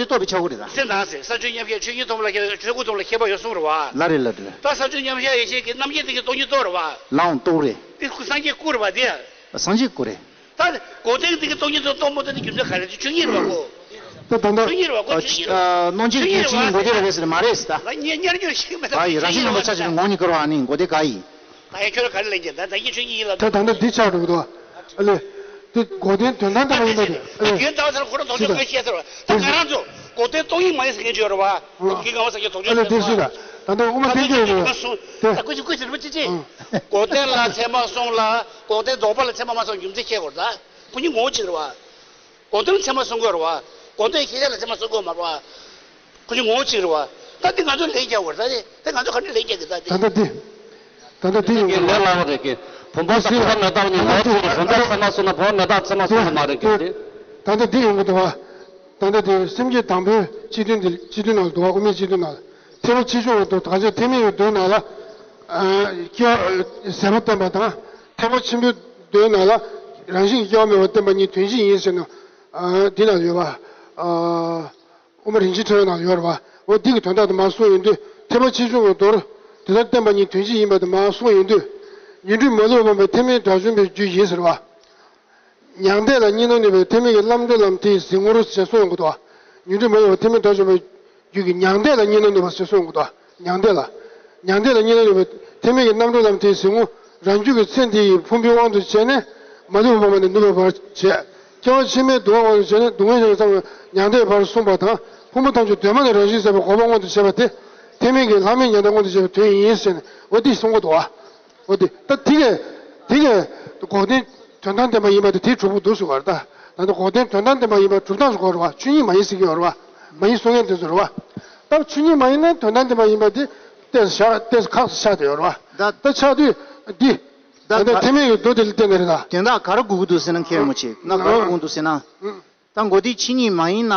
དེ་རྟོགས་པའི་ཆ་དགོས་རེད་ད། སེམས་དང་ཟེར། ས་བཅུ་མཉམ་གཞག་ཆོས་ཉིད་སྟོང་པ་ལ་མཁས་པ། ཆོས་སྐུ་སྟོང་པ་ལ་མཁས་པ་ཡོད་གསུངས་རེད་བ། ལ་རེད་ལ་རེད། ད་ས་བཅུ་མཉམ་གཞག་ཡེ་ཤེས་ཀྱི་རྣམ་མཁྱེན་དེ་གི་སྟོང་ཉིད་རྟོགས་རེད་བ། ལའང་རྟོགས་རེད། དེ་སངས་རྒྱས་སྐུ་རེད་བ་དེ། སངས་རྒྱས་སྐུ་རེད། ད་གོ་དོན་དེ་གི་སྟོང་ཉིད་དུ་རྟོགས་མ་ཐུབ་ནི་རྒྱུ་མཚན་ག་རེ་རེད། ཆོས་ཉིད་རེད་བ་གོ། ད་ད་ལྟ་ཆོས་ཉིད་རེད་བ་གོ། ཆོས་ཉིད་རེད་བ། སྣང་མཆེད་ཀྱི་ཆོས་ཉིད་གོ་དེ་རེད་ཟེར་མ་རེད་ཟེར་ད། ང་ཉེ་ཉེར་ཉེར་ཤེས་མེད་ད། ཨ་ཡི་རང་བཞིན་རྣམ་པ་ཆ་བཞག་པའི་ངོ་ཉིད་དགར་བ་ནི་གོ་དེ་ག་ཡིན། ད་ཡང་ཁྱོད་རང་ག་རེ་ལེན་གྱི་ད་ད་ཡིན་ཆོས་ཉིད་ཡིན་ལ། ད་ད་ལྟ་འདི་ཆགས་འགྲོ་གི་འདུག་ཨ་ལེ། དེ་གོ་དོན་དོན་དམ་དེ་མ་ཡིན་པ་དེ། ཨ་ལེ། རྒྱུན་དག་ཚར་ཁོ་རང་དོགས་གཅོད་དགོས་ཤེས་ཟེར་བ། ད་ང་རང་ཚོ་གོ་དོན་སྟོང་ཉིད་མ་ཡིན་ཟེར་མཁན་ཅིག་ཡོད་རེད་བ། ཨ་གི་གང་བ་ཟེར་གྱི་དོགས་གཅོད་ཨ་ལེ། དེ་སུ་ད་ད་ལྟ་དབུ་མ་ཐལ་འགྱུར་ཡོད་རེད་བ། དེ་ད་ཀུ་ཅི་ཀུ་ཅི་རེད་པ་ཅི་ཅི། ཨ་གོ་དོན་ལ་ཚད་མ་གསུངས་ལ་གོ་དོན་རྫོགས་པ་ལ་ཚད་མ་མ་གསུངས་རྒྱུ་མཚན་ཁྱེད་གོ་ད་ཁོ་གཉིས་ངོ་བོ་གཅིག་རེད་བ། གོ་དོན་ཚད་མ་གསུང་དགོས་རེད་བ། གོ་དོན་ཤེས་བྱ་ལ་ཚད་མ་གསུང་དགོས་མ་རེད་བ། ཁོ་གཉིས་ངོ་བོ་གཅིག་རེད་བ། ད་འདི་ང་ཚོ་ལན་རྒྱག་དགོས་རེད་ད། དེ་ང་ཚོ་ག་འདྲ་ལན་རྒྱག་གི་ད་དེ། ད་ལྟ་འདི། ད་ལྟ་འདི་ཡོང་གི་ལན་ལ་བ་རེད་ཀི། བུམ་པ་དང་བུམ་པ་མེད་པ་ནི་ལོག་ཅིང་བུམ་པ་ཚད་མ་གསུངས་ན་བུམ་པ་མེད་པ་ཚད་མ་གསུངས་ས་མ་རེད་ཀི་དེ། ད་ལྟ་འདི་ཡོང་གི་འདུག་བ། ད་ལྟ་འདི་སེམས་བསྐྱེད་དང་པོའི་སྤྱི་དོན་འདི་སྤྱི་དོན་ནང་ལ་འདུག་བ། དབུ་མའི་སྤྱི་དོན་ནང་ལ། ཐེག་པ་ཆེ་ཆུང་གི་མདོ། ད་ཆ་ཐེག་དམན་གྱི་མདོའི་ནང་ལ། ཨ་སྐྱེ་བ་ཟད་པ་བསྟན་པ་དང་། ཐེག་པ་ཆེན་པོའི་མདོའི་ནང་ལ་རང་བཞིན་གྱི་སྐྱེ་བ་མེད་པར་བསྟན་པ་ཉིད་དོན་སྤྱི་ཡིན་ཟེར་ནས། ཨ་འདི་ནང་ཡོད་པ། ཨ་དབུ་མ་རིན་ཆེན་ཕྲེང་བའི་ནང་ཡོད་རེད་བ། འོ་འདི་གི་དོན་དག་དེ་མར་གསུངས་ཡོང་དུས། ཐེག་པ་ཆེ་ཆུང་གི་མདོར་དེ་ལྟར་བསྟན་པ་ཉིད་དོན་སྤྱི་ཡིན་པ་དེ་མར་གསུངས་ཡོང་དུས། ཉོན་སྒྲིབ་མ་ལུས་པ་སྤངས་པའི་ཐེག་དམན་དགྲ་བཅོམ་པའི་རྒྱུ་ཡིན་ཟེར་བ། མྱང་འདས་ལ་གཉིས་སྣང་ནུས་པའི་ཐེག་དམན་གྱི་རྣམ་གྲོལ་ལམ་དེའི་གཟིགས་ངོར་ཞེས་གསུངས་ཡོང་གི་འདུག་ཉོན་སྒྲིབ་མ་ལུས་པ་ཐེག་དམན་དགྲ་བཅོམ་པའི་རྒྱུད་ཀྱི་མྱང་འདས་ལ་གཉིས་སྣང་ནུས་པ་ཞེས་གསུངས་ཡོང་གི་འདུག་མྱང་འདས་ལ། མྱང་འདས་ལ་གཉིས་སྣང་ནུས་པའི་ཐེག་དམན་གྱི་རྣམ་གྲོལ་ལམ་དེའི་གཟིགས་ངོ་རང་རྒྱུད་ཀྱི་ཚེ་འདི་ཡི་ཕུང་པོའི་དབང་དུ་བྱས་ནས་མ་ལུས་པ་སྤངས་པ་ནས་ནུབ་པའི་བར་བྱས། སྐྱེ་བ་ཕྱི་མའི་སྡུག་བསྔལ་དབང་དུ་བྱས་ནས་སྡུག་བསྔལ་ཞེས་བྱ་བའི་མྱང་འདས་བར་གསུངས་པ་དང་། ཕུང་པོ་ཐམས་ཅད་གདོད་མ་ནས་རང་བཞིན་ཟད་པའི་འགོག་པ་མངོན་དུ་བྱེད་པ་དེ། ཐེག་དམན་གྱི་ལྷག་མེད་མྱང་འདས་མངོན་དུ་བྱེད་པའི་དོན་ཡིན་ཟེར་ནས་འོ་འདི་གསུང་གི་འདུག་བ། འོ་དེ་ད་དེ་གས་དེ་གས་གོ་དོན་དོན་དམ་བདེན་པ་ཡིན་པ་དེ་དེའི་གྲུབ་པ་འདུག་ཟེར་བ་རེད་ད། ད་ལྟ་གོ་དོན་དོན་དམ་བདེན་པ་ཡིན་པ་གྲུབ་སྟངས་སུ་གོ་རེད་བ། ཆོས་ཉིད་མ་ཡིན་ཟེར་གྱི་ཡོད་རེད་བ། མ་ཡིན་གསུང་མཁན་དེ་ཚོ་རེད་བ། ད་ཆོས་ཉིད་མ་ཡིན་ན་དོན་དམ་བདེན་པ་ཡིན་པ་དེ་ཏོག་ཙམ་ཤག་ཏོག་ཙམ་ཁག་ཏུ་ཆགས་བསྡད་ཡོད་རེད་བ། ད་ད་ཆགས་དུས་འདི་ད་ད་ལྟ་ག་ཐེག་དམན་གྱི་མདོ་དེ་ལ་བརྟེན་ནས་རེད་ད། དོན་དག་ག་རེ་དགོས་ཀྱི་འདུག་ཟེར་ན། མཁས་པ་ཆེ་ན་ག་རེ་དགོས་ཀྱི་འདུག་ཟེར་ན། ད་གོ་དོན་ཆོས་ཉིད་མ་ཡིན་ན།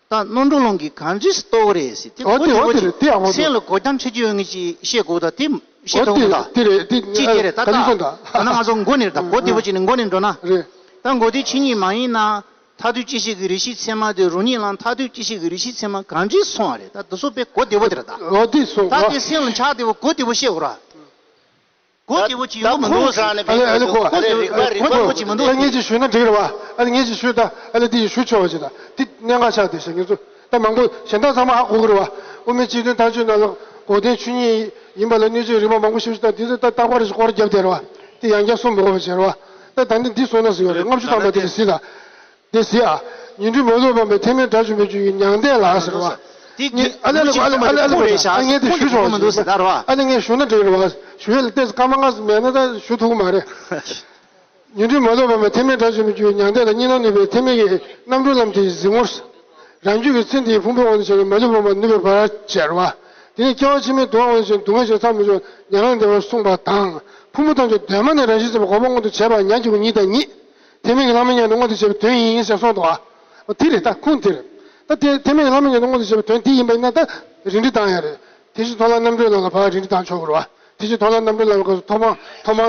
ད་རྣམ་གྲོལ་ལམ་གྱི་གང་འདྲས་སུ་རྟོགས་རེད་ཟེར། དེ་འོ་གོ་དེ་བདེ་འོ་པོ་དེ་ཅིག་རེད། དེ་ཡག་པོ་འདུག་སེམས་ལ་གོ་རྒྱ་འཕྲད་རྒྱུ་ཡོད་ངེས་ཅིག་བཤད་དགོས་ད། དེ་བཤད་ཐུབ་འོ་དེ་གོ་ད། དེ་རེད། དེ་ཅི་དེ་རེད་ད། ད་ག་རེ་ད་སོང་ད། ད་ན་ང་ཚོ་མགོ་ནས་རེད་ད། གོ་བདེ་པོ་ཅིག་ནས་མགོ་ནས་འགྲོ་ན། རེད། ད་གོ་དོན་ཆོས་ཉིད་མ་ཡིན་ན། མཐར་ཐུག་སྐྱེ་ཤི་གི་རེ་ཞིག་ཚད་མ་དེ་རང་ཉིད་ལ་མཐར་ཐུག་སྐྱེ་ཤི་གི་རེ་ཞིག་ཚད་མ་གང་འདྲས་སོང་བ་རེད། ད་དེ་ཚོ་དཔེ་གོ་བདེ་པོ་དེ་རེད་ད། འོ་དེ་སོང་ད་གོ་དེ་སེམས་ལ་ཆགས་བདེ་པོ་གོ་བདེ་པོ་བཤད་དགོས་ར། གོ་སྐྱེ་བོ་ཅིག་ཡོང་མི་འདུག་ཟེར། ཨ་ལེ་ཨ་ལེ་གོ། ཨ་ལེ་རིག་པ་རིག་པ་ཅིག་མི་འདུག་ཨ་ལེ་ངས་ཅིག་ཞུས་ན་འགྲིག་རེད་བ། ཨ་ལེ་ངས་ཅིག་ཞུས་ད། ཨ་ལེ་འདི་ཞུ་ཆོག་པ་ཅིག་ད། འདི་གནད་འགག་ཆགས་བསྡད་ཤག་ང་ཚོ་ད་མང་པོ་གཞན་དག་ཚང་མ་ཧ་གོ་གི་རེད་བ། དབུ་མའི་སྤྱི་དོན་ཐག་གཅོད་ནང་ལ་གོ་དོན་ཆོས་ཉིད་ཡིན་པ་ལ་གནོད་བྱེད་རིགས་པ་མང་པོ་ཞིག་ད་འདི་ཚོ་ད་རྟག་པར་ཞིག་སྐོར་བརྒྱབ་བསྡད་རེད་བ། དེ་ཡང་བསྐྱར་གསུང་མི་དགོས་པ་བྱས་རེད་བ། ད་ད་ནི་འདི་གསུང་ན་ཟེར་བ་རེད། ལྔ་བཅུ་ཐམ་པ་དེ་ནས་གཟིགས་ད། དེ་ཟེར་ཨ། ཉོན་སྒྲིབ་མ་ལུས་པ་མེད་ཐེག་དམན་དགྲ་བཅོམ་པའི་རྒྱུ་ཡི་མྱང་འདས་ལ་ཟེར་བ། དེ་ཨ་ལེ་ཨ་ལེ་ཨ་ལེ་ཨ་ལེ་ཨ་ལེ་ཨ་ལེ་ངས་དེ་ཞུ་ཆོག་ཟེར་ཨ། ངས་ཞུ་ན་འགྲིག་རེད་བ། ཞུ་ཡ་ལ་ཏོག་ཙམ་སྐར་མ་ལྔ་ཙམ་མེད་ན་ད་ཞུ་ཐུབ་ཀྱི་མ་རེད། ཉོན་སྒྲིབ་མ་ལུས་པ་མེད་ཐེག་དམན་དགྲ་བཅོམ་པའི་རྒྱུ་ཡི་མྱང་འདས་ལ་གཉིས་སྣང་ནུས་པའི་ཐེག་དམན་གྱི་རྣམ་གྲོལ་ལམ་དེ་གཟིགས་ངོ་། རང་རྒྱུད་ཀྱི་ཚེ་འདིའི་ཕུང་པོའི་དབང་དུ་བྱས་ནས་མ་ལུས་པ་མ་ནུས་པའི་བར་བྱེད་པ། དེ་ནས་སྐྱེ་བ་ཕྱི་མའི་སྡུག་བསྔལ་ཞིང་སྡུག་བསྔལ་ཞིང་མཚམས་མི་ཆོད་ཉམས་ལེན་བདེ་བར་གསུངས་པ་དང་། ཕུང་པོ་ཐམས་ཅད་གདོད་མ་ནས་རང་བཞིན་ཟད་པའི་གོ་འཕང་མངོན་དུ་བྱེད་པ་ཉག་གཅིག་པུ་ཉིད་དང་ཉིད། ཐེག་དམན་གྱི་ལྷག་མའི་ཉམས་དེ་མངོན་དུ་བྱེད་པའི་དོན་ཡིན་ཞེས་གསུངས་འདུག་ཨ། དེ་རེད་ད་ཁུངས་དེ་རེད། ད་དེ་ཐེག་དམན་གྱི་ལྷག་མའི་ཉམས་དེ་མངོན་དུ་བྱེད་པའི་དོན་དེ་ཡིན་པ་ཡིན་ན་ད་རིགས་འགྲེ་བཏང་ཡ་རེད། དེ་བཞིན་མཐོང་ལམ་རྣམ་འགྲེལ་ལམ་ལ་ཕར་རིགས་འགྲེ་བཏང་ཆོག་གི་རེད་བ། དེ་བཞིན་མཐོང་ལམ་རྣམ་འགྲེལ་ལམ་གྱི་ཐོག་མ་ཐོག་མ་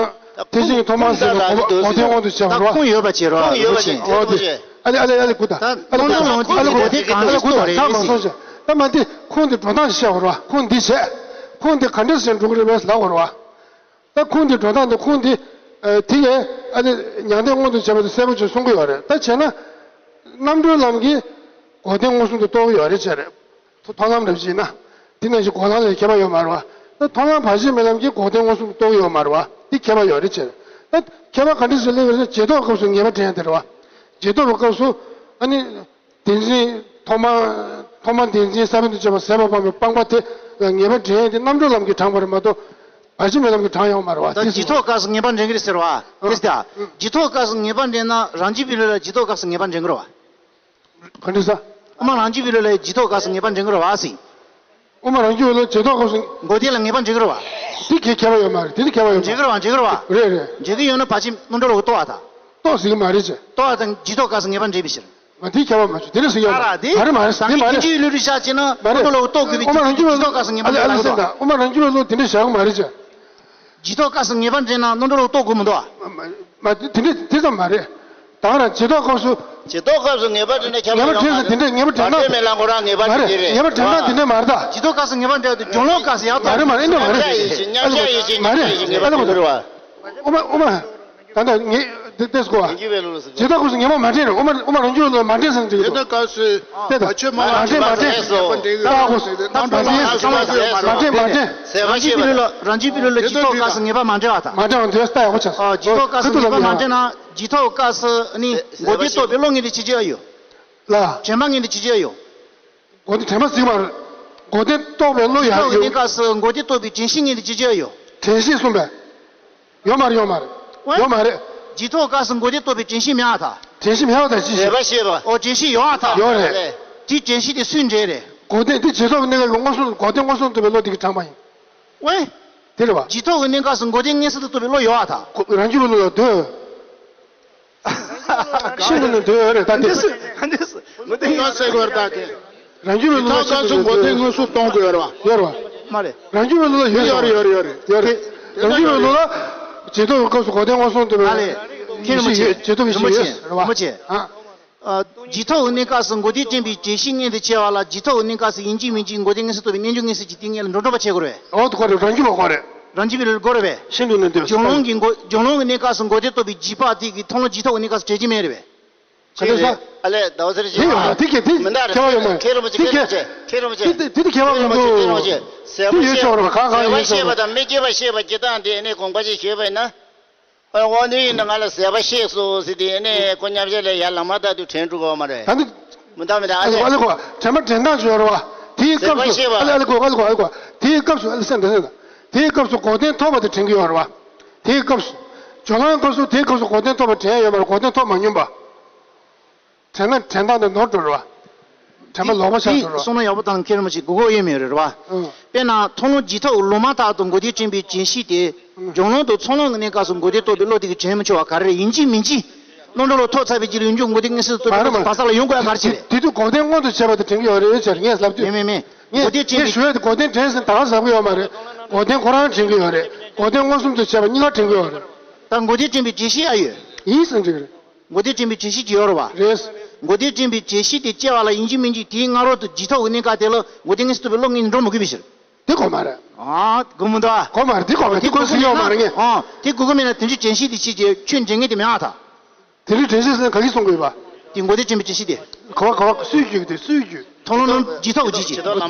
དེ་བཞིན་གྱི་ཐོག་མ་ཟེར་བའི་གོ་གོ་དོན་དབང་དུ་བྱས་པ་རེད་བ། ཁུངས་ཡོད་པ་བྱེད་རོགས། ཨོ་དེ་ཨ་ལེ་ཨ་ལེ་ཨ་ལེ་གུ་ད་ཨ་ལེ་གུ་ད་ཨ་ལེ་གུ་ད་ད་མ་སོང་ཞེ་ད་མ་དེ་ཁུངས་དེ་འགྲོ་སྟངས་ཤིག་བཤད་པ་རེད་བ། ཁུངས་འདི་བྱས་ཁུངས་འདི་ག་འདྲ་ཞིག་འགྲོ་གི་རེད་པས་ལབ་པ་རེད་བ། ད་ཁུངས་འདི་འགྲོ་སྟངས་འདི་ཁུངས་འདི། ཨ། དེ་ཡས་ཨ་ནི་མྱང་འདས་མངོན་དུ་བྱེད་པ་དེ་གསལ་པོ་ཅིག་གསུང་གི་ཡོད་རེད། ད་བྱས་ན། རྣམ་གྲོལ་ལམ་གྱིས་གོ་དོན་མངོན་སུམ་དུ་རྟོགས་ཀྱི་ཡོད་རེད་བྱས་རེད། མཐོང་ལམ་རེ་བྱས་ན། དེ་ནང་བཞིན་གོ་ལམ་ལ་ཁྱད་པར་ཡོད་མ་རེད་བ། ད་མཐོང་ལམ་བར་ཆད་མེད་ལམ་གྱིས་གོ་དོན་མངོན་སུམ་དུ་རྟོགས་ཀྱི་ཡོད་མ་རེད་བ། དེ་ཁྱད་པར་ཡོད་རེད་བྱས་རེད། ད་ཁྱད་པར་ག་འདྲ་ཞིག་སླེབས་ཡོད་རེད་ཟེར་ན་རྗེས་ཐོབ་སྐབས་སུ་ངེས་པ་འདྲེན་ཡ་དེ་རེད་བ། རྗེས་ཐོབ་ཀྱི་སྐབས་སུ་ཨ་ནི། བདེན་འཛིན་ཐོག་མ། ཐོག་མ་བདེན་འཛིན་ས་བོན་དུ་བྱས་པ་ཟད་པ་སྤངས་པའི་སྤངས་པ་དེ་ལ་ངེས་པ་འདྲེན་ཡས་དེ་རྣམ་གྲོལ་ལམ་གྱིས་དྲངས་པ་རེད་མ་གཏོགས་བར་ཆད་མེད་ལམ་གྱིས་དྲངས་ཡོད་མ་རེད་བ། ད་དེ་རྗེས་ཐོབ་སྐབས་སུ་ངེས་པ་འདྲེན་གྱི་རེད་ཟེར་བ། ཨ། དེ་ལྟ། རྗེས་ཐོབ་སྐབས་སུ་ངེས་པ་འདྲེན་ན་རང་རྒྱུད་པའི་ལུགས་ལ་རྗེས་ཐོབ་སྐབས་སུ་ངེས་པ་འདྲེན་གྱི་རེད་བ། ག་འདྲ་ཟེར། དབུ་མ་རང་རྒྱུད་པའི་ལུགས་ལ་རྗེས་ཐོབ་སྐབས་སུ་ངེས་པ་འདྲེན་གྱི་རེད་བ་ཟེར། དབུ་མ་རང་རྒྱུད་པའི་ལུགས་རྗེས་ཐོབ་སྐབས་སུ། འགོག་བདེན་ལ་ངེས་པ་འདྲེན་གྱི་རེད་བ། དེ་གའི་ཁྱད་པར་ཡོད་མ་རེད། དེ་དེ་ཁྱད་པར་ཡོད་མ་རེད། འདྲེན་གྱི་རེད་བ། འདྲེན་གྱི་རེད་བ། རེད་རེད། འདྲེན་གྱི་ཡོད་ན་བར་ཆད་རྣམ་གྲོལ་ལ་རྟོགས་པ་དང་། རྟོགས་ཟེར་གྱི་མ་རེད་ཅེ། རྟོགས་པ་དང་རྗེས་ཐོབ་སྐབས་སུ་ངེས་པ་འདྲེན་པའི་ཕྱིར། མ་དེའི་ཁྱད་པར་མ་བྱུང་། དེ་འདྲ་ཟེར་ཡོད་མ་རེད། ད་རེད་མ་རེད། ད་ངས་ཁྱེད་ཀྱི་ལུགས་རེ་བཞག་བྱས་ན་མ་རེད། རྣམ་གྲོལ་ལ་རྟོགས་དགོས་པའི་དབུ་མ་རང་རྒྱུད་པའི་ལུགས་རྗེས་ཐོབ་སྐབས་སུ་ངེས་པ་འདྲེན་ལ་ཨ་ལེ་ཨ་ལེ་ཟེར་ད། དབུ་མ་རང་རྒྱུད་པའི་ལུགས་དེ་འདྲ་བཞག་གི་མ་རེད་ཅེ། རྗེས་ཐོབ་སྐབས་སུ་ངེས་པ་འདྲེན་ན་རྣམ་གྲོལ་ལ་རྟོགས་དགོས་མི་འདུག་ཨ། མ་མ་དེ་འདྲ་དེ་ཙམ་མ་རེད། ད་ག་རང་རྗེས་ཐོབ་སྐབས་སུ། རྗེས་ཐོབ་སྐབས་སུ་ངེས་པ་འདྲེན་ན་ཁྱད་པར་ཡོད་མ་རེད། ངེས་པ་འདྲེན་ན་དེ་འདྲ་ངེས་པ་འདྲེན་ན། བར་ཆད་མེད་ལམ་ཁོ་རང་ངེས་པ་མ་རེད། འདྲེན་གྱི་རེད། ངེས་པ་འདྲེན་ན་དེ་འདྲ་མ་རེད་ད། རྗེས་ཐོབ་སྐབས་སུ་ངེས་པ་འདྲེན་ན་སྦྱོར་ཀློག་སྐབས་སུ་ཡག་ཏུ། མ་རེད་མ་རེད། འདྲ་མ་རེད། མཉམ་གཞག་ཡིད་བྱེད་མ་རེད། མཉམ་གཞག་ཡིད་བྱེད་ངེས་པ་འདྲེན་གྱི་རེད། མ་རེད། དབུ་མ་དབུ་མ། ད་ལྟ་ངས་དེ་ལྟས་གོ་བ། རྗེས་ཐོབ་སྐབས་སུ་ངེས་པ་མ་འདྲེན་རེད། དབུ་མ་དབུ་མ་རང་རྒྱུད་ལ་མ་འདྲེན་ཟེར་ན་འགྲིག་གི་འདུག་དེ་ལྟ་སྐབས་སུ་དེ་ལྟ་བར་ཆད་མ་མ་འདྲེན་མ་འདྲེན། ད་གོ་སོང་། ད་མ་འདྲེན་མ་འདྲེན། མ་འདྲེན་མ་འདྲེན། རང་རྒྱུད་པའི་ལུགས་ལ་རང་རྒྱུད་པའི་ལུགས་ལ་རྗེས་ཐོབ་སྐབས་སུ་ངེས་པ་མ་འདྲེན་པ་དང་། མ་འདྲེན་པ་འདྲེན་ལྟ་ཡག་པོ་ཆགས་སོང་། རྗེས་ཐོབ་སྐབས་སུ་ངེས་པ་མ་འདྲེན་ན་རྗེས་ཐོབ་སྐབས་སུ་ནི་འགོག་བདེན་རྟོགས་པའི་བློ་ངེས་འདྲེན་བྱེད་ཀྱི་ཡོད། ལ། དྲན་པ་ངེས་འདྲེན་བྱེད་ཀྱི་ཡོད། འགོག་བདེན་དྲན་པ་ཟེར་གྱི་མ་རེད། འགོག་བདེན་རྟོགས་པའི་བློ་ཡག་ཡོད། རྟོགས་པའི་གནས་སྐབས་སུ་འགོག་བདེན་རྟོགས་པའི་དྲན་ཤེས་ངེས་འདྲེན་བྱེད་ཀྱི་ཡོད། དྲན་ཤེས་གསུངས་པས། ཡོད་མ་རེད། ཡོད་མ་རེད། ཡོད་མ་རེད། རྗེས་ཐོབ་སྐབས་སུ་འགོག་བདེན་རྟོགས་པའི་དྲན་ཤེས་མེད་པ་དང་། དྲན་ཤེས་མེད་པ་དང་ཅི་ཞིག་ཟད་པ་ཤེས་པ། ཨོ་དྲན་ཤེས་ཡོད་པ་དང་། ཡོད་རེད། དེའི་དྲན་ཤེས་དེ་སུའི་འབྲས་རེད། འགོག་བདེན་དེ་རྗེས་ཐོབ་ཀྱི་གནས་སྐབས་ཀྱི་མངོན་སུམ་འགོག་བདེན་མངོན་སུམ་རྟོགས་པའི་བློ་དེ་གིས་དྲངས་པ་ཡིན། ཝེ། དེ་རེད་བ། རྗེས་ཐོབ་ཀྱི་གནས་སྐབས་སུ་འགོག་བདེན་མངོན་སུམ་དུ་རྟོགས་པའི་བློ་ཡོད་པ་དང་། རང་རྒྱུད་པའི་བློ་ལ་ལྟོས། ཤིན་ཏུ་ནས་ལྟོས་ཡོད་རེད་ད་དེ། ཧ་འདི་སུ་ཧ་འདི་སུ་མུ་སྟེགས་ཡོད་ཟེར་དགོས་རེད་ད་དེ། རང་རྒྱུད་པའི་བློ་ལ་ཤིན་ཏུ་ནས་ལྟོས་ཡོད་རེད། ཡོད་རེད་བ། མ་རེད། རང་རྒྱུད་པའི་བློ་ལ་ཡོད་ཡོད་རེད་ཡོད་རེད་ཡོད་རེད། རང་རྒྱུད་པའི་བློ་ལ་རྗེས་ཐོབ་ཀྱི་སྐབས་སུ་འགོག་བདེན་མངོན་སུམ་དུ་མེད་པ། མཁན་རིན་པོ་ཆེ། རྗེས་ཐོབ་ཡིན་ཞིང་ཡོད་རེད་བ། རིན་པོ་ཆེ། ཨ། རྗེས་ཐོབ་ཀྱི་གནས་སྐབས་སུ་འགོག་བདེན་དྲན་པའི་དྲན་ཤེས་ངེས་འདྲེན་བྱེད་པ་ལ་རྗེས་ཐོབ་ཀྱི་གནས་སྐབས་སུ་ཡིན་གཅིག་མིན་གཅིག་འགོག་བདེན་མངོན་སུམ་རྟོགས་པའི་རྣལ་འབྱོར་མངོན་གསལ་གྱི་སྟེང་ལ་འགྲོ་འགྲོ་བ་བྱེད་དགོས་རེད། འོ་དེ་ཁོ་རེ་རང་རྒྱུད་པ་ཁོ་རེ། རང་རྒྱུད་པའི་ལུགས་དགོས་རེད་པས། ཤིན་ཏུ་ནས་ལྟོས། སྦྱོར་ཀློང་གི་འགོག་སྦྱོར་ཀློང་གི་གནས་སྐབས་སུ་འགོག་བདེན་རྟོགས་པའི་འཇིགས་པ་དེ་གི་མཐོང་ལམ་རྗེས་ཐོབ་ཀྱི་གནས་སྐབས་སུ་བྲལ་གྱི་མེད་རེད་པས། ག་རེ་ཟ། ཨ་ལས་ཟླ་བ་ཚེ་རིང་། དེ་ཡོད་རེད། དེ་གི་དེ་མི་འདྲ་ཁྱད་པར་ཡོད་མ་རེད། མཁན་རིན་པོ་ཆེ། དེ་མཁན་རིན་པོ་ཆེ། མཁན་རིན་པོ་ཆེ། དེ་དེ་དེ་ཁྱད་པར་མི་འདུག་མཁན་རིན་པོ་ཆེ། ཟད་པ་དེ་ཡོད་ཤེས་པ་རེད། གང་གང་ཡོད་ཤེས་པ། ཟད་པ་ཤེས་པ་དང་མི་སྐྱེ་བ་ཤེས་པ་སྐྱེ་སྟངས་དེ་ཨ་ནི་དགོངས་པ་ཅིག་ཞུས་པ་ཡིན་ན། ཨ་དབང་འདུས་ཡིན་ན་ང་ལ་ཟད་པ་ཤེས་སོང་ཟེར་དེ་ཨ་ནི་ཁོ་མཉམ་བཞག་ལས་ཡར་ལམ་ཁ་ལྟ་དུས་དྲན་འགྲོ་གི་ཡོད་མ་རེད། ད་ནི་མི་འདྲ་མི་འདྲ་ཨ་ཨ་ལེ་ལེ། ཨ་ལེ་གོ། དྲན་པ་དྲན་སྟངས་ཅིག་ཡོད་རེད་བ། དེའི་སྐབས་སུ་ཟད་པ་ཤེས་པ། ཨ་ལེ་ཨ་ལེ་གོ། ཨ་ལེ་གོ། ཨ་ལེ་གོ། དེའི་སྐབས་སུ་ཨ་ལེ་སེམས་དང་སེམས་དང་། དེའི་སྐབས་སུ་འགོག་བདེན་ཐོབ་པ་དེ་དྲན་གྱི་ཡོད་རེད་བ། དེའི་སྐབས་སུ། སྦྱོར་ཀློང་སྐབས་སུ་དེའི་སྐབས་སུ་འགོག་བདེན་ཐོབ་པ་དྲན་ཡོད་མ་རེད། འགོག་བདེན་ཐོབ་མ་མྱོང་པ། དྲན་ན་དྲན་སྟངས་དེ་ནོར་འགྲོ་རེད་བ། དྲན་པ་ལོག་པ་ཆགས་འགྲོ་རེད་བ། གསུང་ན་ཡག་པོ་དང་མཁན་རིན་པོ་ཆེ་དགོས་མཁོ་ཡོད་མེད་རེད་བ། ཨང་། དཔེར་ན་མཐོང་ལམ་རྗེས་ཐོབ་ལུང་མ་དག་ཏུ་འགོག་བདེན་དྲན་པའི་དྲན་ཤེས་དེ། ཨང་། སྦྱོར་ཀློང་དང་ཚོགས་ལམ་གྱི་གནས་སྐབས་སུ་འགོག་བདེན་རྟོགས་པའི་བློ་དེ་གིས་དྲན་མི་ཆོག་པ་ག་རེ་རེད། ཡིན་གཅིག་མིན་གཅིག་རྣམ་གྲོལ་ལ་ཐོབ་ཚར་བའི་རྗེས་ལ་ཡོངས་གྲུབ་འགོག་བདེན་མངོན་སུམ་དུ་རྟོགས་པའི་བློ་དེ་བར་ཐག་ལ་ཡོང་དགོས་ཡ་ག་རེ་བྱས་རེད། དེ་དུས་འགོག་བདེན་མངོན་དུ་བྱས་པ་དེ་དྲན་གྱི་ཡོད་རེད་ཟེར་ངས་ལབ་དུས། མེད་མེད་མེད། ངས་འགོག་བདེན་དྲན་པའི། ངས་ཞུ་ཡ་དེ་འགོག་བདེན་དྲན་ཟེར་ད་ག་ཟེར་གྱི་ཡོད་མ་རེད། འགོག་བདེན་ཁོ་རང་དྲན་གྱི་ཡོད་རེད། འགོག་བདེན་མངོན་སུམ་དུ་བྱས་པ་གཉིས་ཀ་དྲན་གྱི་ཡོད་རེད། ད་འགོག་བདེན་དྲན་པའི་དྲན་ཤེས་ཡ་ཡོད། ཡིན་ཟེར་འགྲིག་རེད། འགོག་བདེན་དྲན་པའི་དྲན་ཤེས་ཅིག་ཡོད་རེད་བ། རེད། འགོག་བདེན་དྲན་པའི་དྲན་ཤེས་དེ་སྐྱེ་བ་ལ་ཡིན་གཅིག་མིན་གཅིག་དེའི་སྔ་རོལ་དུ་རྗེས་ཐོབ་ཀྱི་གནས་སྐབས་དེ་ལ་འགོག་བདེན་མངོན་སུམ་རྟོགས་པའི་བློ་ངེས་འགྲོ་མི་དགོས་པའི་ཕྱིར། དེ་གོ་མ་རེད། ཨ། གོ་མི་འདུག་ཨ། གོ་མ་རེད། དེ་གོ་མ་རེད། དེ་གོ་སྲིད་ཡོད་མ་རེད་ངས། ཨ། དེ་གོ་གི་མེད་ན་དེ་ཚོ་དྲན་ཤེས་དེ་ཤེས་ཀྱི་ཁྱོད་འདྲེན་མཁན་དེ་མེད་ཨ་ད། དེ་རིང་དྲན་ཤེས་ཟེར་ན་ག་གིས་གསུང་དགོས་པ། དེ་མགོ་དེ་དྲན་པའི་དྲན་ཤེས་དེ། གོ་བ་གོ་བ་སུས་བརྒྱུད་དེ་སུས་བརྒྱུད། མཐོང་ལམ་རྗེས་ཐོབ་ཀྱི་རྗེས་ཀྱི།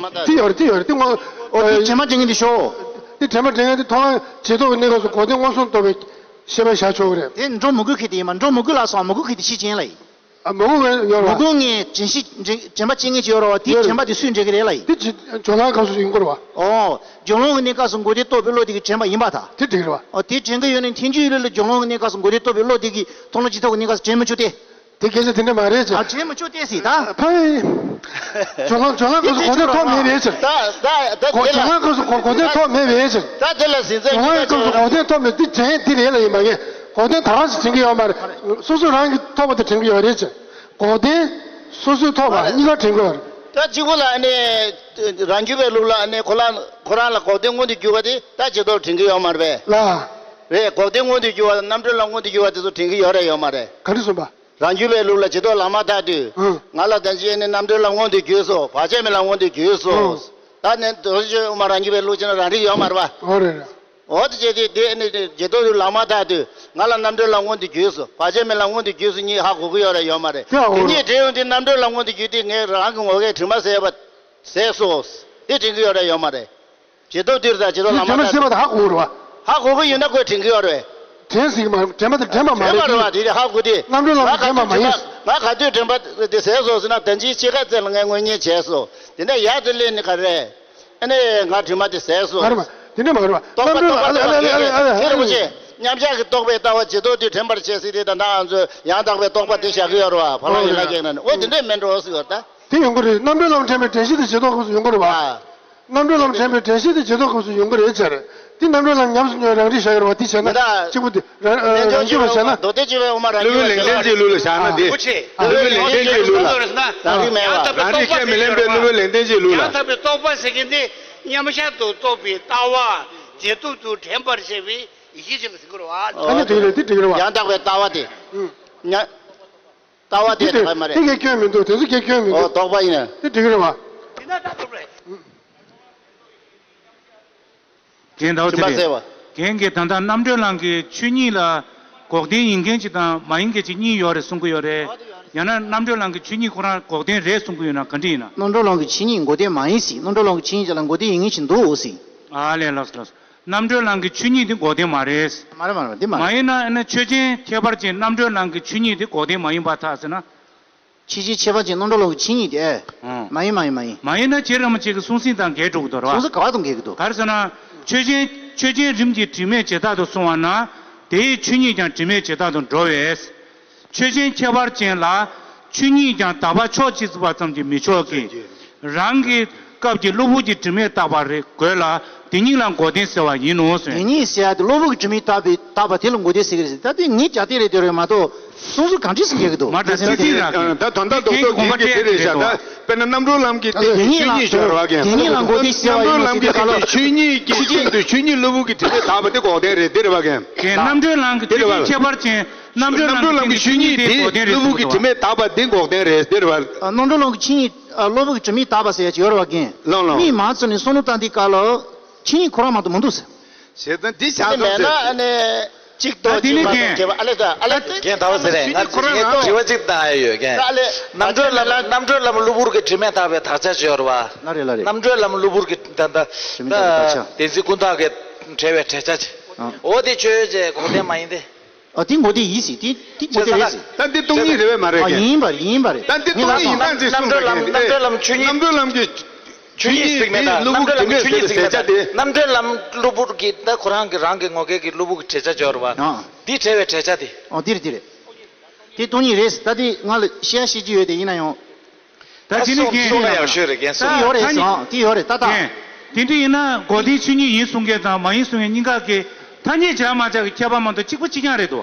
དེ་ཡོད་རེད། དེ་ཡོད་རེད། དེ་ངོ་། ཨོ་དེ་དྲན་པ་དྲན་མཁན་དེ་ཤོག་དེ་དྲན་པ་དྲན་མཁན་དེ་མཐོང་ལམ་རྗེས་ཐོབ་ཀྱི་གནས་སྐབས་སུ་གོ་བདེ་མངོན་སུམ་རྟོགས་པའི་ཤེས་པ་བཞག་ཆོག་གི་རེད། དེ་འགྲོ་མི་དགོས་མཁན་དེ་ཡིན་པ། འགྲོ་མི་དགོས་ལབ་སོང་མི་དགོས་མཁན་དེ་ཤེས་ཅན་ལ་ཡིན། ཨ། མི་དགོས་མཁན་ཡོད་རེད་པ། མི་དགོས་མཁན་དྲན་ཤེས་དྲན་དྲན་པ་བྱེད་མཁན་ཅིག་ཡོད་རེད་པ། དེ་ཡོད་རེད། དྲན་དྲན་པ་དེ་སུས་འདྲེན་གི་རེད་ལབ་ཡིན། དེ་ཅི་སྦྱོར་ལམ་སྐབས་སུ་ཡོང་གི་རེད་པ། ཨོ། སྦྱོར་ལམ་གྱི་གནས་སྐབས་སུ་མགོ་བདེ་རྟོགས་པའི་བློ་དེ་གིས་དྲན་པ་ཡིན་པ་ད། དེ་འགྲིག་རེད་པ། ཨོ་དེ་དྲན་གི་ཡོད་ན་ཐལ་འགྱུར་ཡིད་ལུས་ལ་སྦྱོར་ལམ་གྱི་གནས་སྐབས་སུ་མགོ་བདེ་རྟོགས་པའི་བློ་དེ་གིས་མཐོང་ལམ་རྗེས་ཐོབ་ཀྱི་གནས་སྐབས་སུ་དྲན་མི་ཆོག་སྟེ། དེ་གལ་སྲིད་དེ་འདྲ་མ་རེད་ཅེ། ཨ། དྲན་མི་ཆོག་སྟེ་ཟེར་ད། ཕ་ཡི། སྦྱོར་ལམ་སྦྱོར་ལམ་སྐབས་སུ་གོ་བདེ་ཐོབ་མེད་པའི་ཕྱིར། ད་ད་ད་གོ་དེ་ལ། སྦྱོར་ལམ་སྐབས་སུ་གོ་གོ་བདེ་ཐོབ་མེད་པའི་ཕྱིར། ད་དེ་ལ་ཟིན་ཚད་སྦྱོར་ལམ་སྐབས་སུ་གོ་བདེ་ཐོབ་མེད་དེ་དྲན་དེ་རེད་ལབ་ཡིན་པ་ངས། གོ་བདེ་ད་རང་ཞིག་དྲན་གི་ཡོད་མ་རེད། སོ་སོ་རང་གིས་ཐོབ་པ་དེ་དྲན་གི་ཡོད་རེད་ཅེ། གོ་བདེ། སོ་སོས་ཐོབ་པ་གཉིས་ཀ་དྲན་གི་ཡོད་རེད། ད་གཅིག་པུ་ལ་ཨ་ནི། རང་རྒྱུད་པའི་ལུགས་ལ་ཨ་ནི་ཁོ་རང་ཁོ་རང་ལ་གོ་བདེ་མངོན་དུ་གྱུར་པ་དེ་ད་རྗེས་ཐོབ་དྲན་གི་ཡོད་མ་རེད་པས། ལ། རེད། གོ་བདེ་མངོན་དུ་གྱུར་པ་དང་རྣམ་གྲོལ་ལམ་མངོན་དུ་གྱུར་པ་དེ་ཚོ་དྲན་གི་ཡོད་རེད་ཡོད་མ་རེད། ག་རེ་གསུངས་པ། རང་རྒྱུད་པའི་ལུགས་ལ་རྗེས་ཐོབ་ལམ་མ་ཐག་དུས། ཨང་། ང་ལ་ད་ཅི་ནི་རྣམ་གྲོལ་ལམ་མངོན་དུ་གྱུར་སོང་། བར་ཆད་མེད་ལམ་མངོན་དུ་གྱུར་སོང་། ཨང་། ད་ནི་རྡོ་རྗེ་ཨུ་མ་རང་རྒྱུད་པའི་ལུགས་བྱས་ན་རང་རིག་ཡོད་མ་རེད་པ། ཨོ་རེད་རེད། འོ་དེ་བྱས་ཏེ་དེ་ནི་རྗེས་ཐོབ་ལམ་མ་ཐག་དུས་ང་ལ་རྣམ་གྲོལ་ལམ་མངོན་དུ་གྱུར་སོང་། བར་ཆད་མེད་ལམ་མངོན་དུ་གྱུར་སོང་གཉིས་ཧ་གོ་གི་ཡོད་རེད་ཡོད་མ་རེད། དེ་ཧ་གོ་གི་གཉིས་འབྲེལ་ཡོང་དུས་རྣམ་གྲོལ་ལམ་མངོན་དུ་གྱུར་དུས་ངས་རང་གི་ངོ་སྐལ་དྲི་མ་ཟད་པ་ཟད་སོང་། དེ་དྲན་གི་ཡོད་རེད་ཡོད་མ་རེད། རྗེས་ཐོབ་དུས་དང་རྗེས་ཐོབ་ལམ་མ་དྲན་པ་ཐག་ཟད་པ་དེ་ཧ་གོ་གི་རེད་པ། ཧ་གོ་གི་ཡོད་ན་ཁོས་དྲན་གི་ཡོད་རེད། དྲན་སྲིད་ཀྱི་མ་རེད། དྲན་པ་དེ་དྲན་པ་མ་དྲན་པ་རེད། རེད་པ། དེ་ཧ་གོ་དེ། རྣམ་གྲོལ་ལམ་ང་ག་དུས་དྲན་པ་ང་ག་དུས་དྲན་པ་དེ་ཟད་སོང་ཟེར་ན་ད་ཅིའི་ཕྱེད་ཀ་ཙམ་ལ་ངས་དངོས་གཉེན་བྱས་སོང་། དེ་ནས་ཡར་དུ་སླེབས་ནས་ག་རེ། ཨ་ནི་ང་དྲི་མ་དེ་ཟད་སོང་། མ་རེད་མ། དེ་འདྲ་མ་རེད་པ། རྟོག་པ་རྣམ་གྲོལ་རྟོག་པ་ཨ་ལེ་ཨ་ལེ་ཨ་ལེ་ཨ་ལེ་ཨ་ལེ། ཨ་ལེ། ཐེག་རིན་པོ་ཆེ། མཉམ་གཞག་གི་རྟོག་པའི་ལྟ་བ་རྗེས་ཐོབ་དུས་དྲན་པར་བྱེད་ཟེར་དེ་ད་ལྟ་ང་ཚོས་ཡང་དག་པའི་རྟོག་པ་དེ་བཞག་གི་ཡོད་རེད་པ། ཕ་ལགས་ཡིན་ན་སྐྱེས་ན་ནི་ཨོ་དེ་འདྲས་མིན་འགྲོ་ཟེར་བ་ད། དེ་ཡོང་གི་རེད། རྣམ་གྲོལ་ལམ་དྲན་པའི་དྲན་ཤེས་དེ་རྗེས་ཐོབ་སྐབས་སུ་ཡོང་གི་རེད་པ། ཨ། རྣམ་གྲོལ་ལམ་དྲན་པའི་དྲན་ཤེས་དེ་རྗེས་ཐོབ་སྐབས་སུ་ཡོང་གི་རེད་ཟེར། དེ་རྣམ་གྲོལ་ལམ་ཉམས་སུ་མྱོང་བའི་རང་རིག་བཞག་ཡོད་རེད་པ། དེ་བྱས་ན་མི་ད། གཅིག་པུ་དེ་རང་རང་རྒྱུད་པ་བྱས་ན། མདོ་སྡེ་སྤྱི་བའི་དབུ་མ་རང་རྒྱུད་པ་བྱས་ན། སློབ་དཔོན་ལེགས་ལྡན་གྱི་ལུགས་ལ་བཞག་ན་དེ། སློབ་དཔོན་ལེགས་ལྡན་གྱི་ལུགས་ལ། རང་རིག་མེད་པ། རང་རིག་ཁས་མི་ལེན་པའི་སློབ་དཔོན་ལེགས་ལྡན་གྱི་ལུགས་ལ། ཡང་དག་པའི་རྟོག་པ་ཟེར་མཁན་དེ་མཉམ་གཞག་ཏུ་རྟོགས་པའི་ལྟ་བ་རྗེས་ཐོབ་ཏུ་དྲན་པར་བྱེད་པའི་ཡེ་ཤེས་ཅིག་ལ་ཟེར་གྱི་རེད་པ། ཨ་ནི་དེ་རེད། དེ་འགྲིག་གི་རེད་པ། ཡང་དག་པའི་ལྟ་བ་དེ། ཨུ། ཉ། ལྟ་བ་དེ་དེ་དེ་དག་མ་རེད། དེ་གའི་སྐྱོན་མི་འདུག་དེ་ཚོ་གའི་སྐྱོན་མི་འདུག་ཨོ་རྟོག་པ་ཡིན་ན། དེ་འགྲིག་གི་རེད་པ། དེ་ན་ད་འགྲིག་རེད། རྒན་ཟླ་བ་ཚེ་རིང་། རྒན་གྱིས་ད་ལྟ་རྣམ་གྲོལ་ལམ་གྱི་ཆོས་ཉིད་ལ་འགོག་བདེན་ཡིན་མཁན་ཅིག་དང་མ་ཡིན་མཁན་ཅིག་གཉིས་ཡོད་རེད་གསུང་གི་ཡོད་རེད། ཡང་ན་རྣམ་གྲོལ་ལམ་གྱི་ཆོས་ཉིད་ཁོ་རང་འགོག་བདེན་རེད་གསུང་གི་ཡོད་ན་ག་འདྲ་ཡིན་ན། རྣམ་གྲོལ་ལམ་གྱི་ཆོས་ཉིད་འགོག་བདེན་མ་ཡིན་ཟེར། རྣམ་གྲོལ་ལམ་གྱི་ཆོས་ཉིད་ཅིག་ལ་འགོག་བདེན་ཡིན་མཁན་ཞིག་འདུག་ཟེར། ཨ་ལས། ལགས་སོ་ལགས་སོ། རྣམ་གྲོལ་ལམ་གྱི་ཆོས་ཉིད་དེ་འགོག་བདེན་མ་རེད། མ་རེད་མ་རེད། འདི་མ་རེད། མ་ཡིན་ན་ཨ་ནི་ཆོས་ཅན་ཁྱད་པར་ཅན་རྣམ་གྲོལ་ལམ་གྱི་ཆོས་ཉིད་དེ་འགོག་བདེན་མ་ཡིན་པར་ཐལ་ཟེར་ན། ཆོས་ཅན་ཁྱད་པར་ཅན་རྣམ་གྲོལ་ལམ་གྱི་ཆོས་ཉིད་དེ། ཨང་། མ་ཡིན་མ་ཡིན་མ་ཡིན། མ་ཡིན་ན་རྗེ་རིན་པོ་ཆེ་གི་གསུང་ཟིན་དང་འགལ་འགྲོ་གི་འདུག་ར། གསུང་ཟིན་ག་བ་དང་འགལ་གྱི་འདུག་ག་རེ་ཟེར་ན། ཆོས་ཅན་ཆོས་ཅན་རིམ་གྱིས་དྲི་མེད་ཇི་ལྟར་དུ་སོང་བ་ན། དེའི་ཆོས་ཉིད་ཀྱང་དྲི་མེད་ཇི་ལྟར་དུ་འགྲོ་བས། ཆོས་ཅན་ཁྱད་པར་ཅན་ལ་ཆོས་ཉིད་ཀྱང་དག་པ་ཕྱོགས་གཅིག་ཙམ་པ་ཙམ་གྱིས་མི་ཆོག་གི། རང་གི་སྐབས་ཀྱི་གློ་བུར་གྱི་དྲི་མས་བཏགས་པ་རེ་དགོས་ལ། དེ་ཉིད་ལ་འགོག་བདེན་ཟེར་བ་ཡིན་ནོ་ཟེར། དེ་ཉིད་ཟེར་ཡ་དེ་གློ་བུར་གྱི་དྲི་མས་བཏགས་པའི་བཏགས་པ་དེ་ལ་འགོག་བདེན་ཟེར་གི་རེད་ཟེར། ད་དེ་ངའི་རྒྱབ་རྟེན་རེད་དེ་རེད་མ་གཏོགས་གསུང་ཚུལ་གང་འདྲ་ཟེར་མཁན་གྱི་འདུག་མ་ད་ད་དེ་རང་ད་ད་ད་རྡོག་རྡོག་དེ་དགོངས་པ་གཅིག་གི་དེ་རེད་བཞག་ད་དཔེར་ན་རྣམ་གྲོལ་ལམ་གྱི་དེ་ཉིད་ལ་ཆོས་ཉིད་ཆོས་རེད་བ་གན། དེ་ཉིད་ལ་འགོག་བདེན་ཟེར་བ་ཡིན་ནོ་ཟེར་དུས་ག་ལ། ཆོས་ཉིད་ཀྱི་སྟེང་དུ་ཆོས་ཉིད་གློ་བུར་གྱི་དྲི་མས་བཏགས་པ་དེ་འགོག་བདེན་རེད་དེ་རེད་བ་གན། རྣམ་གྲོལ་ལམ་གྱི་དེ་རེད་བ། ཆོས་ཉིད་ཁྱད་པར་ཅན། རྣམ་གྲོལ་ལམ་གྱི་ཆོས་ཉིད་དེ་གློ་བུར་གྱི་དྲི་མས་བཏགས་པ་དེ་འགོག་བདེན་རེད་དེ་རེད་བ། རྣམ་གྲོལ་ལམ་གྱི་ཆོས་ཉིད་གློ་བུར་གྱི་དྲི་མས་བཏགས་པ་ཟེར་ཡ་ཅིག་ཡོད་རེད་བ་གན། ལོང་ལོང་། མིས་མང་ཚོགས་ནས་བསམ་བློ་བཏང་དུས་སྐབས་ལ་ཆོས་ཉིད་ཁོ་རང་མ་གཏོགས་མི་འདུག་ཟེར། ཞེས་ཙང་འདི་བྱ་ཙང་ཟེར། མེད་ན་ཨ་ནི་གཅིག་ད་རྟོགས་དེ་ནི་གཅིག་མ་རྟོགས་གན། སྐྱེ་བ་ཨ་ལེ་ད་ཨ་ལེ་ད། རྒན་ཟླ་བ་ཟེར་རེད། ང་ཁྱེད་ཀྱི་དྲི་བ་གཅིག་བཏང་ཡ་ཡོད་གན། ད་ཨ་ལེ། རྣམ་གྲོལ་ལམ་རྣམ་གྲོལ་ལམ་གློ་བུར་གྱི་དྲི་མས་བཏགས་པའི་དག་ཆ་ཅིག་ཡོད་རེད་བ། ལ་རེད་ལ་རེད། རྣམ་གྲོལ་ལམ་གློ་བུར་གྱི་ད་ད་ཆོས་མིན་དང་དག་ཆ། བདེན་འཛིན་ཀུན་བརྟགས་ཀྱི་བྲལ་བའི་བྲལ་ཆ་ཅིག་ཨ། འོ་དེ་ཆོས་ཅན་འགོག་བདེན་མ་ཡིན་ཏེ། ཨ་དེ་འགོག་བདེན་ཡིན་སྲིད། དེ་དེ་འགོག་བདེན་རེད་སྲིད། ད་འདི་སྟོང་ཉིད་རེད་པས་མ་རེད་ཨ་གན། ཡིན་པ་རེད་ཡིན་པ་རེད། ད་འདི་སྟོང་ཉིད་ཡིན་ད་ཅི་གསུངས་པ་གན། རྣམ་གྲོལ་ལམ་རྣམ་གྲོལ་ལམ་ཆོས་ཉིད། རྣམ་གྲོལ་ལམ་གྱི། ཆོས་ཉིད་ཟེར་མེད་ད། རྣམ་གྲོལ་ལམ་ཆོས་ཉིད་ཟེར་མེད་ད། རྣམ་གྲོལ་ལམ་གློ་བུར་གྱི་ད་ཁོ་རང་གི་རང་གི་ངོ་སྐལ་གྱི་གློ་བུར་གྱི་བྲལ་ཆ་སྦྱོར་བ། ཨ། འདི་བྲལ་བའི་བྲལ་ཆ་དེ། ཨོ་འདི་རེད་འདི་རེད། དེ་སྟོང་ཉིད་རེད། ད་དེ་ང་ལ་བཤད་ཡ་བཤད་ཀྱི་ཡོད་དེ་ཡིན་ན་ཡང་། ད་དེ་ནི་གསུང་གན་གསུང་ན་ཡག་ཤོས་རེད་གན། ད་ཡོད་རེད་ད་ནི་ཟེར་དེ་ཡོད་རེད་ད་ད། གན། དེ་འདྲ་ཡིན་ན་འགོག་བདེན་ཆོས་ཉིད་ཡིན་གསུང་མཁན་དང་མ་ཡིན་གསུང་མཁན་གཉིས་ཀ་གི་ཐ་སྙད་བྱ་མ་བྱ་གི་ཁྱད་པར་མ་གཏོགས་གཅིག་པ་གཅིག་རྐྱང་རེད་དོ།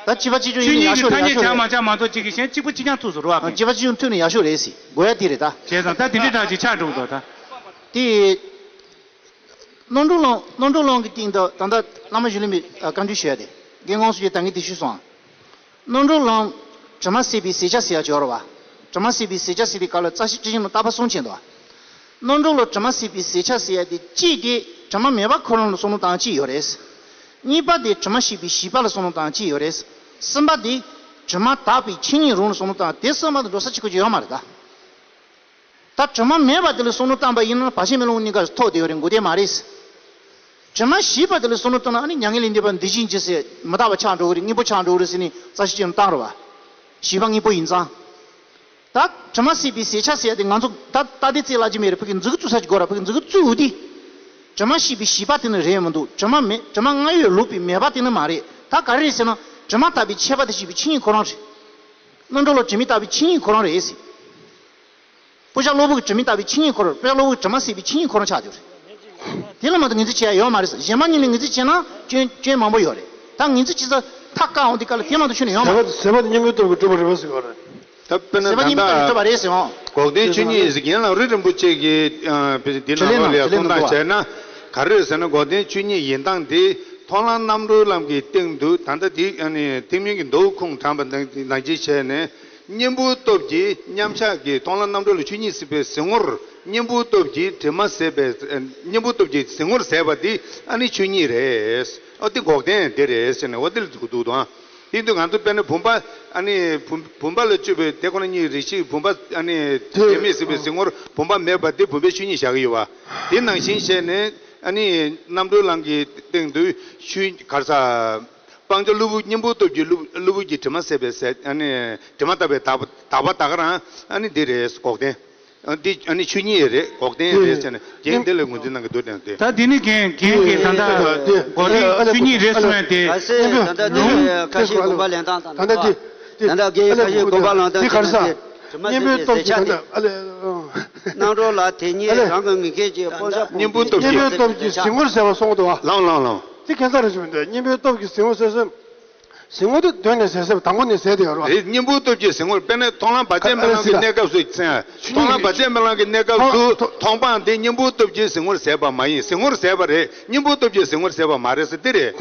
ད་གཅིག་པ་གཅིག་རྐྱང་ཆོས་ཉིད་ཀྱི་ཐ་སྙད་བྱ་མ་བྱ་མ་གཏོགས་གཅིག་གི་གཞན་གཅིག་པ་གཅིག་རྐྱང་ཐུག་སོང་རེད་བ། གཅིག་པ་གཅིག་རྐྱང་ཐུག་ན་ཡག་ཤོས་རེད་ཟེར་དགོས་ཡ་དེ་རེད་ད། བྱས་ཙང་ད་དེ་འདྲ་འདྲ་ཅིག་ཆགས་འགྲོ་གི་འདུག་ད། དེ། རྣམ་གྲོལ་ལམ་རྣམ་གྲོལ་ལམ་གྱི་སྟེང་དུ་ད་ལྟ་བླ་མ་གཞི་ལུས་མའི་བཀའ་འདྲི་ཞུ་ཡ་དེ། རྒན་ཁོང་སུ་ཞིག་ད་ངས་དེ་ཞུས་སོང་ཨ། རྣམ་གྲོལ་ལམ་དྲི་མ་ཟད་པའི་ཟད་བྱ་ཟེར་ཡ་ཅིག་ཡོད་རེད་བ། དྲི་མ་ཟད་པའི་ཟད་བྱ་ཟེར་དུས་སྐབས་ལ་རྩ་ཤེ་སྤྱི་ཆིངས་ནང་བརྟག་པ་གསུམ་བྱས་འདུག་བ། རྣམ་གྲངས་ལ་དྲི་མ་ཟད་པའི་ཟད་ཆགས་ཟེར་ཡ་དེ་གཅིག་དེ་དྲི་མ་མེད་པ་ཁོ་རང་ལ་བསམ་བློ་བཏང་གཅིག་ཡོད་རེད། གཉིས་པ་དེ་དྲི་མ་ཞིག་པའི་ཞིག་པ་ལ་བསམ་བློ་བཏང་གཅིག་ཡོད་རེད། གསུམ་པ་དེ་དྲི་མ་དག་པའི་ཆོས་ཉིད་རང་ལ་བསམ་བློ་བཏང་དེ་གསུམ་མ་དང་འགྲོ་ས་གཅིག་པ་ཅིག་ཡོད་མ་རེད་ད། ད་དྲི་མ་མེད་པ་དེ་ལ་བསམ་བློ་བཏང་པ་ཡིན་ན་བར་ཆད་རྨི་ལམ་གཉིས་ཀ་ཐོགས་བསྡད་ཡོད་རེད། འགོག་བདེན་མ་རེད། དྲི་མ་ཞིག་པ་དེ་ལ་བསམ་བློ་བཏང་ན་ཨ་ནི་མྱ་ངན་ལས་འདས་པ་འདི་བཞིན་གྱི་ཟེར་མི་རྟག་པ་ཆགས་འགྲོ་གི་རེད། དངོས་པོ་ཆགས་འགྲོ་གི་རེད་ཟེར་ནས་རྩ་ཤེ་ཅན་བཏང་རོགས་བ། ཞིག་པ་དངོས་པོ་ཡིན་ཙང་། ད་དྲི་མ་ཟད་པའི་ཟད་ཆགས་ཟེར་ཡ་དེ་ང་ཚོ་ད་ལྟ་དེ་རྩིས་ལ་ཅི་མེད་རེད། ཕ་གི་མཛུབ་གུ་བཙུགས་ས་ཅིག་དགོས་ར། ཕ་གི་མཛུབ་གུ་བཙུགས་འོ་དེ། དྲི་མ་ཞིག་པའི་ཞིག་པ་དེ་ནི་རེད་མི་འདུག་དྲི་མ་མེད་དྲི་མ་སྔར་ཡོད་ལུགས་པའི་མེད་པ་དེ་ནི་མ་རེད། ད་ག་རེ་རེད་ཟེར་ན་དྲི་མ་དག་པའི་ཆད་པ་དེ་ཞིག་པའི་ཆོས་ཉིད་ཁོ་རང་རེད། རྣམ་གྲངས་ལ་དྲི་མ་དག་པའི་ཆོས་ཉིད་ཁོ་རང་རེད་ཟེར། དཔེ་ཆ་གློ་བུར་གྱི་དྲི་མ་དག་པའི་ཆོས་ཉིད་ཁོ་རང་། དཔེ་ཆ་གློ་བུར་གྱི་དྲི་མ་ཟད་པའི་ཆོས་ཉིད་ཁོ་རང་ཆགས་ཡོད་རེད། དེ་ལ་མ་གཏོགས་ངོས་འཛིན་བྱེད་ཡ་ཡོད་མ་རེད་ཟེར། གཞན་མ་གཉིས་ནས་ངོས་འཛིན་བྱས་ན་སྐྱོན་སྐྱོན་མང་པོ་ཡོད་རེད། ད་ངོས་འཛིན་བྱེད་ས་མཐའ་བཀག་འོང་དུས་སྐབས་ལ་དེ་མ་གཏོགས་ཆོས་ནས་ཡོད་མ་རེད། ཟད་པ་ཟད་པ་དེ་གཉེན་པོའི་སྟོབས་ཀྱིས་གྲུབ་པ་རེད་པ་ཟེར་བ་རེད། ད་དཔེར་ན་ཟད་པ་གཉེན་པོའི་སྟོབས་ཀྱིས་གྲུབ་པ་རེད་ཟེར་འོང་། འགོག་བདེན་ཆོས་ཉིད་ཟེར། རྒན་ལགས་རི་རིན་པོ་ཆེ་གིས་ཨ་འདི་ནང་ལོགས་ལ་ཡང་གསུང་སྟངས་བྱས་ན་ག་རེ་རེད་ཟེར་ན། འགོག་བདེན་ཆོས་ཉིད་ཡིན་སྟངས་དེ་མཐོང་ལམ་རྣམ་གྲོལ་ལམ་གྱི་སྟེང་དུ་ད་ལྟ་དེ་ཨ་ནི་ཐེག་དམན་གྱི་མདོ་ཁུངས་དྲངས་པ་ནང་བཞིན་བྱས་ནས། གཉེན་པོའི་སྟོབས་ཀྱིས་མཉམ་གཞག་གི་མཐོང་ལམ་རྣམ་གྲོལ་ལ་ཆོས་ཉིད་ཟད་པའི་གཟིགས་ངོར་གཉེན་པོའི་སྟོབས་ཀྱིས་དྲི་མ་ཟད་པའི་གཉེན་པོའི་སྟོབས་ཀྱིས་གཟིགས་ངོར་ཟད་པ་འདི་ཨ་ནི་ཆོས་ཉིད་རེད། ཨོ་དེ་འགོག་བདེན་དེ་རེད་ཟེར་ནས་འོ་དེ་ལ་འདུག་འདུག་དང་། དེ་དུས་ང་ཚོ་དཔེར་ན་བུམ་པ་ཨ་ནི་བུམ་བུམ་པ་ལ་དཔྱོད་པའི་དེ་ཁོ་ན་གཉིས་རེ་ཞིག་བུམ་པ་ཨ་ནི་དྲི་མས་ཟད་པའི་གཟིགས་ངོར་བུམ་པ་མེད་པ་དེ་བུམ་པའི་ཆོས་ཉིད་བཞག་གི་ཡོད་པ། དེ་ནང་བཞིན་བྱས་ནས་ཨ་ནི་རྣམ་གྲོལ་ལམ་གྱི་སྟེང་དུ་ཆོས་ག་རེ་ཟ། སྤང་བྱ་གློ་བུར་གཉེན་པོའི་སྟོབས་ཀྱིས་གློ་གློ་བུར་གྱི་དྲི་མ་ཟད་པའི་ཟད་ཨ་ནི་དྲི་མ་དག་པའི་དག་པ་དག་པ་ད་ག་རང་ཨ་ནི་འདི་རེད། འགོག་བདེན། ཨ་འདི་ཨ་ནི་ཆོས་ཉིད་རེད། འགོག་བདེན་རེད་ཟེར་ནས་རྒན་འདི་ལ་ངོས་འཛིན་གནང་གི་འདུག་དྲན་ཏེ། ད་འདི་ནི་རྒན་རྒན་གྱིས་ད་ལྟ་འགོག་བདེན་ཆོས་ཉིད་རེད་གསུང་ཡ་དེ། ཁ་ཤས་ད་ལྟ་འདི་ཁ་ཤས་དགོངས་པ་ལེན་སྟངས་དང་། ད་ལྟ་འདི་ད་ལྟ་རྒན་ཁ་ཤས་དགོངས་པ་ལེན་སྟངས་དེ་ག་རེ་ཟ། གཉེན་པོའི་སྟོབས་ཀྱིས་ད་ལྟ་ཨ་ལས། རྣམ་གྲོལ་ལ་དེ་ཉིད་རང་གི་ངེས་ཁེགས་ཀྱི་སྤང་བྱ་གཉེན་པོའི་སྟོབས་ཀྱིས་གཉེན་པོའི་སྟོབས་ཀྱིས་གཟིགས་ངོར་ཟད་པ་གསུངས་འདུག་བ། ལང་ལང་ལང་། དེ་གན་ས་རེ་ཞིག་མི་འདུག་གཉེན་པོའི་སྟོབས་ཀྱིས་གཟིགས་ངོར་ཟད་ཟེར། གཟིགས་ངོ་དེ་གདོད་ནས་ཟད་ཟེར་བ་དང་པོ་ནས་ཟད་དེ་ཡོད་རེད་བ། རེད། གཉེན་པོའི་སྟོབས་ཀྱིས་གཟིགས་ངོར་དཔེར་ན་མཐོང་ལམ་བར་ཆད་རྨི་ལམ་གྱི་གནས་སྐབས་སུ་ཟེར། མཐོང་ལམ་བར་ཆད་རྨི་ལམ་གྱི་གནས་སྐབས་སུ་མཐོང་སྤང་དེ་གཉེན་པོའི་སྟོབས་ཀྱིས་གཟིགས་ངོར་ཟད་པ་མ་ཡིན། གཟིགས་ངོར་ཟད་པ་རེད། གཉེན་པོའི་སྟོབས་ཀྱིས་གཟིགས་ངོར་ཟད་པ་མ་རེད་ཟེར་དེ་རེད།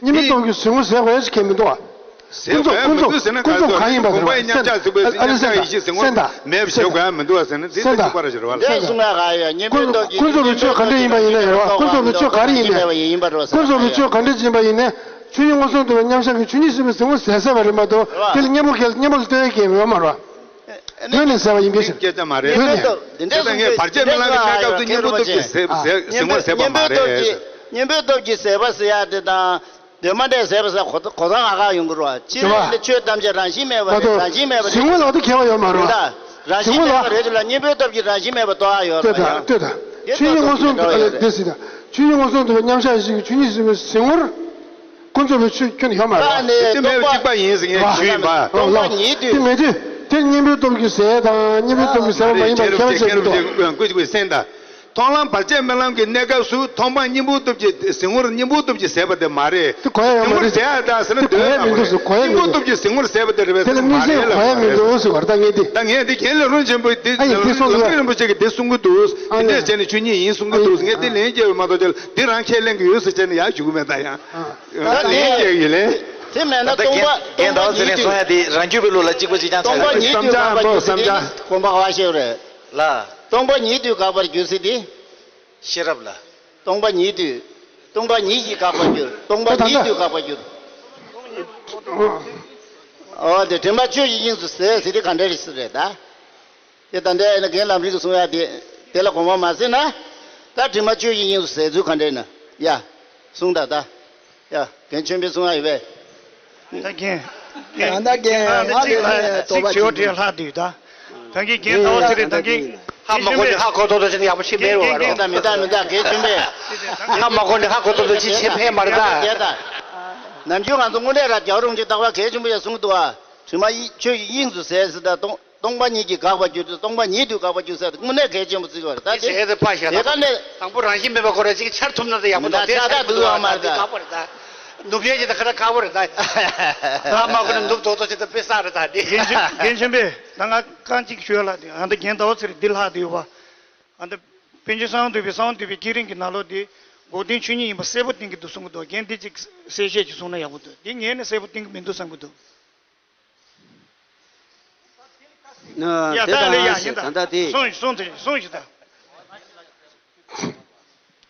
གཉེན་པོའི་སྟོབས་ཀྱིས་གཟིགས་ངོར་ཟད་པ་ཡོད་ཟེར་མཁན་མི་འདུག་བ། ཟད་དགོས་མི་འདུག་ཟེར་ན་ག་ཚོད་ཀུན་རྫོབ་གང་ཡིན་པ་ཟེར་བ། བུམ་པའི་མཉམ་གཞག་གཟིགས་པའི་ཨ་ནི་མཉམ་གཞག་ཡེ་ཤེས་གཟིགས་ངོར་མེད་པ་བྱེད་དགོས་ར་མི་འདུག་བ་ཟེར་ན་དེ་ལྟ་གཅིག་པ་ར་ཞེས་ར་བ་ལ། འདི་གསུང་ཡ་ག་ཡ་གཉེན་པོའི་སྟོབས་ཀྱིས་ཀུན་རྫོབ་ཀྱི་ཆོས་ག་འདྲ་ཡིན་པ་ཡིན་ན་ཡང་ར་བ། ཀུན་རྫོབ་ཀྱི་ཆོས་ག་རེ་ཡིན་ནའི། ཀུན་རྫོབ་ཀྱི་ཆོས་ག་འདྲ་ཡིན་པ་ཡིན་ནའི། ཆོས་ཉིད་མངོན་སུམ་དུ་བའི་མཉམ་གཞག་གི་ཆོས་ཉིད་ཟིན་པའི་གཟིགས་ངོར་ཟད་ཟད་པ་རེད་མ་གཏོགས། དེ་ལ་གཉེན་པོ་གལ་གཉེན་པོ་གིས་སྟོན་ཡ་གལ་ཡོད་མ་རེད་བ། གདོད་ནས་ཟད་པ་ཡིན་པས་ཟེར། སྐད་ཆ་མ་རེད། གདོད་ནས། དེ་འདྲ་གསུངས་ཏེ་བར་ཆད་རྨི་ལམ་གྱི་གནས་སྐབས་སུ་གཉེན་པོའི་སྟོབས་ཀྱིས་ཟད་ཟད་གཟིགས་ངོར་ཟད་པ་མ་རེད། གཉེན་པོའི་སྟོབས་ཀྱིས་ཟད་པ་ཟེར་ཡ་དེ་དང་། གདོད་མ་འདྲེས་ཟད་པ་ཟེར་གོ་གོ་ཐང་ང་ག་ཡོང་གི་རེད་བ། སྤྱིར་རེད་བ། ཆོས་ཐམས་ཅད་རང་བཞིན་མེད་པ་རེད། རང་བཞིན་མེད་པ་རེད། གཟིགས་ངོ་ལ་དེ་ཁྱད་པར་ཡོད་མ་རེད་བ། རང་བཞིན་མེད་པ་རེད་དེ་ལ་གཉེན་པོའི་སྟོབས་ཀྱིས་རང་བཞིན་མེད་པ་རྟོགས་ཡ་ཡོད་རེད་བ། ཡ། ལྟོས་དང་། ཆོས་ཉིད་མངོན་སུམ་དུ་ཨ་ལས་དེ་ཟེར་དང་། ཆོས་ཉིད་མངོན་སུམ་དུ་བའི་མཉམ་གཞག་ཡེ་ཤེས་ཀྱི་ཆོས་ཉིད་ཟིན་པའི་གཟིགས་ངོར། ཀུན་རྫོབ་པའི་ཆོས་ཁྱོན་ནས་ཡོད་མ་རེད་བ། དེ་མེད་པ་གཅིག་པ་ཡིན་ཟེར་མཁན་ཆོས་ཡིན་པ། སྟོང་པ་ཉིད་དུ། དེ་མེད་དུས་དེ་གཉེན་པོའི་སྟོབས་ཀྱིས་ཟད་དང་གཉེན་པོའི་སྟོབས་ཀྱིས་ཟད་པ་མ་ཡིན་པ་ཁྱད་པར་ཕྱེ་མི་འདུག་ཀུན་གྱི་སེམས་དང་། མཐོང་ལམ་བར་ཆད་རྨི་ལམ་གྱི་གནས་སྐབས་སུ་མཐོང་སྤང་གཉེན་པོའི་སྟོབས་ཀྱིས་གཟིགས་ངོར་གཉེན་པོའི་སྟོབས་ཀྱིས་ཟད་པ་དེ་མ་རེད། དེ་གོ་ཡ་ཡོད་མ་རེད། གཟིགས་ངོར་ཟད་ཡ་ད་ཟེར་ན་དེ་གོ་ཡ་མི་འདུག་ཟེར། གོ་ཡ་མི་འདུག་གཉེན་པོའི་སྟོབས་ཀྱིས་གཟིགས་ངོར་ཟད་པ་དེ་རེད་པས་ཟེར་ན་མ་རེད་ལབ་པ་རེད། དེ་ལ་དམིགས་བསལ་གོ་ཡ་མི་འདུག་ཟེར་བ་རེད་ད་ངས་འདི། ད་ངས་འདི་རྒན་ལས་རུང་ཆེན་པོས་འདི་ཨ་ཡིན་འདི་གསུང་གི་འདུག་འདི་འདྲ་བྱས་ནས་ཆོས་ཉིད་ཡིན་གསུང་གི་འདུག་ངས་འདི་ལན་རྒྱག་ཡོད་མ་གཏོགས་འདི་རང་ཁས་ལེན་གི་ཡོད་ཟེར་བྱས་ནས་ཡར་ཞུ་གི་མེད་ད་ཡང་། ད་ལན་རྒྱག་ཡིན་ལན། དེ་མེད་ན་ད་སྟོང་པ་རྒན་སྟོང་པ་ཟླ་བ་ཚེ་རིང་གསུང་ཡ་དེ་རང་རྒྱུད་པའི་ལུགས་ལ་གཅིག་པ་གཅིག་རྐྱང་ཆགས་ཡོད་རེད། སྟོང་པ་ཉིད་དུ་དགག་པར་འགྱུར་ཟེར་དེ་གོམས་པ་ག་བ་ཤེས་རེད། ལ། སྟོང་པ་ཉིད་དུ་དགག་པར་འགྱུར་ཟེར་དེ། ཤེས་རབ་ལ། སྟོང་པ་ཉིད་དུ། སྟོང་པ་ཉིད་ཀྱིས་དགག་པར་འགྱུར། སྟོང་པ་ཉིད་དུ་དགག་པར་འགྱུར། འོ་དེ་དྲི་མ་ཆོས་ཀྱི་དབྱིངས་སུ་ཟད་ཟེར་དེ་ག་འདྲ་རེད་ཟེར་རེད་ད། དེ་ད་འདྲ་ཡིན་ན་རྒན་ལམ་རིམ་གྱིས་གསུང་ཡ་དེ། དེ་ལ་དགོངས་པ་མ་ཟིན་ན། ད་དྲི་མ་ཆོས་ཀྱི་དབྱིངས་སུ་ཟད་ཚུལ་ག་འདྲ་ཡིན་ན། ཡ། གསུངས་དང་ད། ཡ། རྒན་ཆོས་འཕེལ་གསུང་ཡ་ཡོད་པས། ད་རྒན། ད་རྒན་ང་ལ་ནི་དོགས་པ་གཅིག་དྲི་བ་དྲི་ཡ་ལྷག་འདུག་ད། ད་གིན་རྒན་ཟླ་བ་ཚེ་རིང་ད་གིན། ཧ་མ་གོ་ནི་ཧ་གོ་ཏོག་ཏོ་ཅིག་ཡག་པོ་ཤེས་མེད་བ་རོ། མི་ད་མི་ད་རྒན་ཆོས་འཕེལ། ཧ་མ་གོ་ནི་ཧ་གོ་ཏོག་ཏོ་ཅིག་ཤེས་ཕན་མ་རེད་ད། ནམ་རྒྱུན་ང་ཚོ་དངོས་གནས་ར་རྒྱལ་བ་རིན་པོ་ཆེས་རྟག་པར་གལ་ཆེན་པོ་ཡ་གསུང་གི་འདུག་ཨ། དྲི་མ་ཡི་ཆོས་ཀྱི་དབྱིངས་སུ་ཟད་ཟེར་ད་སྟོང་སྟོང་པ་ཉིད་ཀྱིས་དགག་པར་འགྱུར་ཏེ་སྟོང་པ་ཉིད་དུ་དགག་པར་འགྱུར་ཟེར་ཏེ་དངོས་གནས་གལ་ཆེན་པོ་བརྩི་དགོས་རེད་ད་དེ། ཞེས་ཏེ་ཕ་ཞེས་དེ་ད་ག་ནས། དང་པོ་རང་བཞིན་མེད་པ་ཁོ་ར་ཅིག་འཆར་ཐུབ་ན་ད་ཡག་པོ་ད་དེ་འཆར་ཐུབ་མི་འདུག་ཨ་མ་རེད་ད། དཀའ་པོ་རེད་ད། ནུབ་ཡས་ཀྱི་ད་ཁ་ད་དཀའ་པོ་རེད་ད། ད་མ་ཁོ་ནས་ནུབ་དོག་དོག་ཅིག་ད་དཔེ་བསགས་རེད་ད་དེ། རྒན་ཆོས་རྒན་ཆོས་འཕེལ་ད་ང་རྐང་གཅིག་ཞུ་ཡ་ལ་དེ་ཨ་ད་རྒན་ཟླ་བ་ཚེ་རིང་འདི་ལྷག་དེ་ཡོད་པ། ཨ་ད་པཎ་ཆེན་གསང་བ་འདུས་པའི་གསང་བ་འདུས་པའི་བསྐྱེད་རིམ་གྱི་ནང་ལོགས་དེ་འགོག་བདེན་ཆོས་ཉིད་ཡིན་པ་གསལ་པོ་བསྟན་གྱི་འདུག་གསུང་གི་འདུག་རྒན་འདི་ཅིག་གསལ་བཤད་ཅིག་གསུང་ན་ཡག་པོ་འདུག་འདི་ངས་ནི་གསལ་པོ་བསྟན་གྱི་མི་འདུག་བསམ་གྱི་འདུག་ཡ་ད་ལས་ཡ་ཡིན་ད། ད་ལྟ་དེ། གསུངས་གསུངས་དེ་གསུངས་ཤིག་ད།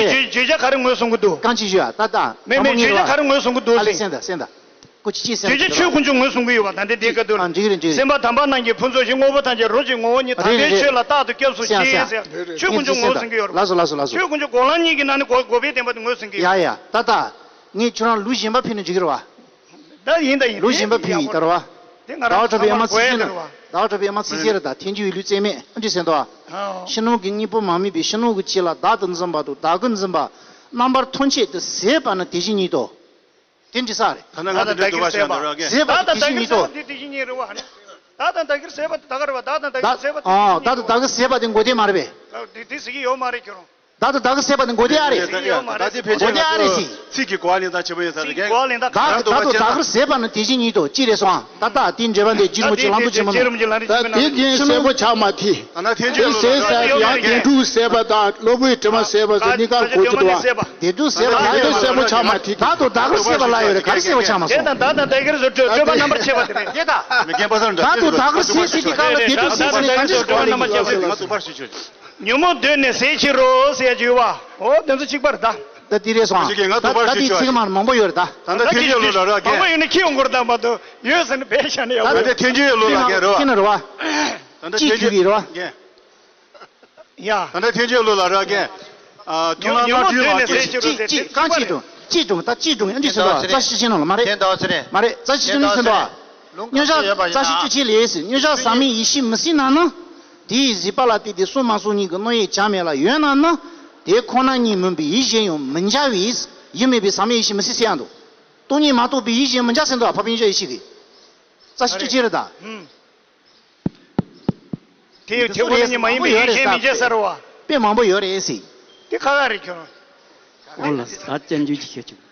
གིས་བརྗོད་བརྗོད་བྱ་ག་རེ་ངོས་བཟུང་གི་འདུག། རྐང་གཅིག་ཞུ་ཡ། ད་ད་མེད་མེད། བརྗོད་བྱ་ག་རེ་ངོས་བཟུང་གི་འདུག་ཟེར། གསན་དང་གསན་དང་། ཀོ་ཅི་ཅི་ཟེར་བརྗོད་བྱ་ཆོས་དཀོན་མཆོག་ངོས་བཟུང་གི་ཡོད་པ། ད་ལྟ་འདི་བཀའ་བསྡུར། ཨ། འགྲིག་རེད། འགྲིག་རེད། སེམས་དཔའ་དམ་པ་རྣམས་ཀྱི་ཕུན་ཚོགས་ཤིང་། དངོས་པོ་ཐམས་ཅད་རོ་གཅིག་ངོ་བོ་ཉིད། དམ་པའི་ཆོས་ལ་རྟག་ཏུ་སྐྱབས་སུ་མཆི་ཟེར། ཆོས་དཀོན་མཆོག་ངོས་བཟུང་གི་ཡོད་རེད། ལགས་སོ་ལགས་སོ་ལགས་སོ། ཆོས་དཀོན་མཆོག་གོ་ལ་གཉིས་ཀྱི་ནང་ནས་གོ་གོ་བའི་བདེན་པ་དེ་ངོས་ཟིན་གི་ཡོད། ཡ་ཡ། ད་ད་ངས་ཁྱོད་རང་ལུགས་གཞན་པ་ཕུལ་ན་འགྲིག་གི་རེད་བ། ད་ཡིན་ད་ཡིན། ལུགས་གཞན་པ་ཕུལ་ཡིན་ད་རེད་བ། དེ་ང་རང་ཟླ་བ་གྲགས་པའི་ཨ་མ་ཚིག་ཟིན་ན། ཟླ་བ་གྲགས་པའི་ཨ་མ་ཚིག་ཟིན་རེད། ད་ཐལ་འགྱུར་བའི་ལུས་རྩལ་མེད་ཨ་འདྲི་ཟེར་འདུག་བ། ཕྱི་ནང་གི་གཉིས་པོ་མ་དམིགས་པའི་ཕྱི་ནང་གི་ཆོས་ལ་བདག་ཏུ་འཛིན་པ་དང་བདག་གིར་འཛིན་པ། རྣམ་པར་ཐོན་ཆེད་དུ་ཟད་པ་ནི་དེ་བཞིན་ཉིད་དོ། དེ་འདྲི་ས་རེད། ད་ནང་ང་ད་ལྟའི་འདུལ་བ་ཤ་འདི་རོགས་རྒན། ཟད་པ་དེ་དེ་བཞིན་ཉིད་དོ། དེ་དེ་བཞིན་ཉིད་རེད་བ། ད་ད་ད་གིར་ཟད་པ་དེ་ད་ག་རེད་བ། ད་ད་ད་གིར་ཟད་པ་དེ་ཨ། ད་ད་ད་གིར་ཟད་པ་དེ་མགོ་བདེ་མ་རེད་པས། དེ་དེ་ཟེར་གྱི་ཡོད་མ་རེད་ཁྱོད་རང་། ད་ད་ད་གིར་ཟད་པ་དེ་མགོ་བདེ་ཨ་རེད། ད་དེ་ཕལ་ཆེར་མགོ་བདེ་ཨ་རེད་ཟེར། ཚིག་གི་གོ་བ་ལེན་སྟངས་ཁྱད་པར་ཡོད་ས་རེད་རྒན། གོ་བ་ལེན་སྟངས། ད་ད་ད་ད་གིར་ཟད་པ་ནི་དེ་བཞིན་ཉིད་དོ་ཅི་རེད་སོང་། ད་ད་དེའི་འགྲེལ་པ་འདི་རྗེ་རིན་པོ་ཆེ་གླང་པོ་ཆེན་པོ་ནོ། ད་དེ་རྒན་གསལ་པོ་ཆགས་མ་ཐིག། ཨ་ན་ཐལ་འགྱུར་ཡོད་ལོ་ལ་ར་རྒན། དེ་ཟད་པ་དང་གློ་བུར་དྲི་མ་ཟད་པ་ཟེར་གཉིས་ཀ་གོ་གི་འདུག་བ། བདེ་སྡུག་ཟད་པ། ད་དེ་གསལ་པོ་ཆགས་མ་ཐིག། ད་དུ་ད་གིར་ཟད་པ་ལ་ཡོད་རེད། ག་རེ་ཟད་པ་ཆགས་མ་སོང་། ད་ད་ད་གིར་ཟད་སྤྲོས་པ་རྣམ་པར་ཕྱེ་བ་དེ་རེད། ད་ད་དུ་ད་གིར་ཟད་ཟེར་དུས་སྐབས་ལ་བདེ་སྡུག་ཟད་ཟེར་དུས་ག་ལ་བདེ་སྡུག་ཟད་ཟེར་ནས་ག་འདྲ་ཞིག་གོ་ནས་ཉོན་མོངས་གདོད་ནས་ཟད་ཕྱིར་རོ་ཟེར་ཡ་ཅིག་ཡོད་བ། འོ་དེ་ཚོ་གཅིག་པ་རེད་ད། ད་དེ་རེད་སོང་། ད་ད་དེ་ཚིག་མ་མང་པོ་ཡོད་རེད་ད། ད་ལྟ་ཐལ་འགྱུར་ཡོད་ལོ་ལ་ར་རྒན། མང་པོ་ཡོད་ན་ཁྱི་ཡོང་གོ་རེད་ད་མ་གཏོགས་ཡོད་ཟེར་ནས་བས་ཤ་ནས་ཡག་པོ། ད་ལྟ་ཐལ་འགྱུར་ཡོད་ལོ་ལ་རྒན་རེད་བ། ཁྱི་ན་རེད་བ། ད་ལྟ་ཅི་ཐལ་འགྱུར་གི་རེད་བ། རྒན། ཡ། ད་ལྟ་ཐལ་འགྱུར་ཡོད་ལོ་ལ་ར་རྒན། ཨ་ཐུགས་ལ་ཉོན་མོངས་གདོད་ནས་ཟད་ཕྱིར་རོ་ཟེར་ཅི་ཅི་རྐང་གཅིག་ཏུ་ཅི་ཀྲུང་ད་ཅི་ཀྲུང་ཡང་ཅི་ཟེར་བ། རྩ་ཤེ་ཤེ་ནང་ལ་མ་རེད། མ་རེད། རྩ་ཤེ་ཤེ་ནང་ཟེར་བ། མཉམ་བཞག་རྩ་ཤེ་ཅི་ཆེ་ལས་སི་མཉམ་བཞག་ཟག་མེད་ཡེ་ཤེས་མི་སྲིད་ན་ནི། དེའི་གཟིགས་པ་ལ་བལྟས་ཏེ་གསུང་མ་གསུང་གཉིས་ཀྱི་རྣམ་དབྱེ་བྱ་མེད་ལ་ཡོད་ན་ནི། དེ་ཁོ་ན་ཉིད་མིན་པའི་ཡིད་གཞན་ཡང་མི་འཇལ་བས། ཡིད་མེད་པའི་ཟག་མེད་ཡེ་ཤེས་མི་སྲིད་ཟེར་ཡང་འདུག། སྟོང་ཉིད་མ་རྟོགས་པའི་ཡིད་གཞན་མི་འཇལ་ཟེར་འདུག་བ། འཕགས་པའི་མཉམ་བཞག་ཡེ་ཤེས་ཀྱི། རྩ་ཤེ་ཅི་ཆེ་རེད་ད། དེ་ཡོད་དེ་ཁོ་ན་ཉིད་མ་ཡིན་པའི་ཡིད་གཞན་མི་འཇལ་ཟེར་བ། དཔེ་མང་པོ་ཡོད་རེད་ཟེར། དེ་ཁ་ཁ་རེད་ཁྱོད། འོ་ལ་ཟ་བཙན་འཇུག་ཅིག་ཁྱོད་ཀྱིས།